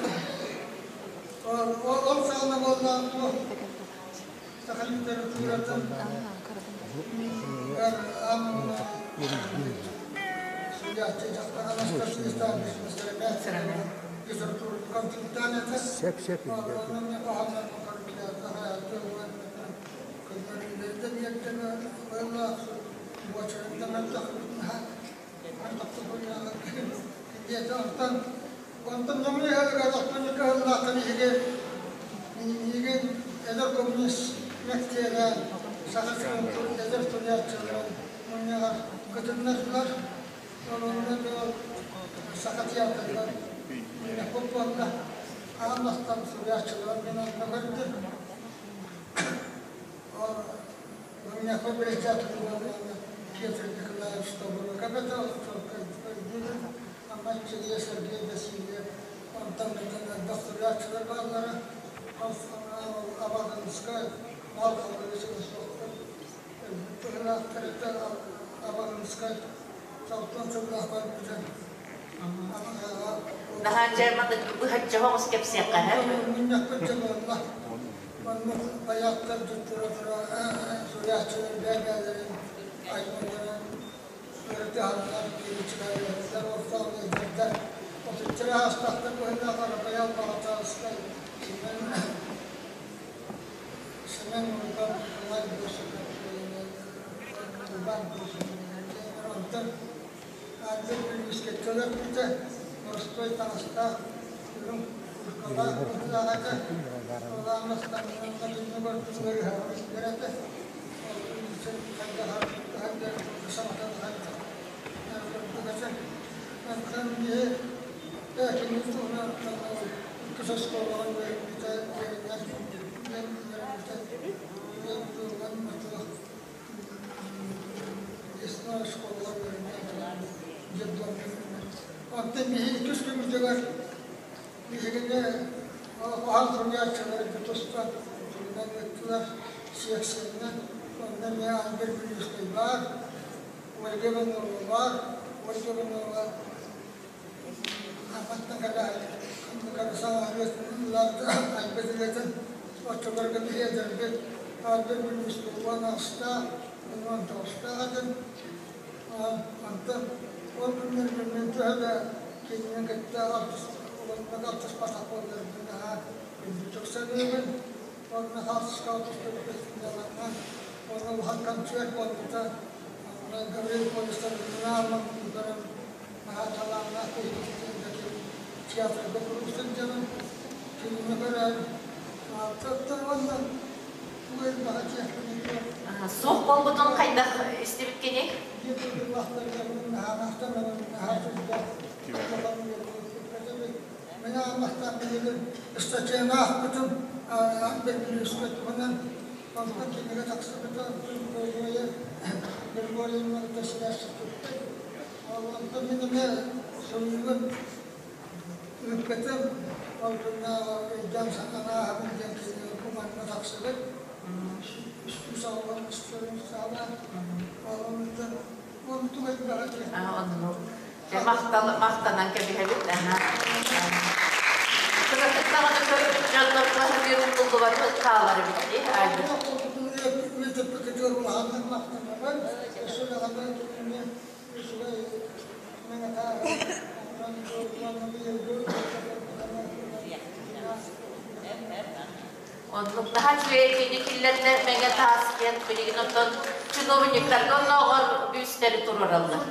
ол саҕана буолла туох саха литературатын Диэтэ онтон онтон нөҥүө ыһыгар охтонньукка ыһыллаахтан иһиги миигин эдэр коммунист мэктиэлээн Саха сирин эдэр суруйааччыларын мунньаҕар кытыннардылар. Ол онно Саха театрыгар мунньахпыт буолла. Аан бастаан суруйааччылар мин онно көрдүм. Ол мунньахха председатель буолла Петр Николаевич Тобуруокап этэ, өйдүүбүн. Амма Иччигийэ Сергей Васильев, онтон бүтүн элбэх суруйааччылар бааллара. Абаҕынскай, Марк Павлович Ростовтар өлбүт быһыылаахтар этэ. Абаҕынскай салтан сыллаах барбыта. Наһаа дьэ маннык быһаччы оҕус кэпсиэххэ һэ. Мунньахпыт дьэ буолла. Маннык байааттар тура-тура суруйааччылар бэйэлэрин аймаларын ырытыһаннар, кииричилэр ортоон ыйдардар. Отучча аастахтар быһыылаах Арапайаал Баҕатааскай Семен Семен Уйбан Николай Босиков Уйбан Босиков онтон Ардык Бүлүүскэ төлөппүтэ, боростуой таҥастаах, үрүҥ куркалаах быһыылаах этэ. Ол аамастаммынан кинини көрдүгэр ыһаҕын истэр этэ. Ол үлүсүн хайдах хайдах саҥатан хайдах курдук этэ. Онтон биһи кини туһунан иккис оскуолаҕа үөрэммитэ, үөрэнэр үөрэммитэ, үөрэммитэ Лесной школа детдомҥа. Онтон биһи иккис күммүтүгэр биһигини хоһоон суруйааччыларга туста суруйан ыыттылар сиэксийэннэн. Онно эмиэ Альберт Бүлүүскэй баар, Ольга Иванова баар. Ольга Иванова Амматтан кэлэ айбыт үлэтин оччолорго биһи эдэрбит Альберт Бүлүүскэй 18-таах, 19-таах этим. Онтон ол күннэргэ мин төһө да кинини кытта алтыспатах алтыспатах буолларбын наһаа күндүтүк саныыбын. Онно хаартыскаҕа түспүппүт сынньалаҥҥа. Онно улахан концерт буолбута. Онно Гаврил Повестовнааҕын көрөн наһаа талааннаах киһи театрга куруук сылдьабын. Кинини көрөн уонна Суох буолбутун хайдах истибиккиний? Мен ааммахтаах билигин ыстатыйаны аахпытым, бэрбилүүскэ туһунан онтон кинигэ тахсыбыта Григорий Григорьевна сибээс туппут. Онтон мин эмиэ суруйугун ыыппытым, ол күннээҕи өйдөөн санааһабын диэн кинигэ куманна тахсыбыт. Үстүү саҕалан саҕалаан, ол онтон онтук элбэҕи Оннук. Дьэ махтал махтанан кэбиһэбит. Кыратык даҕаны көрбүт дьоннорго биир умнуллубат хаалар эбит дии Альберт. Улаханнык махтанабын. Өссө даҕаны кинини үчүгэй Оннук наһаа үчүгэй этиини киллэрдэ Мэҥэ Таас диэн билигин оттон чиновниктарга оннооҕор бүүстэри туруораллар.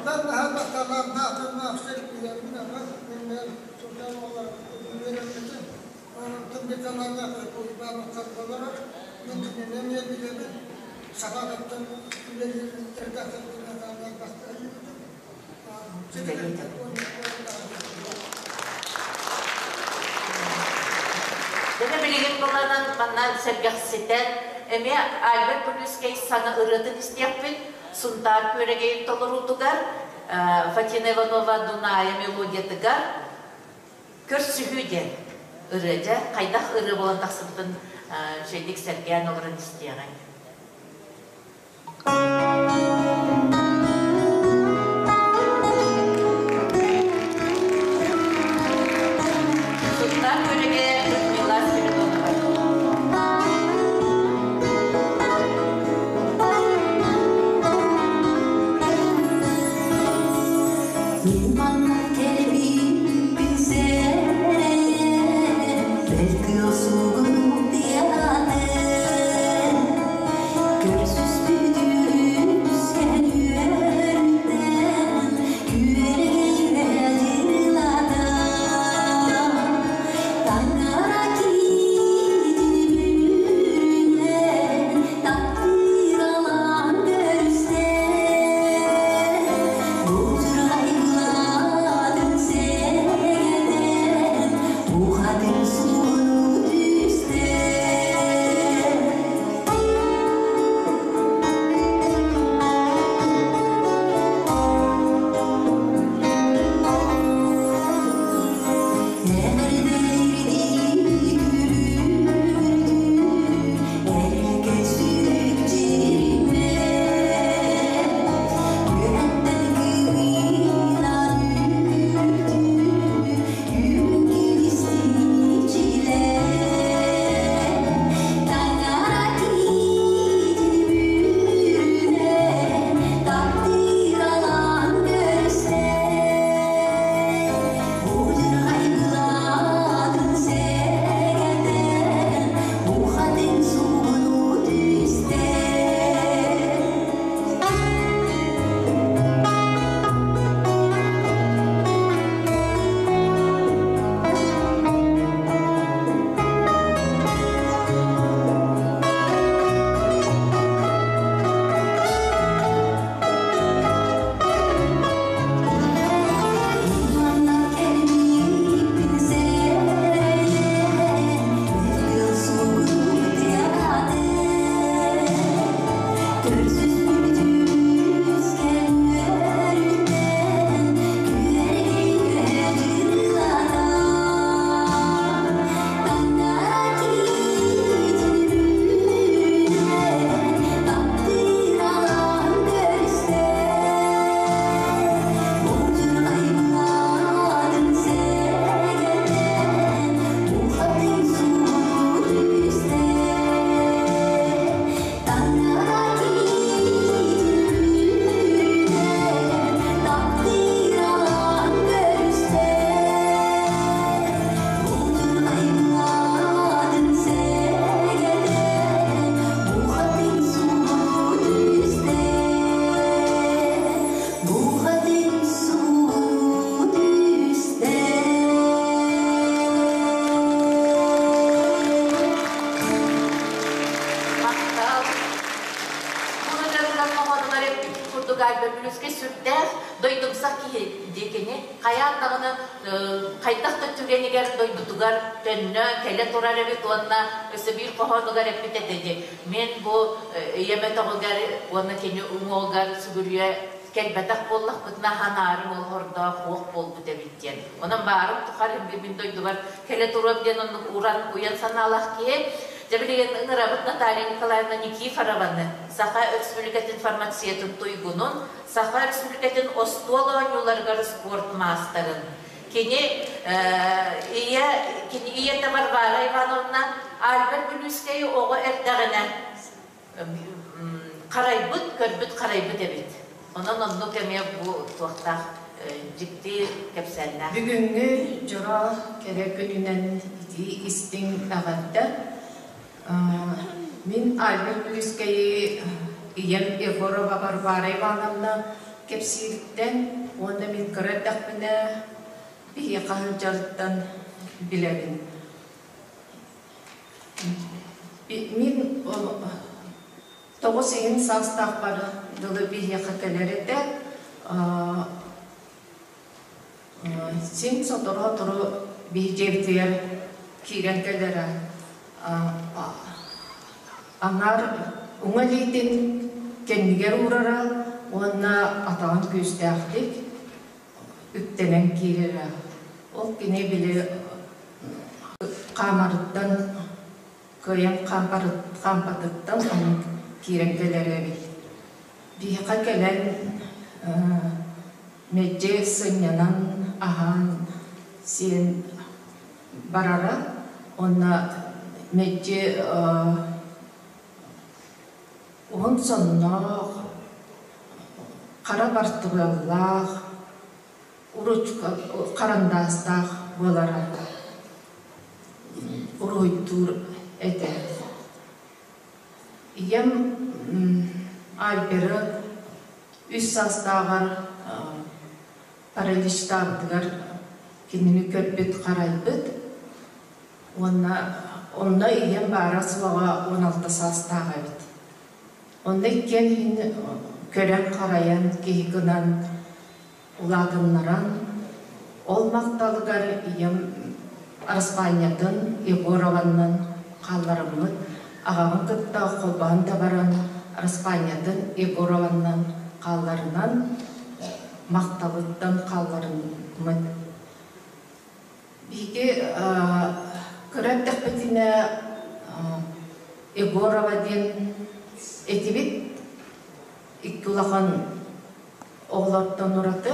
Дэнэ билигин быланан манна сэргэхситэн эмиэ Альберт Бүлүүскэй саҥа ырыатын истиэхпит Сунтаар күөрэгэйин толоруутугар Фатина Иванова Дуная мелодиятыгар Көрсүһүү диэн ырыа дьэ хайдах ырыа буолан тахсыбытын үчүгэйдик сэргээн олорон истиэҕиҥ. Сунтаар күөлүгэ Людмила Спиридонова. Манна кэлбиппин сэрэн, бэл тыал сугун тыйаатын. хайаан даҕаны хайдах да түгэнигэр дойдутугар төннө кэлэ турар эбит уонна өссө биир хоһоонугар эппит этэ дии мин бу ийэм өтөҕүгэр уонна кини уҥуоҕугар сүгүрүйэ кэлбэтэх буоллахпытына ханаарым олоһордоох уох буолбут эбит диэн. Онон баарым тухары мин дойдубар кэлэ туруом диэн оннук уран уйан санаалаах киһи. Дьэ билигин ыҥырабыт Наталья Николаевна Никифорованы, Саха Өрөспүүбүлүкэтин фармациятын туйгунун, Саха Өрөспүүбүлүкэтин остуол оонньууларыгар спорт маастарын. Кини ийэ, кини ийэтэ Варвара Ивановна Альберт Бүлүүскэйи оҕо эрдэҕинэ харайбыт, көрбүт харайбыт эбит. Онон оннук эмиэ бу туохтаах дьикти кэпсээннээх. Бүгүҥҥү дьоро кэрэ күнүнэн итии истиҥ эҕэрдэ. Мин Альберт Бүлүскэйи ийэм Егорова Варвара Ивановна кэпсиириттэн уонна мин кыра эрдэхпинэ биһиэхэ сылдьарыттан билэбин. Мин 9 иһин саастаахпар дылы биһиэхэ кэлэр этэ. Син сотору-сотору биһи дьиэбитигэр киирэн кэлэрэ. Аҥаар уҥа илиитин кэннигэр уурара уонна атаҕын күүстээхтик үктэнэн киирэрэ. Ол кини били хаамарыттан кыайан хаампатыттан оннук киирэн кэлэр эбит. Биһиэхэ кэлэн мэлдьи сынньанан, аһаан, сиэн барара уонна мэлдьи уһун сонноох, хара бартыбыаллаах, уручка харандаастаах буолара уруһуйдуур этэ. Ийэм Альберы үс саастааҕар параличтаабытыгар кинини көрбүт-харайбыт уонна онно ийэм баара-суоҕа 16 саастаах эбит. Онно иккиэн иһин көрөн-харайан киһи гынан улаатыннаран, ол махталыгар ийэм араспаанньатын Егорованнан хаалларыммыт, аҕабын кытта холбоһон да баран араспаанньатын Егорованнан хаалларынан махталыттан хаалларыммыт. Биһиги кыра эрдэхпитинэ Егорова диэн этибит, икки улахан оҕолортон ураты.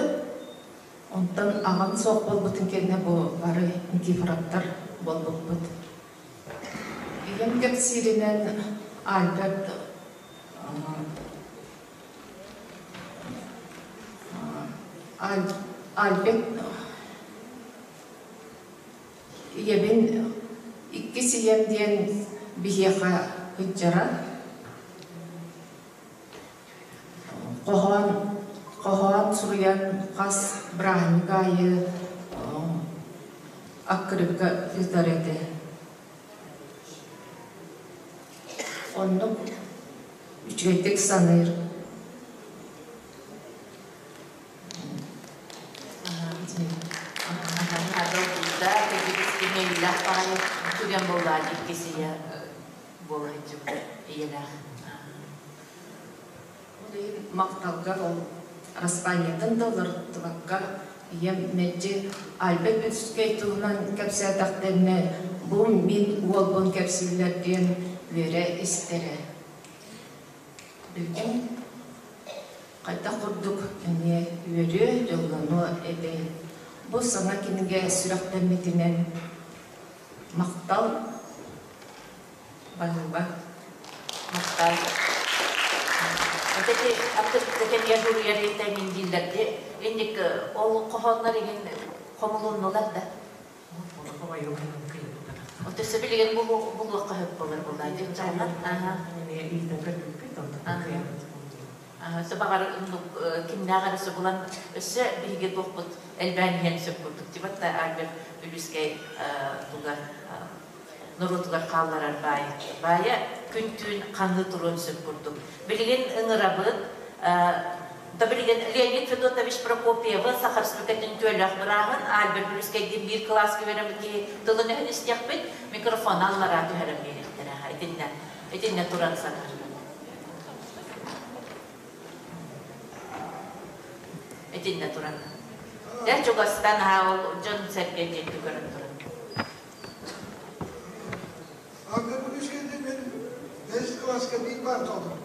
Онтон аҕам суох буолбутун кэннэ бу бары Никифоровтар буолбуппут. Ийэм кэпсииринэн Альберт Альберт ийэбин иккис ийэм диэн биһиэхэ сылдьара. Хоһоон, хоһоон суруйан хас бырааһынньык аайы аккырыыкка ыытар этэ. Оннук үчүгэйдик саныыр. Түгэн буоллаҕа иккис ийэ буола сылдьыбыт ийэлээх. Ол иһин махталга ол араспаанньатын да уларыттыбакка ийэм мэлдьи Альберт Бүлүскэй туһунан кэпсээтэхтэринэ бу мин уолбун кэпсииллэр диэн үөрэ истэрэ. Билигин хайдах курдук эмиэ үөрүө, дьоллонуо этэй. Бу саҥа кинигэ сүрэхтэммитинэн махтал Баһыыба. Махтал. Эти аттык кэмигэр суруйар дииллэр ди. Инник ол хоһооннор иһин хомулуннулар да. Өссө билигин булуохха сөп болар буолла. Дьиҥчааннар. Өссө баҕар кимнээх эрэ булан өссө биһиги туохпут элбээн иһэн сөп курдук. Тибат Альберт Бүлүүскэй туга норуотугар хаалларар баай. Баайа күн-түүн ханыы туруон сөп курдук. Билигин ыҥырабыт. Билигин Леонид Федотович Прокопьевы Саха Республикатын түөлэх бырааһын Альберт Бүрүскэйдиин биир кылааска үөрэммит киһи тылын өһүн истиэхпит, микрофон аллараа түһэрэн биэриэхтэрэ. Итиннэ, итиннэ туран саҥар. Итиннэ туран. Дьэ чугастан аһаа ол дьон сэргэ диэки көрөн туран. Альберт Бүрүскэйдиин мин бэһис кылааска биир баар толору.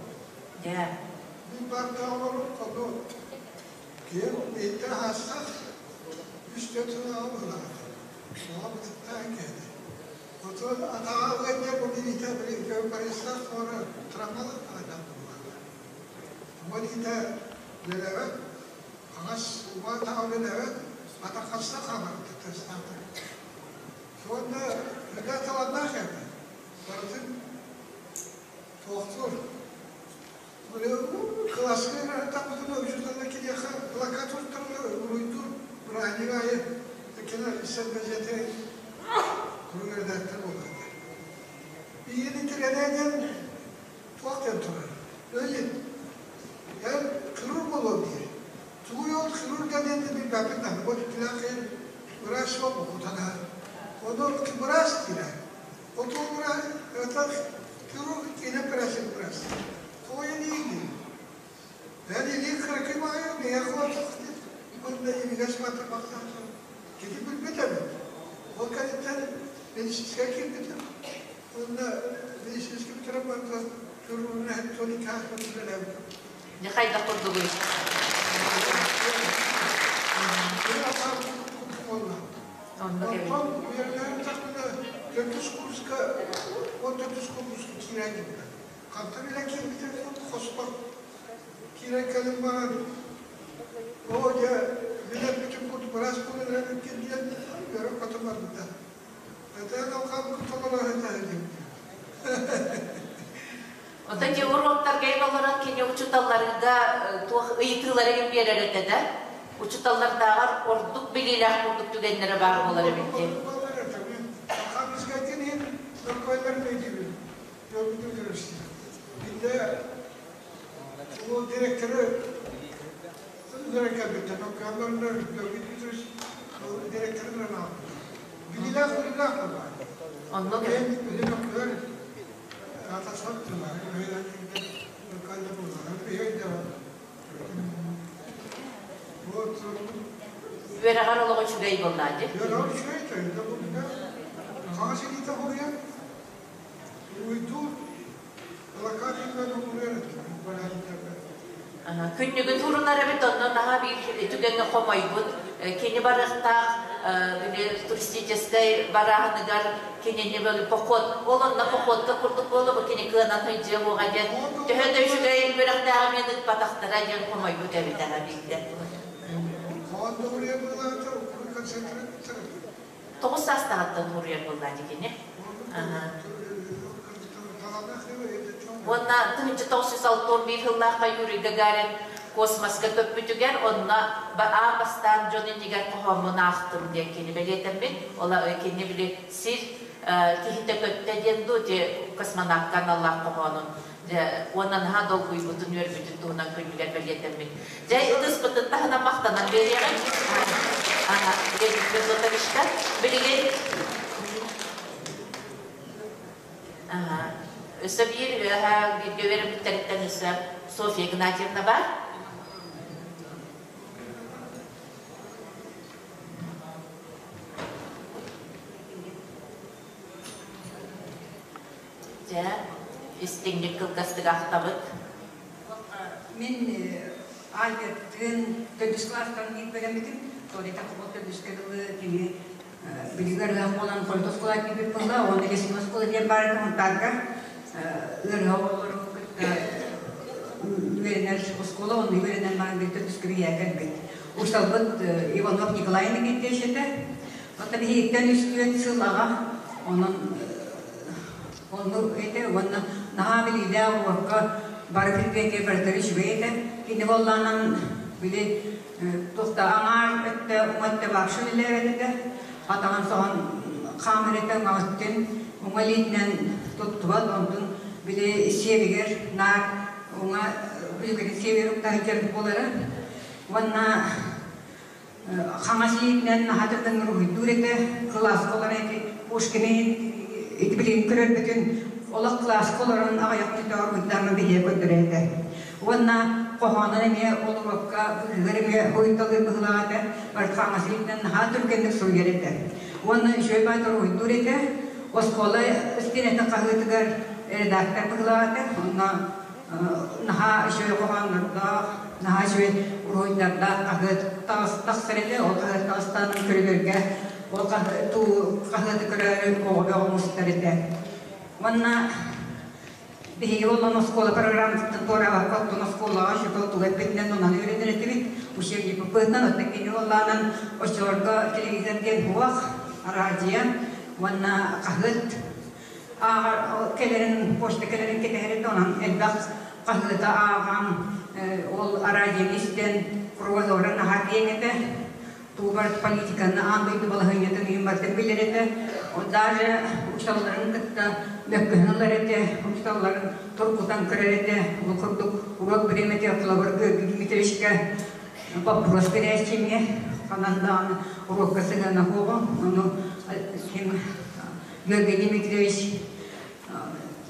Дьэ. Мин баартаҕым ону киһим биирдэ аастах үс-түөрт сылааҕа быһылаах. Оҕо бытыктаах киһи. Отон атаҕа ыанньа бу билиитэ били барыстаах туора травмалар аҕайдаах буоллаҕа. Уҥа илиитэ үлэлээбэт, хаҥас уҥа атаҕа үлэлээбэт, атаххаста хаамар тастаахтар. Уонна үлэ таланнаах этэ. Барытын туохтуур. Кылааска тахпытына учууталлар киниэхэ плакат туттараллар, уруйдуур бырааһынньык аайы кини иссэн газеты куруук редактор буолар. Биһиги тирэнээнэн туох диэн турар? Өлүн, эн хирург буолуом диир. Тугуй ол хирург диэн билбэппин даҕаны, бу түлээхин быраас суох букутана. Ону быраас диирэ. Отуора ытах хирург киинэ операция быраас. Тоҕо диигин? Эн илии кыракый баҕайы бэйэҕэ отох уонна имигэс батырбахтаахтар. Кини билбит эбит. Ол кэнниттэн медицинскэй киирбитим. Уонна медицинскэй бүтэрэн барда хирургунан Тони Кахман үлэлээбитим. Дьэ хайдах курдугуй? Онтон үөрэнэрим тахпына төрдүс курска, он төрдүс курска киирэн кэлбитим. Хантан илэ киирбитим хоспор киирэн кэлин баран, оо дьэ, билэрбитин курдук быраас буолан эрэрбиккин диэн үөрэн көтөн барбыта. Этэн алҕаабыккын толорор этэ диэбитим. Оттон ити уруоктарга олорон кини учууталларга туох ыйытыылары биэрэр этэ да, учууталлардааҕар ордук билиилээх курдук түгэннэрэ баар буолар эбит дии. Оннук Үөрэҕэр олоҕо үчүгэй буоллаа дии. Күннүгүн турунар эбит, онно наһаа биир түгэҥҥэ хомойбут. Кини барыахтаах били туристическай барааһыныгар кинини били поход, ол онно походка курдук буолла, бу кини кыанан сылдьыа буоҕа диэн төһө да үчүгэй үөрэхтээҕи мин ыыппатахтара диэн хомойбут эбит аҕа биирдэ. Тоҕус саастааҕыттан уруйар буоллаа дии кини. Уонна 1961 сыллаахха Юрий Гагарин космоска көппүтүгэр онно аан бастаан дьон иннигэр хоһооммун аахтым диэн кини бэлиэтэммит. Ол кини били сир киһитэ көттө диэн дуу ити космонавтка аналлаах хоһоонун дьэ уонна наһаа долгуйбутун үөрбүтүн туһунан күннүгэр бэлиэтэммит. Дьэ ытыспытын таһынан махтанан биэриэҕиҥ. Леонид Федотовичка билигин Өссө биир бииргэ үөрэммиттэриттэн өссө Софья Игнатьевна бар. Дьэ, истиҥник кылгастык ахтабыт. Мин Альберттыын төрдүс кылаастан биир бэлэммитим. Туалеттан хобот төрдүскэ дылы кини билигин ыарыһах буолан хойут оскуола киирбит буолла. Уонна лесной оскуола диэн баар этэ Мунтаарга. Ыарыһах оҕолору кытта үөрэнэр оскуола, онно үөрэнэн баран биир төрдүскэ биһиэхэ кэлбит. Учууталбыт Иванов Николай Никитич этэ. Оттон биһигиттэн үс-түөрт сыл аҕа. Онон онну этэ уонна наһаа билиилээх уокка бары предмети барытыгар үчүгэй этэ. Кини буоллаанан били туох да аҥаар өттө уҥа өттө вообще үлэлээбэт этэ. Атаҕын соһон хаамыр этэ уҥа өттүн уҥа илиитинэн туттубат, онтун били сиэбигэр наар уҥа Бүлүгүрүн северук таһыдьар буолара. Уонна хаҥас илиитинэн наһаа уруһуйдуур этэ, кылааска олорон ити Пушкины ити билигин көрөрбүтүн олох кылааска олорон аҕыйах мүнүүтэ уруһуйдаан биһиэ көрдөрөр этэ. Уонна хоһоонун эмиэ ол уруокка быыһыгар эмиэ уруһуйдалыыр быһыылаах этэ, барыт хаҥас илиитинэн наһаа түргэнник суруйар этэ. Уонна үчүгэй баайда уруһуйдуур этэ, оскуола истиэнэтин хаһыытыгар редактор быһыылаах этэ, онно наһаа үчүгэй хоһооннордоох, наһаа үчүгэй уруһуйдардаах хаһыат тахсар этэ. Ол хаһыат таҕыстаанын көрүлэргэ ол хаһыаты көрөөрү оҕо бөҕө мустар этэ. Уонна биһиги олон оскуола программатыттан туораабакка оттон оскуолаҕа шөкөл тугу эппитинэн онон үөрэнэр этибит. Учебникпытынан оттон кини уоллаанан оччолорго телевизор диэн буох, радио уонна хаһыат ааҕар кэлэрин, почта кэлэрин кэтэһэр этэ, онон элбэх хаһыаты ааҕан, ол радионы истэн, кругозорун наһаа киэҥ этэ. Тугар политиканы аан дойду балаһыанньатын иһин барытын билэр этэ. Даже учууталларын кытта мөккүһэн ылар этэ, учууталларын тургутан көрөр этэ. Ол курдук уруок бириэмэтэ холобур Георгий Дмитриевичка боппуруос биэрээччиҥҥэ ханан даҕаны уруокка сыһыана суоҕа. Ону ким Георгий Дмитриевич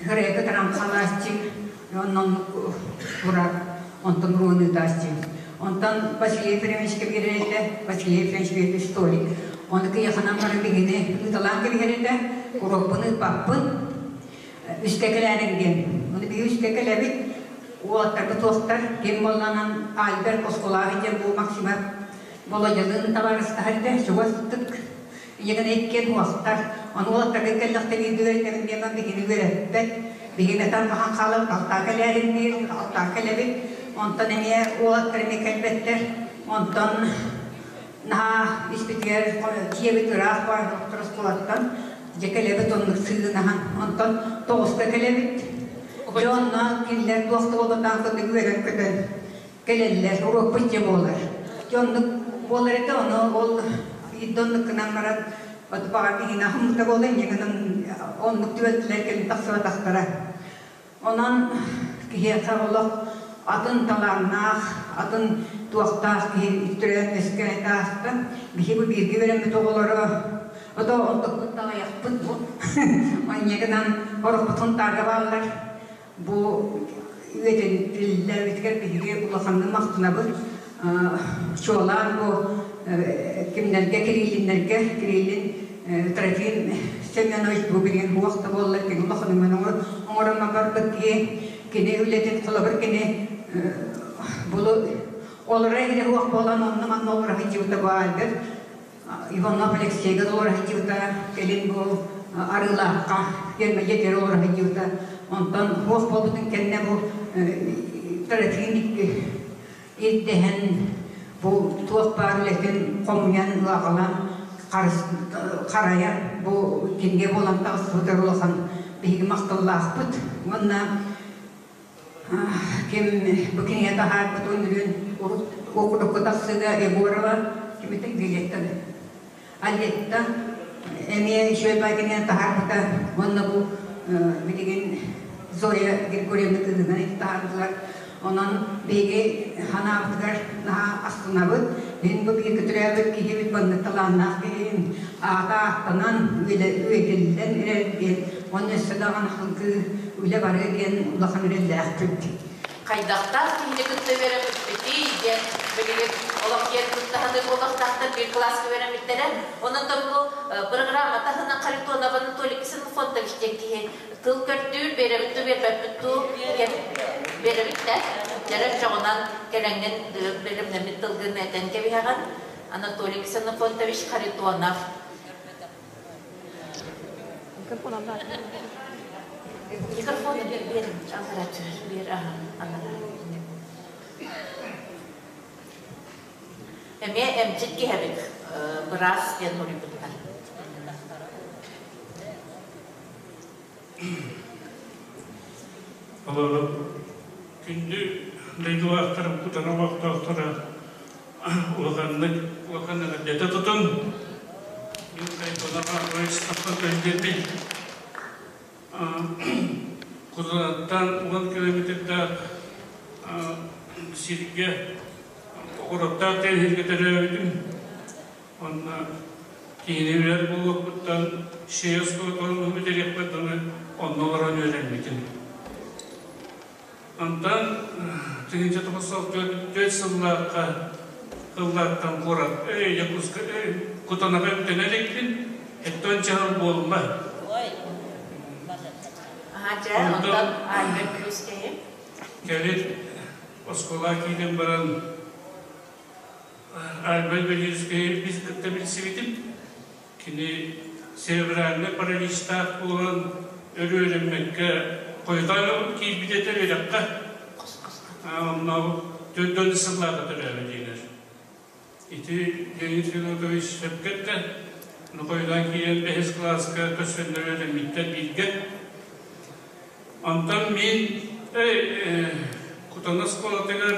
Хырайга тарамхалааччы, онон турар, онтон руон ыытааччы. Онтон Василий Ефремовичка биэрэр этэ, Василий Ефремович биэрбит историк. Ону кыйаханан баран биһини ыыталаан кэбиһэр этэ, уруокпун ыыппаппын, үскэ кэлээрин диэн. Ону биһи үскэ кэлэбит, уолаттарбыт туохтар, ким буолланан Альберт Осколааһы диэн бу Максимов Володялыын табаарыстаһар этэ, чугастык Ийэгин иккиэн уостар, ону уолаттарга кэллэхтэ биирдигэр этэбин диэмэн биһини үөрэппэт. Биһиги этэн хаһан хаалабыт, алтаа кэлээрин диир, алтаа кэлэбит. Онтон эмиэ уолаттар эмиэ кэлбэттэр. Онтон наһаа испитигэр дьиэбит ыраах баар доктор оскуолаттан дьэ кэлэбит оннук сыынаһан. Онтон тоҕуска кэлэбит. Дьэ онно кинилэр туох да буолбатаҕын курдук үөрэн-көтөн кэлэллэр, уруокпут дьэ буолар. Дьэ оннук буолар этэ, ону ол биирдэ оннук гынан баран, от баҕар киһини аһыммыта буолла, инньэ гынан оннук түбэлтэлэр кэлин тахсыбатахтара. Онон киһиэхэ олох атын талааннаах, атын туохтаах киһи төрөөн үөскээн ааста. Биһи бу бииргэ үөрэммит оҕолоро ото онтукпут таҕайахпыт бу. Инньэ гынан орохпутун таарга бааллар. Бу үөтүллэбитигэр биһиги улаханнык махтанабыт. Чуолаан бу кимнэргэ Кириллиннэргэ Кириллин Трофим Семенович бу билигин уох да буолла кини улахан өҥөнү оҥорон барбыт киһи кини үлэтин холобур кини булу олоро иһирэ уох буолан онно манна олоро сылдьыбыта бу Альберт Иванов Алексейга олоро сылдьыбыта, кэлин бу Арыылаахха Германия олоро сылдьыбыта. Онтон туох буолбутун кэннэ бу Трофим ирдэһэн бу туох баар үлэтин хомуйан аҕалан харайан бу кинигэ буолан таҕыспытыгар улахан биһиги махталлаахпыт уонна Ким бу кинигэ таһаарбытын үрүн урут уокурукка тахсыыга Егорова кимитэ Виолетта Алетта эмиэ үчүгэй баай кинигэни таһаарбыта уонна бу билигин Зоя Григорьевна кыыһынан таһаардылар. Онон биһиги санаабытыгар наһаа астынабыт. Мин бу бииргэ төрөөбүт киһибит маннык талааннаах киһим аата ааттанан үөтүллэн эрэр диэн уонна өссө даҕаны салгыы үлэ барыа диэн улахан эрэллээхпит. Хайдахтаах киһини кытта үөрэммиппитий диэн билигин олох киэн туттаһыныы буолуохтаахтар биир кылааска үөрэммиттэрэ. Онон бу программа таһынан Харитонов Анатолий Ксенофонтович диэн киһи тыл көрдүүр, биэрэбит дуу, биэрбэппит дуу, биэрэбит да, дьэрэ чоҕунан кэлэҥҥин бэлэмнэммит тылгын этэн кэбиһэҕин. Анатолий Ксенофонтович Харитонов. Микрофону бер, бер, бер, Эмиэ эмчит киһэбит, быраас диэн суруйбуттар. Олору күндү дойдулаахтарым кутана олохтоохторо улаханнык улахан эҕэрдэтэ тутун мин Кайпанаҕа выставка Кузанаттан 10 километрдаах. сиргэ оҕуруоттаах диэн сиргэ төрөөбүтүм. Онно киһини билэр буолуохпуттан шея оскуолатын бүтэриэхпэр дылы онно олорон үөрэммитим. Онтон 1994 сыллаахха Кыллааттан куорат Якутска Кутанаҕа үктэнэ иликпин, эттон чаһыл буолла. Онтон Альберт Плюскайы. Кэлин оскуола киирэн баран Альберт Белинскэйи біз кытта билсибитим. Кини церебральный параличтаах буолан өрүөрэммэккэ хойутаан киирбит этэ үөрэххэ. Онно төрдөн сыллаата төрөөбүт диэнэр. Ити Леонид Федотович сөпкө эттэ. Хойутаан киирэн бэһис кылааска көрсөннөр үөрэммиттэр бииргэ. Онтон мин Кутана оскуолатыгар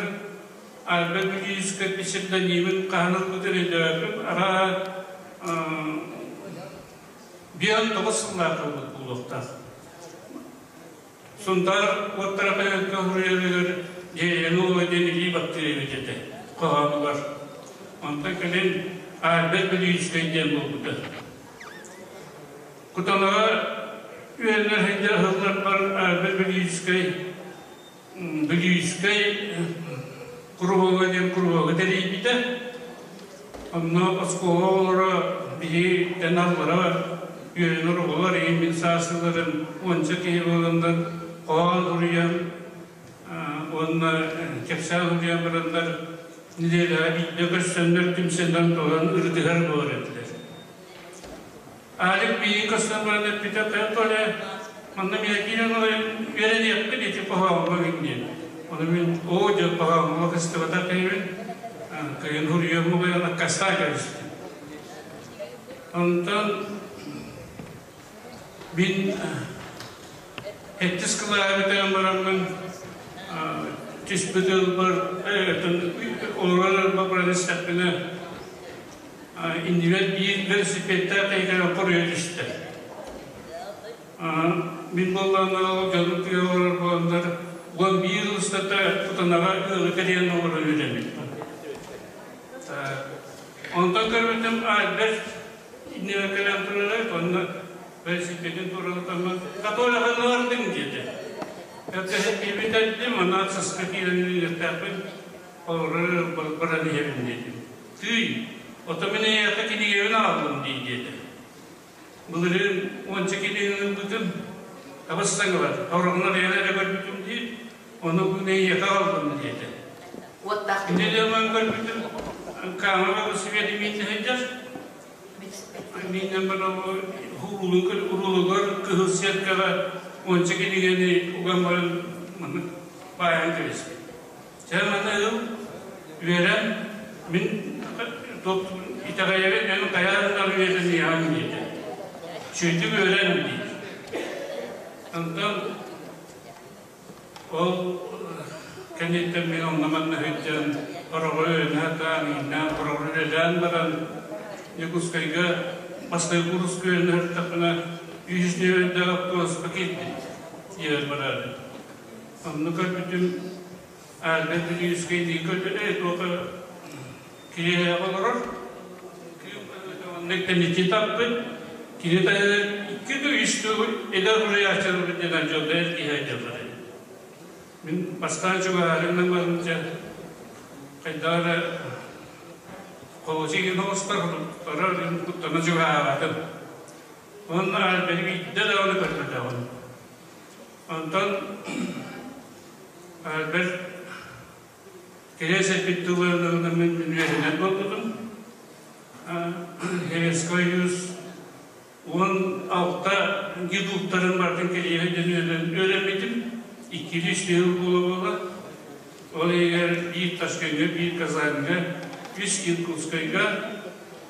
Альберт Бүлүүскэ псевдонимын хаһан ылбытын өйдөөбөппүн. Араа 59 сыллаах ылбыт буолуохтаах. Сунтаар уоттара хаһыакка суруйарыгар Дьиэйэни диэн илии баттыыр эбит этэ хоһоонугар. Онтон кэлин Альберт Бүлүүскэй диэн буолбута. Кутанаҕа үөрэнэр сылдьар сылларбар Альберт Бүлүүскэй Бүлүүскэй куруһуога диэн куруһуогу тэрийбитэ. Онно оскуола оҕолоро биһиги аллара үөрэнэр оҕолор иһин мин саастыыларым уонча киһи буоланнар хоһоон суруйан уонна кэпсээн суруйан бараннар нэдиэлэҕэ биирдэ көрсөннөр түмсэннэр туһунан ырытыһар буолар этилэр. Алик миигин көрсөн баран эппитэ, Толя, манна миэхэ киирэн олорон үөрэниэхпит ити хоһооҥҥо диэн. Ону мин оо дьэ хоһооҥҥо кыстыбатах киһибин, кыйын хуруйуом бугайан аккастаан кэбистим. Онтон мин сэттис кылааһы бүтэрэн бараммын түспүт ылбар, олорон баран истэхпинэ Иннибэр биир велосипедтаах киһи хоруйа түстэ. Мин буоллаҕына ол дьонум тыа олорор буоланнар 11 устата Кутанаҕа ыалы кэрийэн олорон үөрэммиппин. Онтон көрбүтүм Альберт иннибэр кэлэн турара, онно велосипедин тууралатаммын «Католиканы диэтэ. Кэһэппиибит эрдим, онон саска киирэн үөрүөхтээхпин, олорор баран иһэбин диэтим. Тыый, ото мин эйиэхэ кинигэбин аҕаллым дии диэтэ. Былырыын уонча кинигэни ылбытым, табыс-саҥалар, хороҕунан эрэ эрэ көрбүтүм дии, ону күн эйиэхэ аҕаллым диэтэ. Уоттаах Ини дьонун көрбүтүм, камера свет мииннэ сылдьар. Мииннэн баран уруулугар кыһыл сеткаҕа уонча кинигэни уган баран маннык баайан кэбиспит. Чэ, маны ыл, үөрэн, мин итэҕэйэбин, эн хайаан да үөрэниэҕиҥ диэтэ. Үчүгэйдик үөрэн диир. Онтон ол кэнниттэн мин онно-манна сылдьан, хороҕу үөрэнэ сатаан, ииннээн, хороҕу үлэлээн баран, Якутскайга бастакы кууруска үөрэнэ сырыттахпына, үһүс нүөмэрдээх автобуска киирдим, диэн бараары. Онно көрбүтүм Альберт Бүлүүскэй көрдөрө туоха киһи олорор. Оннук кэнники таппыт. Кини икки да үс эдэр уруйааччыларбыт диэн дьолло эр киһи дьоллор. Мин бастаан чугаһаарынан барынча хайдах эрэ холочигин оҕустар барар куттана чугаһаабатым. Онно Альберт биирдэ даҕаны көрбөтөҕүм. Онтон Альберт кириэс эппит тылларынан мин үөрэнэн буолбутум. Советский Союз 16 гидуктарын барытын кэриэһэ диэн үөрэммитим. Иккилии сыл буола-буола. Ол иһигэр биир Ташкеҥҥа, биир Казаньга, үс Иркутскайга,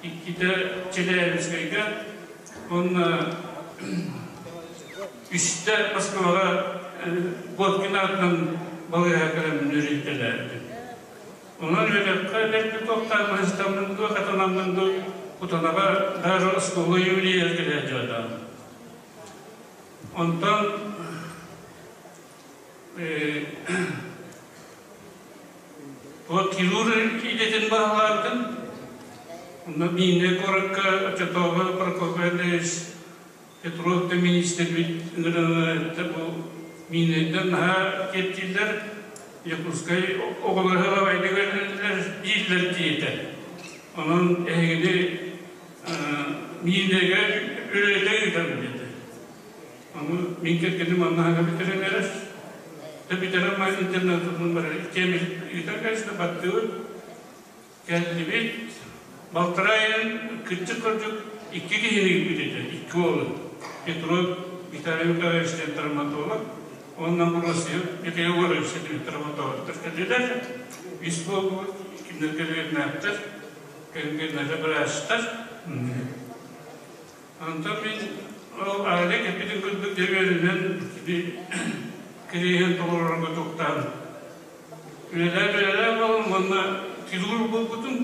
иккитэ Челябинскайга уонна үстэ Москваҕа Боткин аатынан балыыһа кэлэн үөрэтэлээбитим. Онон үөрэххэ бэрт туохтаах быһыстаммын дуу, хатанаммын дуу, Кутанаҕа даже оскуола юбилейа кэлэ дьыалаам. Онтон Туох хирург идэтин баһылаабытым. Онно Миинэ куоракка оччотооҕу Прокопий Андреевич Петров да министрбит ыҥыран бу Миинэйдэр наһаа киэптииллэр, Якутскай оҕолоро сылабайдык үөрэнэллэр дииллэр диэтэ. Онон эһигини Миинэгэ үлэлэтэ ыытабын диэтэ. Ону мин кэргэним онно хаҥа бүтэрэн эрэр. Да бүтэрэн май интернатыбын барар иккиэн ыытар кэлистэ баттыбыт. Кэллибит. Балтараа айан кырдьык кырдьык икки киһини ыыппыт этэ, икки уолу. Петров Виталий Николаевич диэн травматолог, уонна Амбросьев Михаил Егорович диэн травматологтар кэллилэр. Үс буолбут, кинилэргэ үөрэнээттэр, кэлин быраастар. Онтон мин ол аайа кэппитин курдук дьэ үөрэнэн кини кириэһин толорорго туктаан үлэлээн-үлэлээн буолан уонна хирург буолбутум.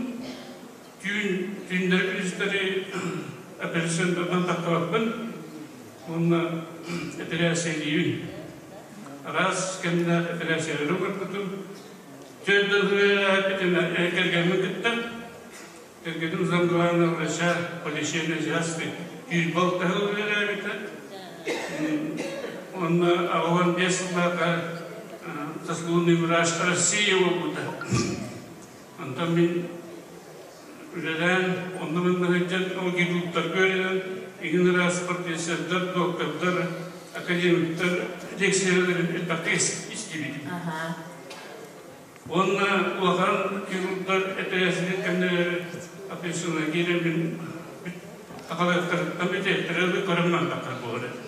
Түүн түүннэри күнүстэри операционнардан тахсыбаппын уонна эпэрээссийэлиибин. Араас кэмнээх эпэрээссийэлэри оҥорбутум. Төрдөн үлэлээбитим кэргэммин кытта Кэргэним замглавного врача по лечению части күүс балтаһы үлэлээбитэ. Онно 85 сыллааҕы заслуженный врач России буолбута. Онтон мин үлэлээн, онно манна сылдьан ол гидруктарга үөрэнэн, игин араас профессордар, доктордар, академиктар лекцияларын элбэхтик истибитим. Уонна улахан хирургдар эпэрээссийэтин кэмнэригэр операционнай киирэммин сахалыктарыттан бүтээттэрэ көрөн мантахтар буолар этэ.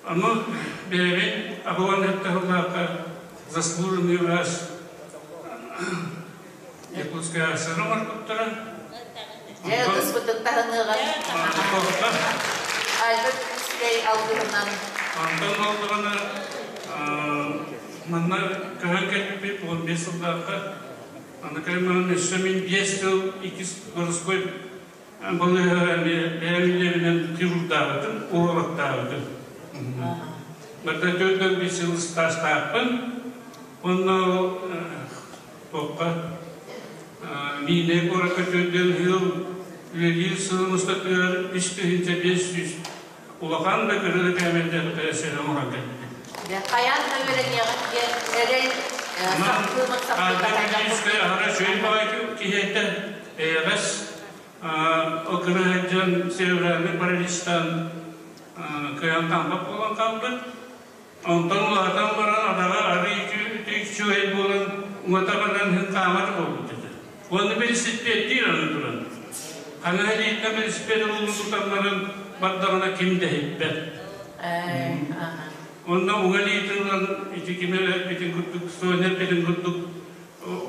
Ону бэйэбин абылан эттэхыллаахха заслуженный врач Якутская АСР оҥорбуттара. Дьэ, ытыспытын таһыныаҕа. Альберт Ускай алгыһынан. Онтон буоллаҕына манна көһөн кэлбиппит 15 сыллаахха. Аны кэлэн өссө мин 5 сыл иккис городской балыыһаҕа бэйэм үлэбинэн хирурдаабытым, урологтаабытым. Барыта 45 сыл стажтаахпын. Онно туохха Миинэ куоракка төрдүөн ыал үлэлиир сылын устатыгар 3500 улахан да кыра да кээмэйдээх эпэрээссийэни оҥорон кэлбитим. Хайаан да үөрэниэҕин диэн эрэл сахтыымын сахтыыта аһара үчүгэй баҕайы киһи этэ эйэҕэс ол кыра сылдьан церебральный параличтан кыайан хаампат буолан хаалбыт. Онтон улаатан баран адаҕа арыый үчүгэй буолан уҥата баран иһин хаамар буолбут этэ. Уонна велосипедтиир аны туран. Хаҥа илииттэн велосипед ылын тутан баран бардаҕына ким да иһиппэт. Онно уҥа илиитин ылан ити ким эрэ эппитин курдук, Соня эппитин курдук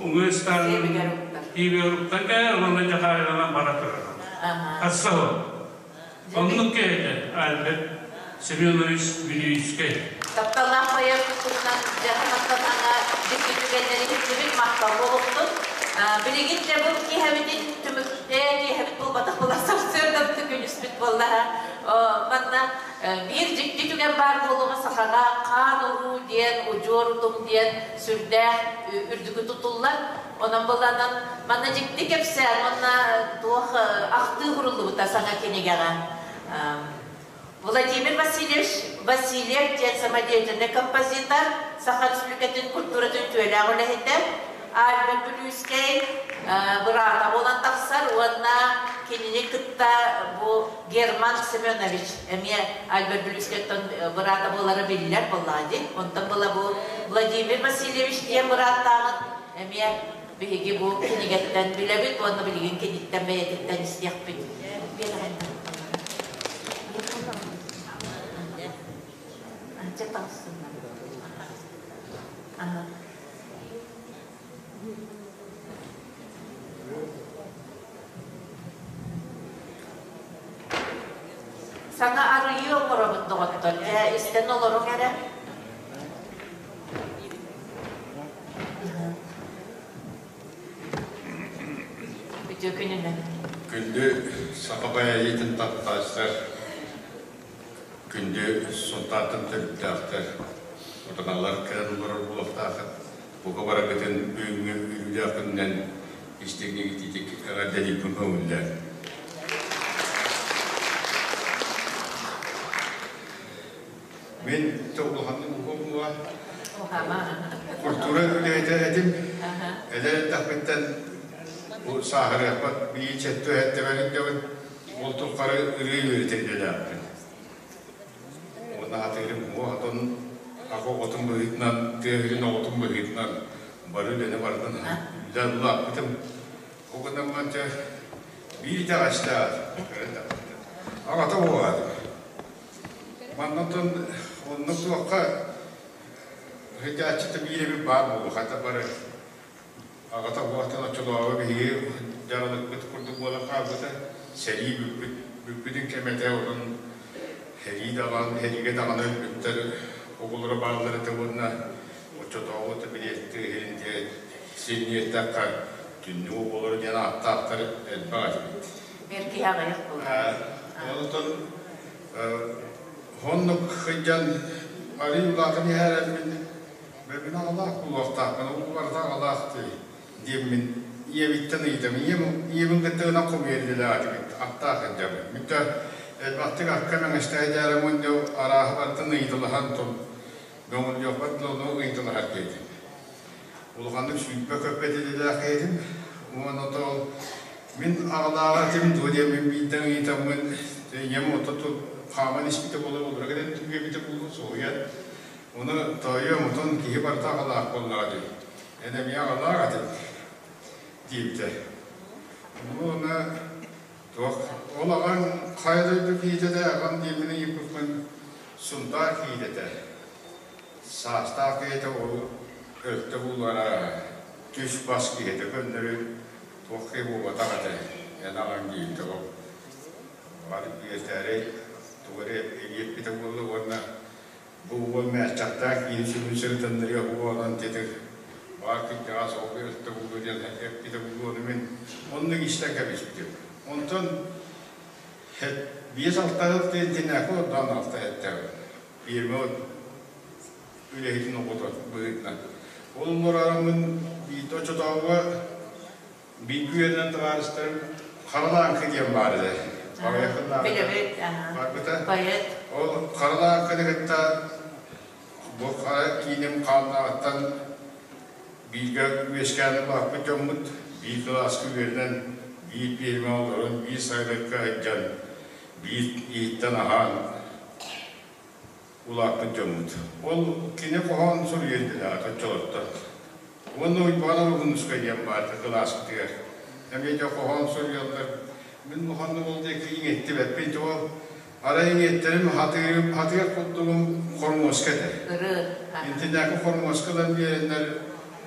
уҥа ыстаанын тиибигэр уктан кэлэр уонна дьахаайыланан бара турар. Хасса ол. Оннук киһитэ Альберт Семенович Вилюйскай. Тапталлаах поэт туһунан дьаһанаттан дьикти түгэннэри иһиттибит, махтал буолуохтун. Билигин дьэ бу киэһэбитин түмүктээн киэһэбит буолбатах була сарсыарда күнүспүт буоллаһа. Манна биир дьикти түгэн баар буолуоҕа сахаҕа хаан уруу диэн, удьуор утум диэн сүрдээх үрдүкү тутуллар. Онон быланан манна дьикти кэпсээн уонна туох ахтыы суруллубута саҥа кинигэҕэ. Владимир Васильевич Васильев диэн самодеятельнай композитор, Саха Республикатын культуратын үтүөлээх үлэһитэ, Альберт Бүлүүскэй быраата буолан тахсар уонна кинини кытта бу Герман Семенович эмиэ Альберт Бүлүүскэйтэн быраата буолара биллэр буоллаҕа дии. Онтон была бу Владимир Васильевич диэн бырааттааҕын Эмиэ биһиги бу кинигэттэн билэбит уонна билигин киниттэн бэйэтиттэн истиэхпит. Саҥа арыйыы оҥоробут доҕоттор. Дьэ, истэн олоруҥ эрэ. Үтүө күнүнэн. Күндү саха байайытын таптааччылар, күндү Сунтаартан төрүттээхтэр, утаналар кэлэн олорор буолуохтааххыт. Бука барыгытын бүгүҥҥү үөрүүлээх күнүнэн истиҥник итиитик эҕэрдэлиирбин көҥүллээн. Мин улаханнык уһуомуга культура үлэһитэ этим. Эдэр эрдэхпиттэн бу сааһырыахпат бии чэттү эһэттэбэрин дэбин ол тухары ырыы үөрэтэр идэлээхпин. Уонна атыырым уотун аҕа оҕотун быһыытынан, тыа сирин оҕотун быһыытынан бары үлэни барытын үлэлээн улааппытым. Ол гынан баран дьэ биир итэҕэстээх аҕата буолаатым. Маннатан онно туохха сылдьааччыта биир эбит баар буолуо, хата бары аҕата буолтан оччолооҕу биһиги дьаралыкпыт курдук буолан хаалбыта. Сэрии бүппүт бүппүтүн кэмэ этэ, онон сэрии даҕаны сэриигэ даҕаны өлбүттэр оҕолоро бааллар этэ уонна оччотооҕу билиэттии иһин дьэ синньиэттэххэ түннүк оҕолоро диэн ааттаахтар элбэх этибит. Бэр киһи аҕыйах буолар. Онтон Оннук сылдьан арыый улаатан иһээрэммин, мин аҕалаах буолуохтаахпын, ол барыта аҕалаах дии диэммин ийэбиттэн ыйытабын. Ийэм ийэбин кытта ынах хомуйар идэлээх этибит, аттаах сылдьабын. Мин да элбэхтик акка мэҥэстэһэ дьаарым уонна арааһы барытын ыйыталаһан көҥүллүөхпэр дылы ону ыйыталаһар диэтим. Улаханнык сүүрбэ-көппөт идэлээх этим. Уонна то мин аҕалааҕа этим дуо диэммин биирдэн ыйытаммын ийэм ото хааман испитэ буолар олоро кэлэн түгэбитэ буолуо соһуйан ону тоойуом отон киһи барыта аҕалаах буоллаҕа дии эн эмиэ аҕалаах этим диэбитэ уонна туох ол аҕаҥ хайа дойду киһитэ этэ аҕам диэммин ыйыппыппын Сунтаар киһитэ этэ Саастаах киһитэ ол өртө буллара түс-бас киһитэ көннөрү туох киһи буолбатах этэ эн аҕаҥ диэбитэ ол бары үөтээри тугу эрэ эбиэппитэ буолла уонна бу уол мээччэхтээх киһи сүгүн сырытыннарыа буолан титир баар кырдьаҕас ол өртө буллу диэн эппитэ буолуону мин оннук истэн кэбиспитим. Онтон 5-6 сыл тиэнтинээки ордоон алта эттэҕим. Фирма үлэһитин оҕото быһыытынан. Ол олороруммун биирдэ оччотооҕуга бииргэ үөрэнэн табаарыстарым Харалааҥкы диэн баар этэ. Билэбит, Барбыта. Поэт. Ол Харалааҥкыны кытта бу хара кииним хааннааҕыттан бииргэ үөскээн улааппыт дьоммут биир кылааска үөрэнэн, биир пиэрмэ олорон, биир сайылыкка сылдьан, биир иһиттэн аһаан улааппыт дьоммут. Ол кини хоһоон суруйар идэлээх оччолортон. Уонна Уйбаан Уһунускай диэн баар кылааспытыгар. Эмиэ дьэ хоһоон суруйаллар. Мин улаханнык ол диэки иҥэттибэппин ол арай иҥэттэрим хатыыр хатыыр курдугум хормуоска этэ. Интинээки хормуоска ылан биэрэннэр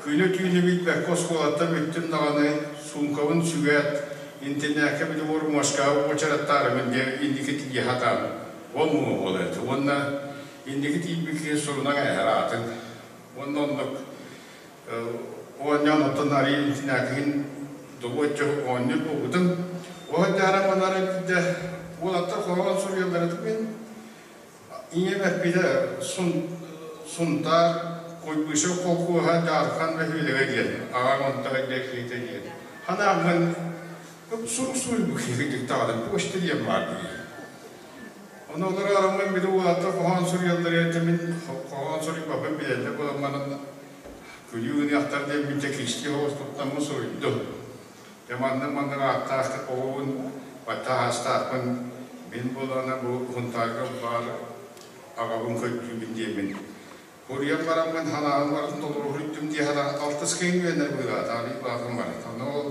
күнү-түүнү билбэккэ оскуолаттан бүттүм даҕаны суумкабын сүгээт интинээккэ били хормуоскаҕа уочараттаарымын диэн инники тиийэ сатаан Ол муҥа буолар этэ. Уонна инники тиийбит киһи сурунан эһэр аатын. Уонна оннук оонньоон оттон арыйын итинээкиһин добуоччу оонньуур буолбутум. Ол дьаарам анары биирдэ уолаттар хоһоон суруйаллар этэ мин ийэм эппитэ Сунтаар Куйбышев холкуоһа Дьаархан бөһүөлэгэ диэн аҕам онто өйдө киһитэ диэн. Ханааммын сурук суруйбут киһи даҕаны почта диэн баар дии. Ону олороороммун били уолаттар хоһоон суруйаллар этэ мин хоһоон суруйбаппын билэллэр буолан баран күлүү гыныахтар диэн мин текисти оҕус туттаммын суруйдум. Дьэ маннык маннык ааттаах оҕобун баттаһаастаахпын мин буолаана бу Хунтаарга баар аҕабын көрдүүбүн диэммин Хуруйан бараммын ханаабын барытын толору суруйдум дии санаан алтыс киһи үөрэнэр быһыылаах арыый улаатан баран. Ону ол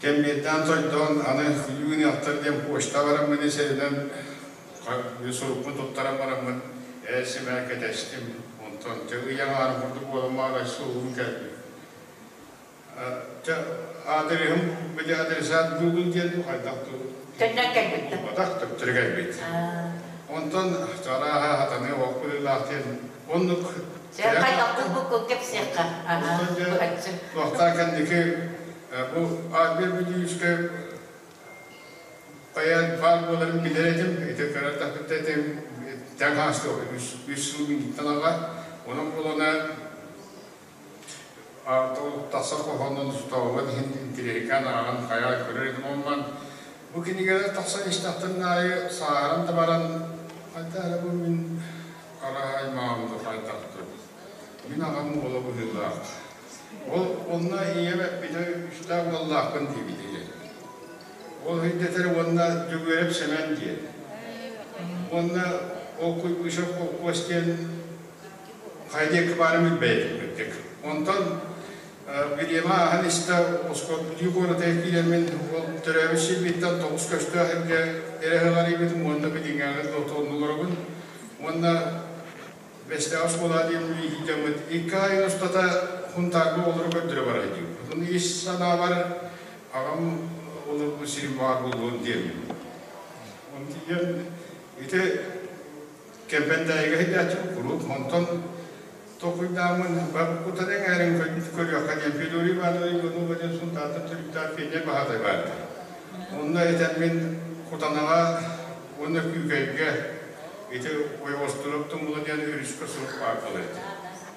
Кэмбиэрдээн сойдоон аны күлүү гыныахтар диэн почта бараммын сиринэн сурукпун туттаран бараммын ээ-симээ кэтэстим. Онтон дьэ ый аҥаарын курдук буолан баҕарай суолум кэлбит. Дьэ аадырыһым били адресат Google диэн дуу хайдах дуу Төннөн кэлбит. Буолбатах төптөрү кэлбит. Онтон чарааһа хатаныы олох быһыылаах диэн оннук Дьэ хайдах булбуккун кэпсиэххэ. Быһаччы. Туохтаах кэнники Бу Альберт Бүлүүскэ поэт баар буоларын билэр этим, ити кыра тахпыт этим, тэҥ хаастыах үс сыл миниттэн аҕа. Онон буолана Тахсар хоһоонун устуоҕун иһин интириэһиргээн ааҕан хайаан көрөр этим онон бу кинигэлэр тахсан истэхтэрин аайы сааһыран да баран хайда эрэ бу мин арааһа аймаҕым да хайдах мин аҕам уола быһыылаах ол онно ийэм эппитэ үстээх уоллаахпын диэбитэ диэн ол өйдөтөр уонна Дьөгүөрэп Сэмэн диэн уонна ол Куйбышев холкуос диэн хайдык баарын билбэйдик кырдьык. Онтон бириэмэ ааһан истэ Оскуол куоратыгар киирэммин ол төрөөбүт сирбиттэн тоҕус көстөөх эргэ эрэ ыҕарыйбытым уонна билиҥҥээҕи олоробун. Уонна Бэстээх оскуола диэн иитэммит икки айын устата Хунтаарга оҕолору көрдөрө барар диибит. Онон ис санаабар аҕам олорбут сирим баар буолуон диэммин. Онон тиийэн ити Кэмпэндээйигэ сылдьааччыбын куруук, онтон толкуйдааммын кутан эҥээрин көрүөххэ диэн Федорий Иванович Иванова диэн Сунтаартан төрүттээх пионер баһаатай баар этэ. Онно этэммин Кутанаҕа уонна Күүкэйгэ ити Ойоҕостуруоп тумула диэн өрүскэ сурук баар буолар этэ.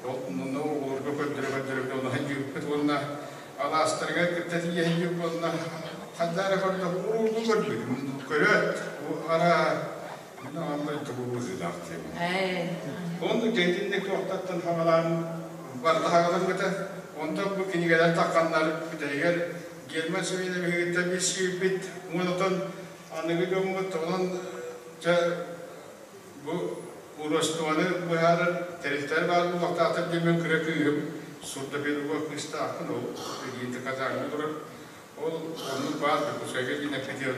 Ол онно оҕолорго көрдөрө-көрдөрө онно сылдьыбыппыт уонна алаастарыгар кытта тиийэ сылдьыбыт уонна ханна эрэ көрдөх уруургу көрбүтүм. Көрөөт, бу араа Мин аҕам тугу быһыылаах диэн. Онно дьэйтинник туохтаттан хаҥалаан барыта хаҥаламмыта. Онтон бу кинигэлэр тахханнар бүтэһигэр Герман Семеновиһыттан билсибиппит. Уонна аныгы дьоммут онон дьэ бу уруостубаны быһаарар тэрилтэлэр баар буолуохтаахтар диэммин кыра кыыһым сурдопедагог кыыстаахпын ол билигин Казаҥҥа турар. Ол оннук баар Дьокуускайга диэн эппитигэр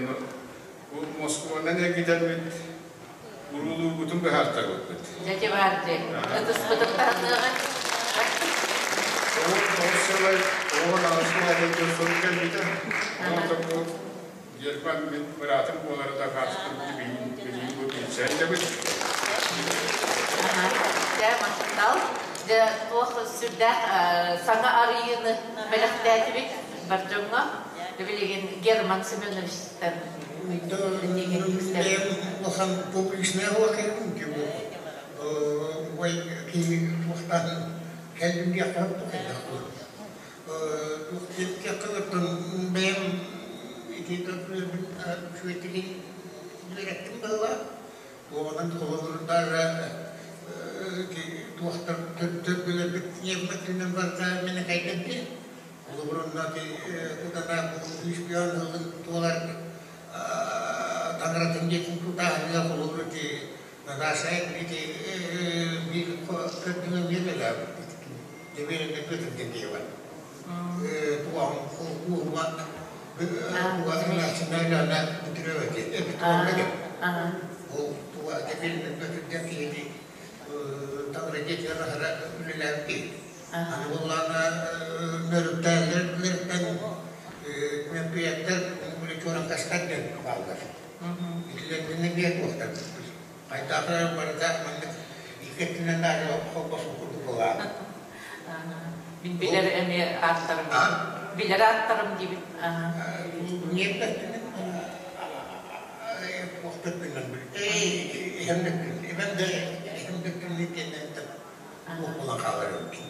бу Москванан эргитэммит уруулуурбутун быһаартарбыппыт. Дьэ баар дии. Ытыспытын таһыныаҕа. Тоҕус сылай оҕо аҕыс сыл сурук кэлбитэ. Онон бу Герман мин быраатым буолара дакаастыр билигин бу билсээйдэбит. Дьэ, махтал. Дьэ, туох сүрдээх саҥа арыйыыны бэлэхтээтибит бар дьоҥҥо. Билигин Герман Семеновичтан Улахан публичная буолар ой киһи туохтаан кэллим диэххэ бэйэм ити үчүгэйдик үөрэттим быһыылаах. Туоҕунан холобурдаара туохтар төрдүлэрбит ньиэммэтинэн барда мин кайдым дии. Холобурунна кутана күүспүөн ылын туолар таҥаратын диэтин тутааһыныга холобур ити Наташа ити биир көрдүҥэ биэрэлээбит Дебиэринэ Петрден диэбэн. Туоҕун кууһума Ол туга Дебиэринэ Петрден киһини таҥара дьиэтигэр аһара үлэлээбит. Аны буоллаҕына нөрүктээллэр нөрүктэн мөккүйэттэр чуораҥкастар диэн бааллар. Итилэрдинэ биэр буолтар. Хайдах эрэ барыта маннык икки өттүнэн даары холбосук курдук буолаҕа. Мин билэр эмиэ ааттарым. Билэр ааттарым диибин. Ньиэппэттинэн туохтаттынан иһэмдэттин. Ибэн да иһэмдэттин диэннэн буолан хаалар эбит.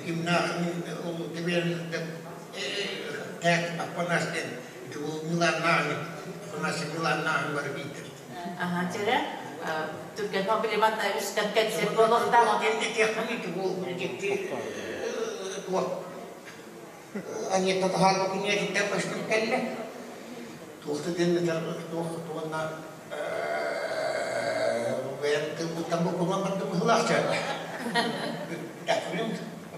Кимнаахын ол дебиэринде тээк Аппанаас диэн Миланнаахын Афанасий Миланнаахын бары биитэр. Аха, чэрэ түргэн билиманна үстэн кэлсир буолуохтаах. Аньета таһаарба күнүөтүттэн көстүм кэллэ. Туохта диэн туох туонна бэйэм тылбыттан буккуллан бардым быһыылаах чэ.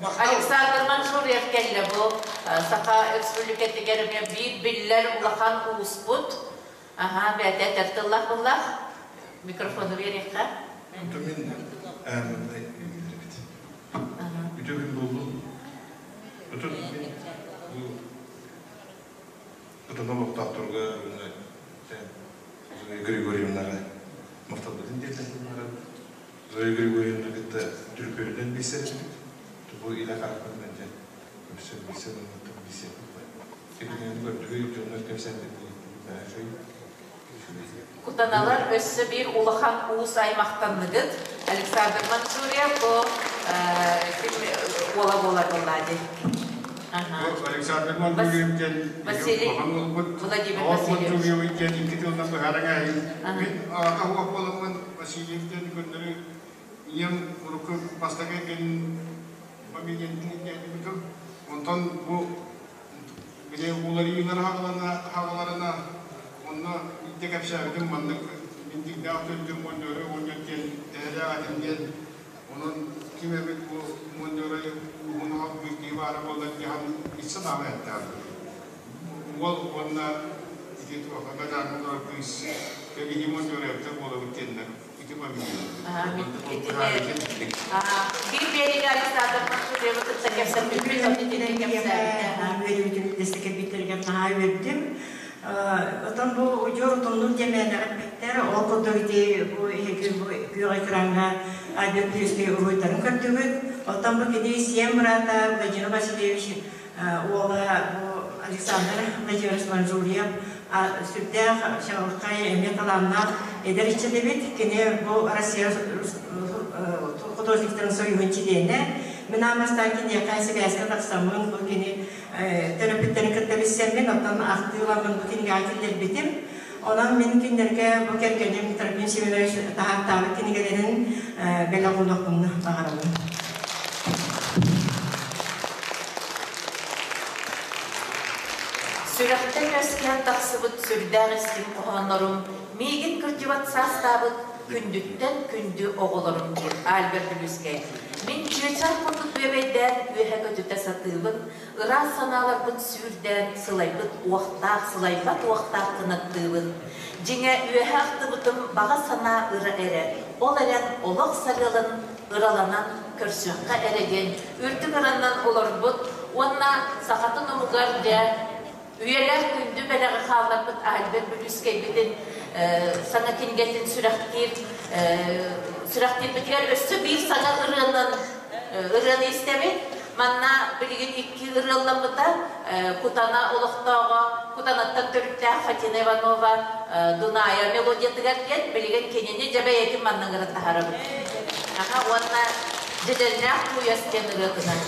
Александр Манчжурьев кэллэ бу Саха Республикатыгар эмиэ биир биллэр улахан ууспут. Аха, бэйэтэ этэр тыллаах буллах. Микрофону биэриэххэ. Мин үтүө күн буоллун. Отут мин бу Кутана олохтоохторго Зоя Григорьевнаҕа махталбытын тиэрдэн Зоя Григорьевна кытта түрпүөрүнэн билсэр этибит. Бу илэ харахпытынан дьэ көрсөн билсэн оннуттан билсиэхпит Кэбинэни көрдүгүй дьоннор кэпсээннэрин Кутаналар өссө биир улахан уус аймахтанныгыт. Александр Манчжурия бу Ким уола буолар буоллаа дии. Александр Мондуев диэн Василий Владимир Васильевич. диэн икки тылынан быһааран аһын. Мин аҕата уох буоламмын Васильев диэн көннөрү ийэм урукку бастакы кэлин фамилиятын диэбитим. Онтон бу били уларыйыылар хаҕаларына онно итте кэпсээбитим маннык миндикдээх төрдүм монньору оҕонньор диэн эһэлээх этим диэн. Онон ким эбит бу монньору ууһун быыкыы баара буоллар диэн итсе даҕаны эттээх. Уол уонна ити туоха гадаан олорор кыыс кэбиһи монньору эбитэ буолабыт диэннэр ити фамилия. Биир биэриигэ Александр Маршрутевы кытта кэпсэппиппит, онно итинник кэпсээбитэ. Үөрүүтүн дэстэ кэлбиттэригэр наһаа үөрдүм. Отон бу удьуор утумнур диэн мээнэҕэ эппэттэр. Ол курдук ити бу эһиги бу күөх экраҥҥа Альберт Бүлүүскэй уруһуйдарын көрдүгүт. Оттон бу кини сиэн быраата Владимир Васильевич уола бу Александр Владимирович Манжурьев сүрдээх чаҕылхай, эмиэ талааннаах эдэр ыччат эбит. Кини бу Россия художниктарын союһун чилиэнэ. Мин аан бастаан киниэхэ сибээскэ тахсаммын, бу кини төрөппүттэрин кытта билсэммин, оттон ахтыыламмын бу кинигэҕэ киллэрбитим. Онон мин кинилэргэ бу кэргэним Трофим Семенович таһааттаабыт кинигэлэрин бэлэх уунуохпун баҕарабын. Сүрэхтэн үөскээн тахсыбыт сүрдээх истиҥ хоһооннорум миигин кырдьыбат саастаабыт күндүттэн күндү оҕолорум диир Альберт Бүлүүскэй. Мин чыычаах курдук бүөбэйдээн үөһэ көтүтэ сатыыбын, ыраас санааларбын сүүрдээн сылайбыт уохтаах, сылайбат уохтаах кынаттыыбын. Дьиҥэ, үөһэ ахтыбытым баҕа санаа ыра эрэ, ол эрэн олох сарыалын ыраланан көрсүөххэ эрэ диэн үрдүк ыранан олорбут уонна сахатын омугар дьэ үйэлээх күндү бэлэҕи хаалларбыт Альберт Бүлүүскэйбитин саҥа кинигэтин сүрэхтиир сүрэхтиирбитигэр өссө биир саҥа ырыанан ырыаны истэбит. Манна билигин икки ырыалламмыта Кутана олохтооҕо Кутанаттан төрүттээх Фатина Иванова Дуная мелодиятыгар диэн билигин кинини дьэ бэйэтин манна ыҥыран таһаарабыт. Аха уонна Дьэдьэннээх тууйас диэн ырыатынан.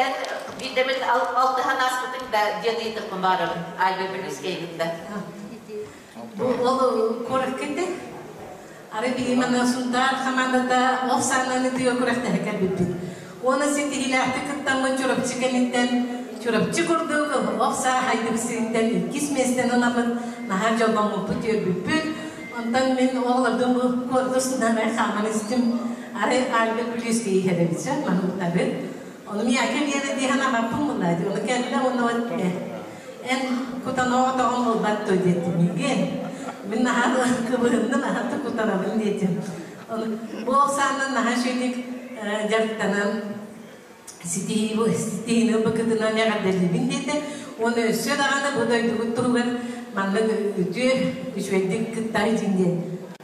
Эн биирдэмит алтыһан ааспытыҥ да диэн ыйытыахпын баарабын Альберт Бүлүүскэйгитта. Бу ол куоракка этэ. Арай биһи манна Сунтаар хамаандата ох саанан ытыыга күрэхтэһэ кэлбиппит. Уонна ситиһиилээхтик кыттаммыт Чурапчы кэнниттэн Чурапчы курдук ох саа хайдыбыт сириттэн иккис миэстэни ыламмыт наһаа дьолломмуппут, үөрбүппүт. Онтон мин оҕолордум бу куорат устунан хааман истим. Арай Альберт Бүлүүскэй иһэр эбит сөп, маны утары. Ону миэхэ биэрэ дии санаабаппын буоллаа дии. Ону кэллэ уонна эн кутан оҕотоҕун буолбат дуо диэтим миигин. Мин наһаа кыбыһынным, наһаа да кутанабын диэтим. Бу ох саанан наһаа үчүгүйдик дьарыктанан ситиһиини ылбыккытынан эҕэрдэлиибин диэтэ. Уонна өссө даҕаны бу дойдубут туһугар маннык үтүө үчүгэйдик кыттар дьиҥ диэн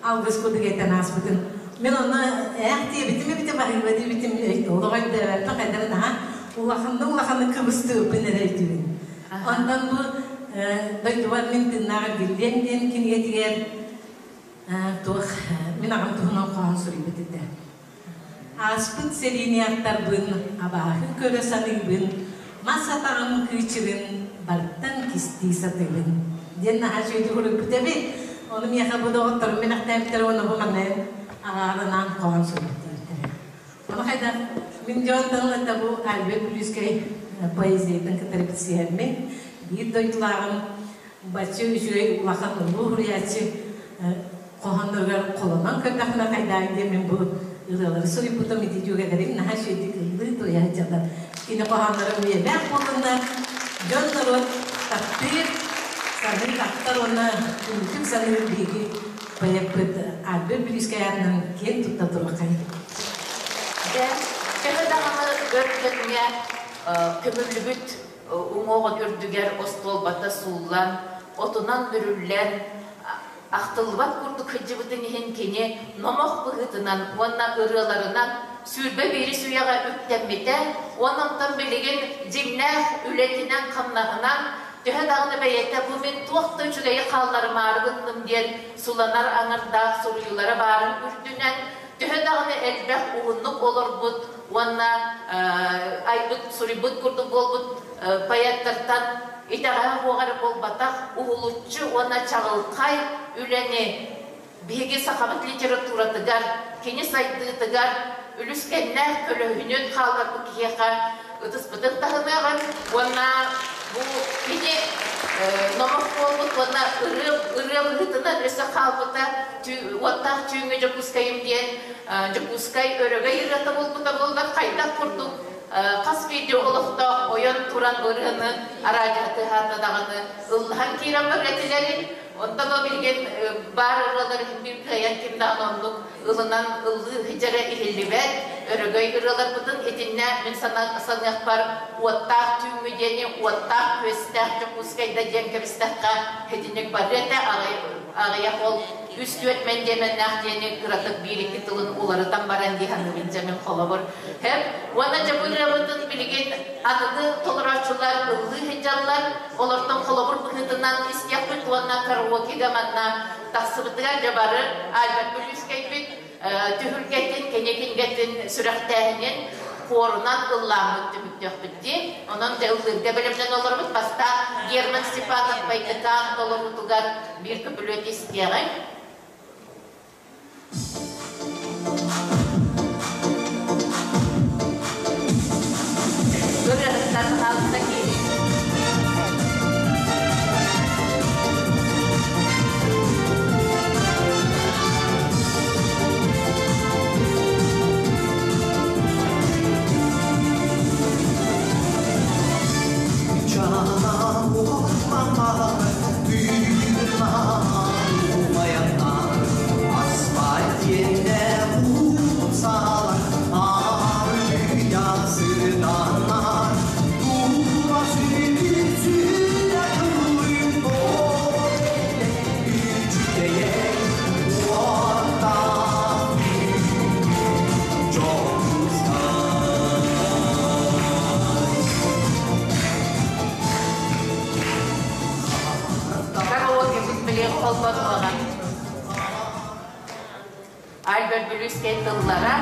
алгыс курдук этэн ааспытын. Мин онно ээх диэбитим эбитэ баһыыба диэбитим олох өйдөөбөппүн хайдах наһаа улаханнык улаханнык кыбыстыыбын эрэ өйдүүбүн. Онтон бу дойдубар мин тыыннаах эргиллиэм диэн кинигэтигэр туох мин аҕам туһунан хоһоон суруйбут этэ. Ааспыт сэриини аттарбын, абааһы көрө саныыбын, мас атаҕым кыычырын бартан кистии сатыыбын диэн наһаа үчүгэйдик суруйбут эбит. Ону миэхэ бу доҕотторум бэлэхтээбиттэрэ уонна бу манна аҕаарынаан хоһоон суруйбут диэбиттэрэ. Ону хайдах мин дьон тыллата бу Альберт Бүлүүскэй поэзиятын кытары билсиһэммин, биир дойдулааҕым бачча үчүгэй улахан улуу суруйааччы хоһоонноругар холонон көрдөхпүнэ хайдааҕый диэн мин бу ырыалары суруйбутум ити дьүөгэлэрим наһаа үчүгэйдик ыллыы туойа сылдьаллар. Кини хоһоонноро үйэлээх буоллуннар, дьон-норуот таптыыр, саныыр, ахтар уонна күндүтүк саныыр биһиги поэппыт Альберт Бүлүүскэй аатынан киэн тутта туруоххайын. Дьэ, төһө даҕаны өр кэмҥэ көмүллүбүт уҥуоҕун үрдүгэр остуолбата сууллан, отунан бүрүллэн, ахтыллыбат курдук сылдьыбытын иһин кини номох быһыытынан уонна ырыаларынан 21-с үйэҕэ үктэммитэ уонна онтон билигин дьиҥнээх үлэтинэн-хамнаһынан төһө даҕаны бэйэтэ бу мин туох да үчүгэйи хаалларымаары гынным диэн суланар аҥардаах суруйуулара баарын үрдүнэн төһө даҕаны элбэх уһуннук олорбут уонна айбыт суруйбут курдук буолбут поэттартан итэҕэһэ суох эрэ буолбатах уһулуччу уонна чаҕылхай үлэни биһиги сахабыт литературатыгар, кини сайдыытыгар үлүскэннээх көлөһүнүн хаалларбыт киһиэхэ ытыспытын таһыныаҕын уонна бу кини номох буолбут уонна ырыа ырыа быһыытынан өссө хаалбыта уоттаах түүҥҥү Дьокуускайым диэн Дьокуускай өрөгөй ырыата буолбута буоллар хайдах курдук хас биирдии олохтоох ойон туран ырыаны араадьыйа даҕаны ыллаһан киирэн барар этилэрин. Онтон ол билигин баар ырыалар биир кыайан ким даҕаны оннук ылынан ыллыы сылдьара иһиллибэт. Өрөгөй ырыаларбытын итиннэ мин саныахпар уоттаах түүҥҥү диэни уоттаах күөстээх Дьокуускайда диэн кэбистэххэ итинник барыа этэ аҕыйах ол үс-түөрт мэндиэмэннээх диэни кыратык биир-икки тылын уларытан баран дии саныыбын дьэ мин холобур һэп уонна дьэ бу ырыабытын билигин аныгы толорооччулар ыллыы сылдьаллар олортон холобур быһыытынан истиэхпит уонна караокега манна тахсыбытыгар дьэ бары Альберт Бүлүүскэйбит түһүлгэтин, кини кинигэтин сүрэхтээһинин хуорунан ыллааммыт түмүктүөхпүт дии. Онон дьэ ыллыырга бэлэмнэн олоробут. Бастаан Герман Степанов Байдыкаан толоруутугар биир көпүлүөт истиэҕиҥ. Ырыаһыттар хаалта киһи. Караоке билиэн холбонуоҕа. Альберт Бүлүүскэй тыллара,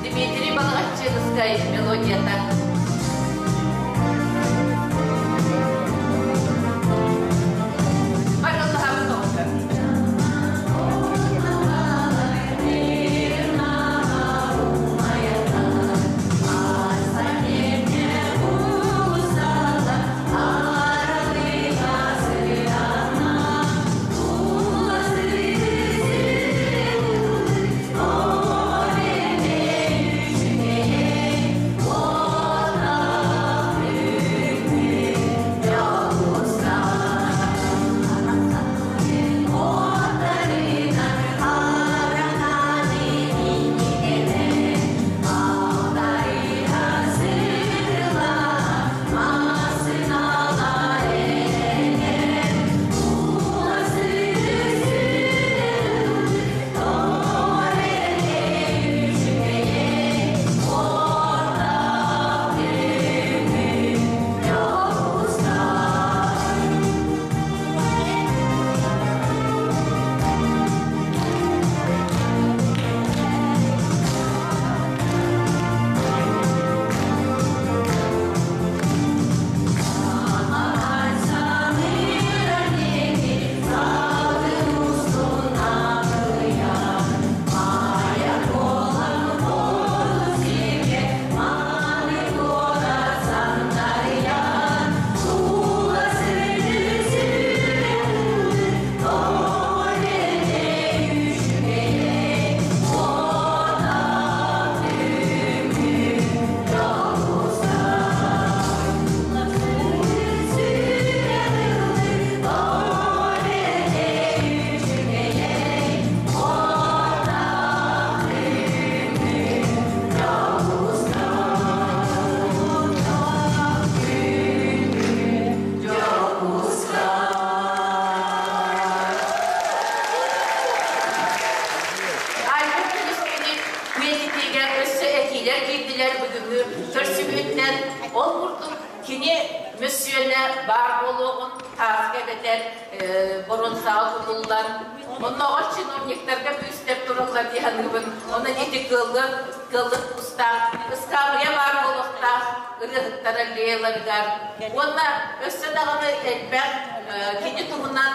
Дмитрий Балаҕаччыыныскай мелодията. биллэр бүгүҥҥү көрсүһүүттэн. Ол курдук кини мөссүөнэ баар буолуоҕун тааска эбэтэр боруонсаҕа кутуллар. Оннооҕор чиновниктарга күүстэр тураллар дии саныыбын. Онон ити кыаллык, кыаллык кустаах, ыскаабыйа баар буолуохтаах ырыаһыттар аллеяларыгар. Уонна өссө даҕаны элбэх кини туһунан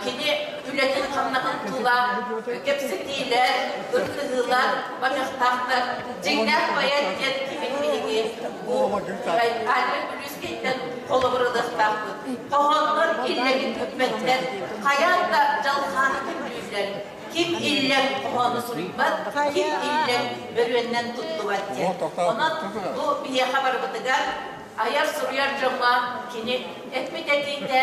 кини үлэтин-хамнаһын тула кэпсэтиилэр, ырытыһыылар барыахтаахтар. Дьиҥнээх поэт диэн кимин биһиги бу Альберт Бүлүүскэйтэн холобур ылыахтаахпыт. Хоһооннор иллэҥин бүппэттэр, хайаан да дьалхааны көрдүүллэр. Ким иллэҥ хоһоону суруйбат, ким иллэҥ бөрүөннэн туттубат диэн. Онон бу биһиэхэ барыбытыгар айар-суруйар дьоҥҥо кини эппит этиитэ,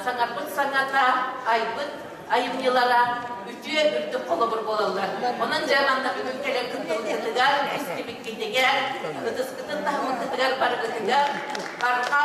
саҥарбыт саҥата, айбыт айымньылара үтүө үрдүк холобур буолаллар. Онон дьэ манна бүгүн кэлэн кыттыбыккытыгар, истибиккитигэр, ытыскытын таһыммыккытыгар барыгытыгар барҕа.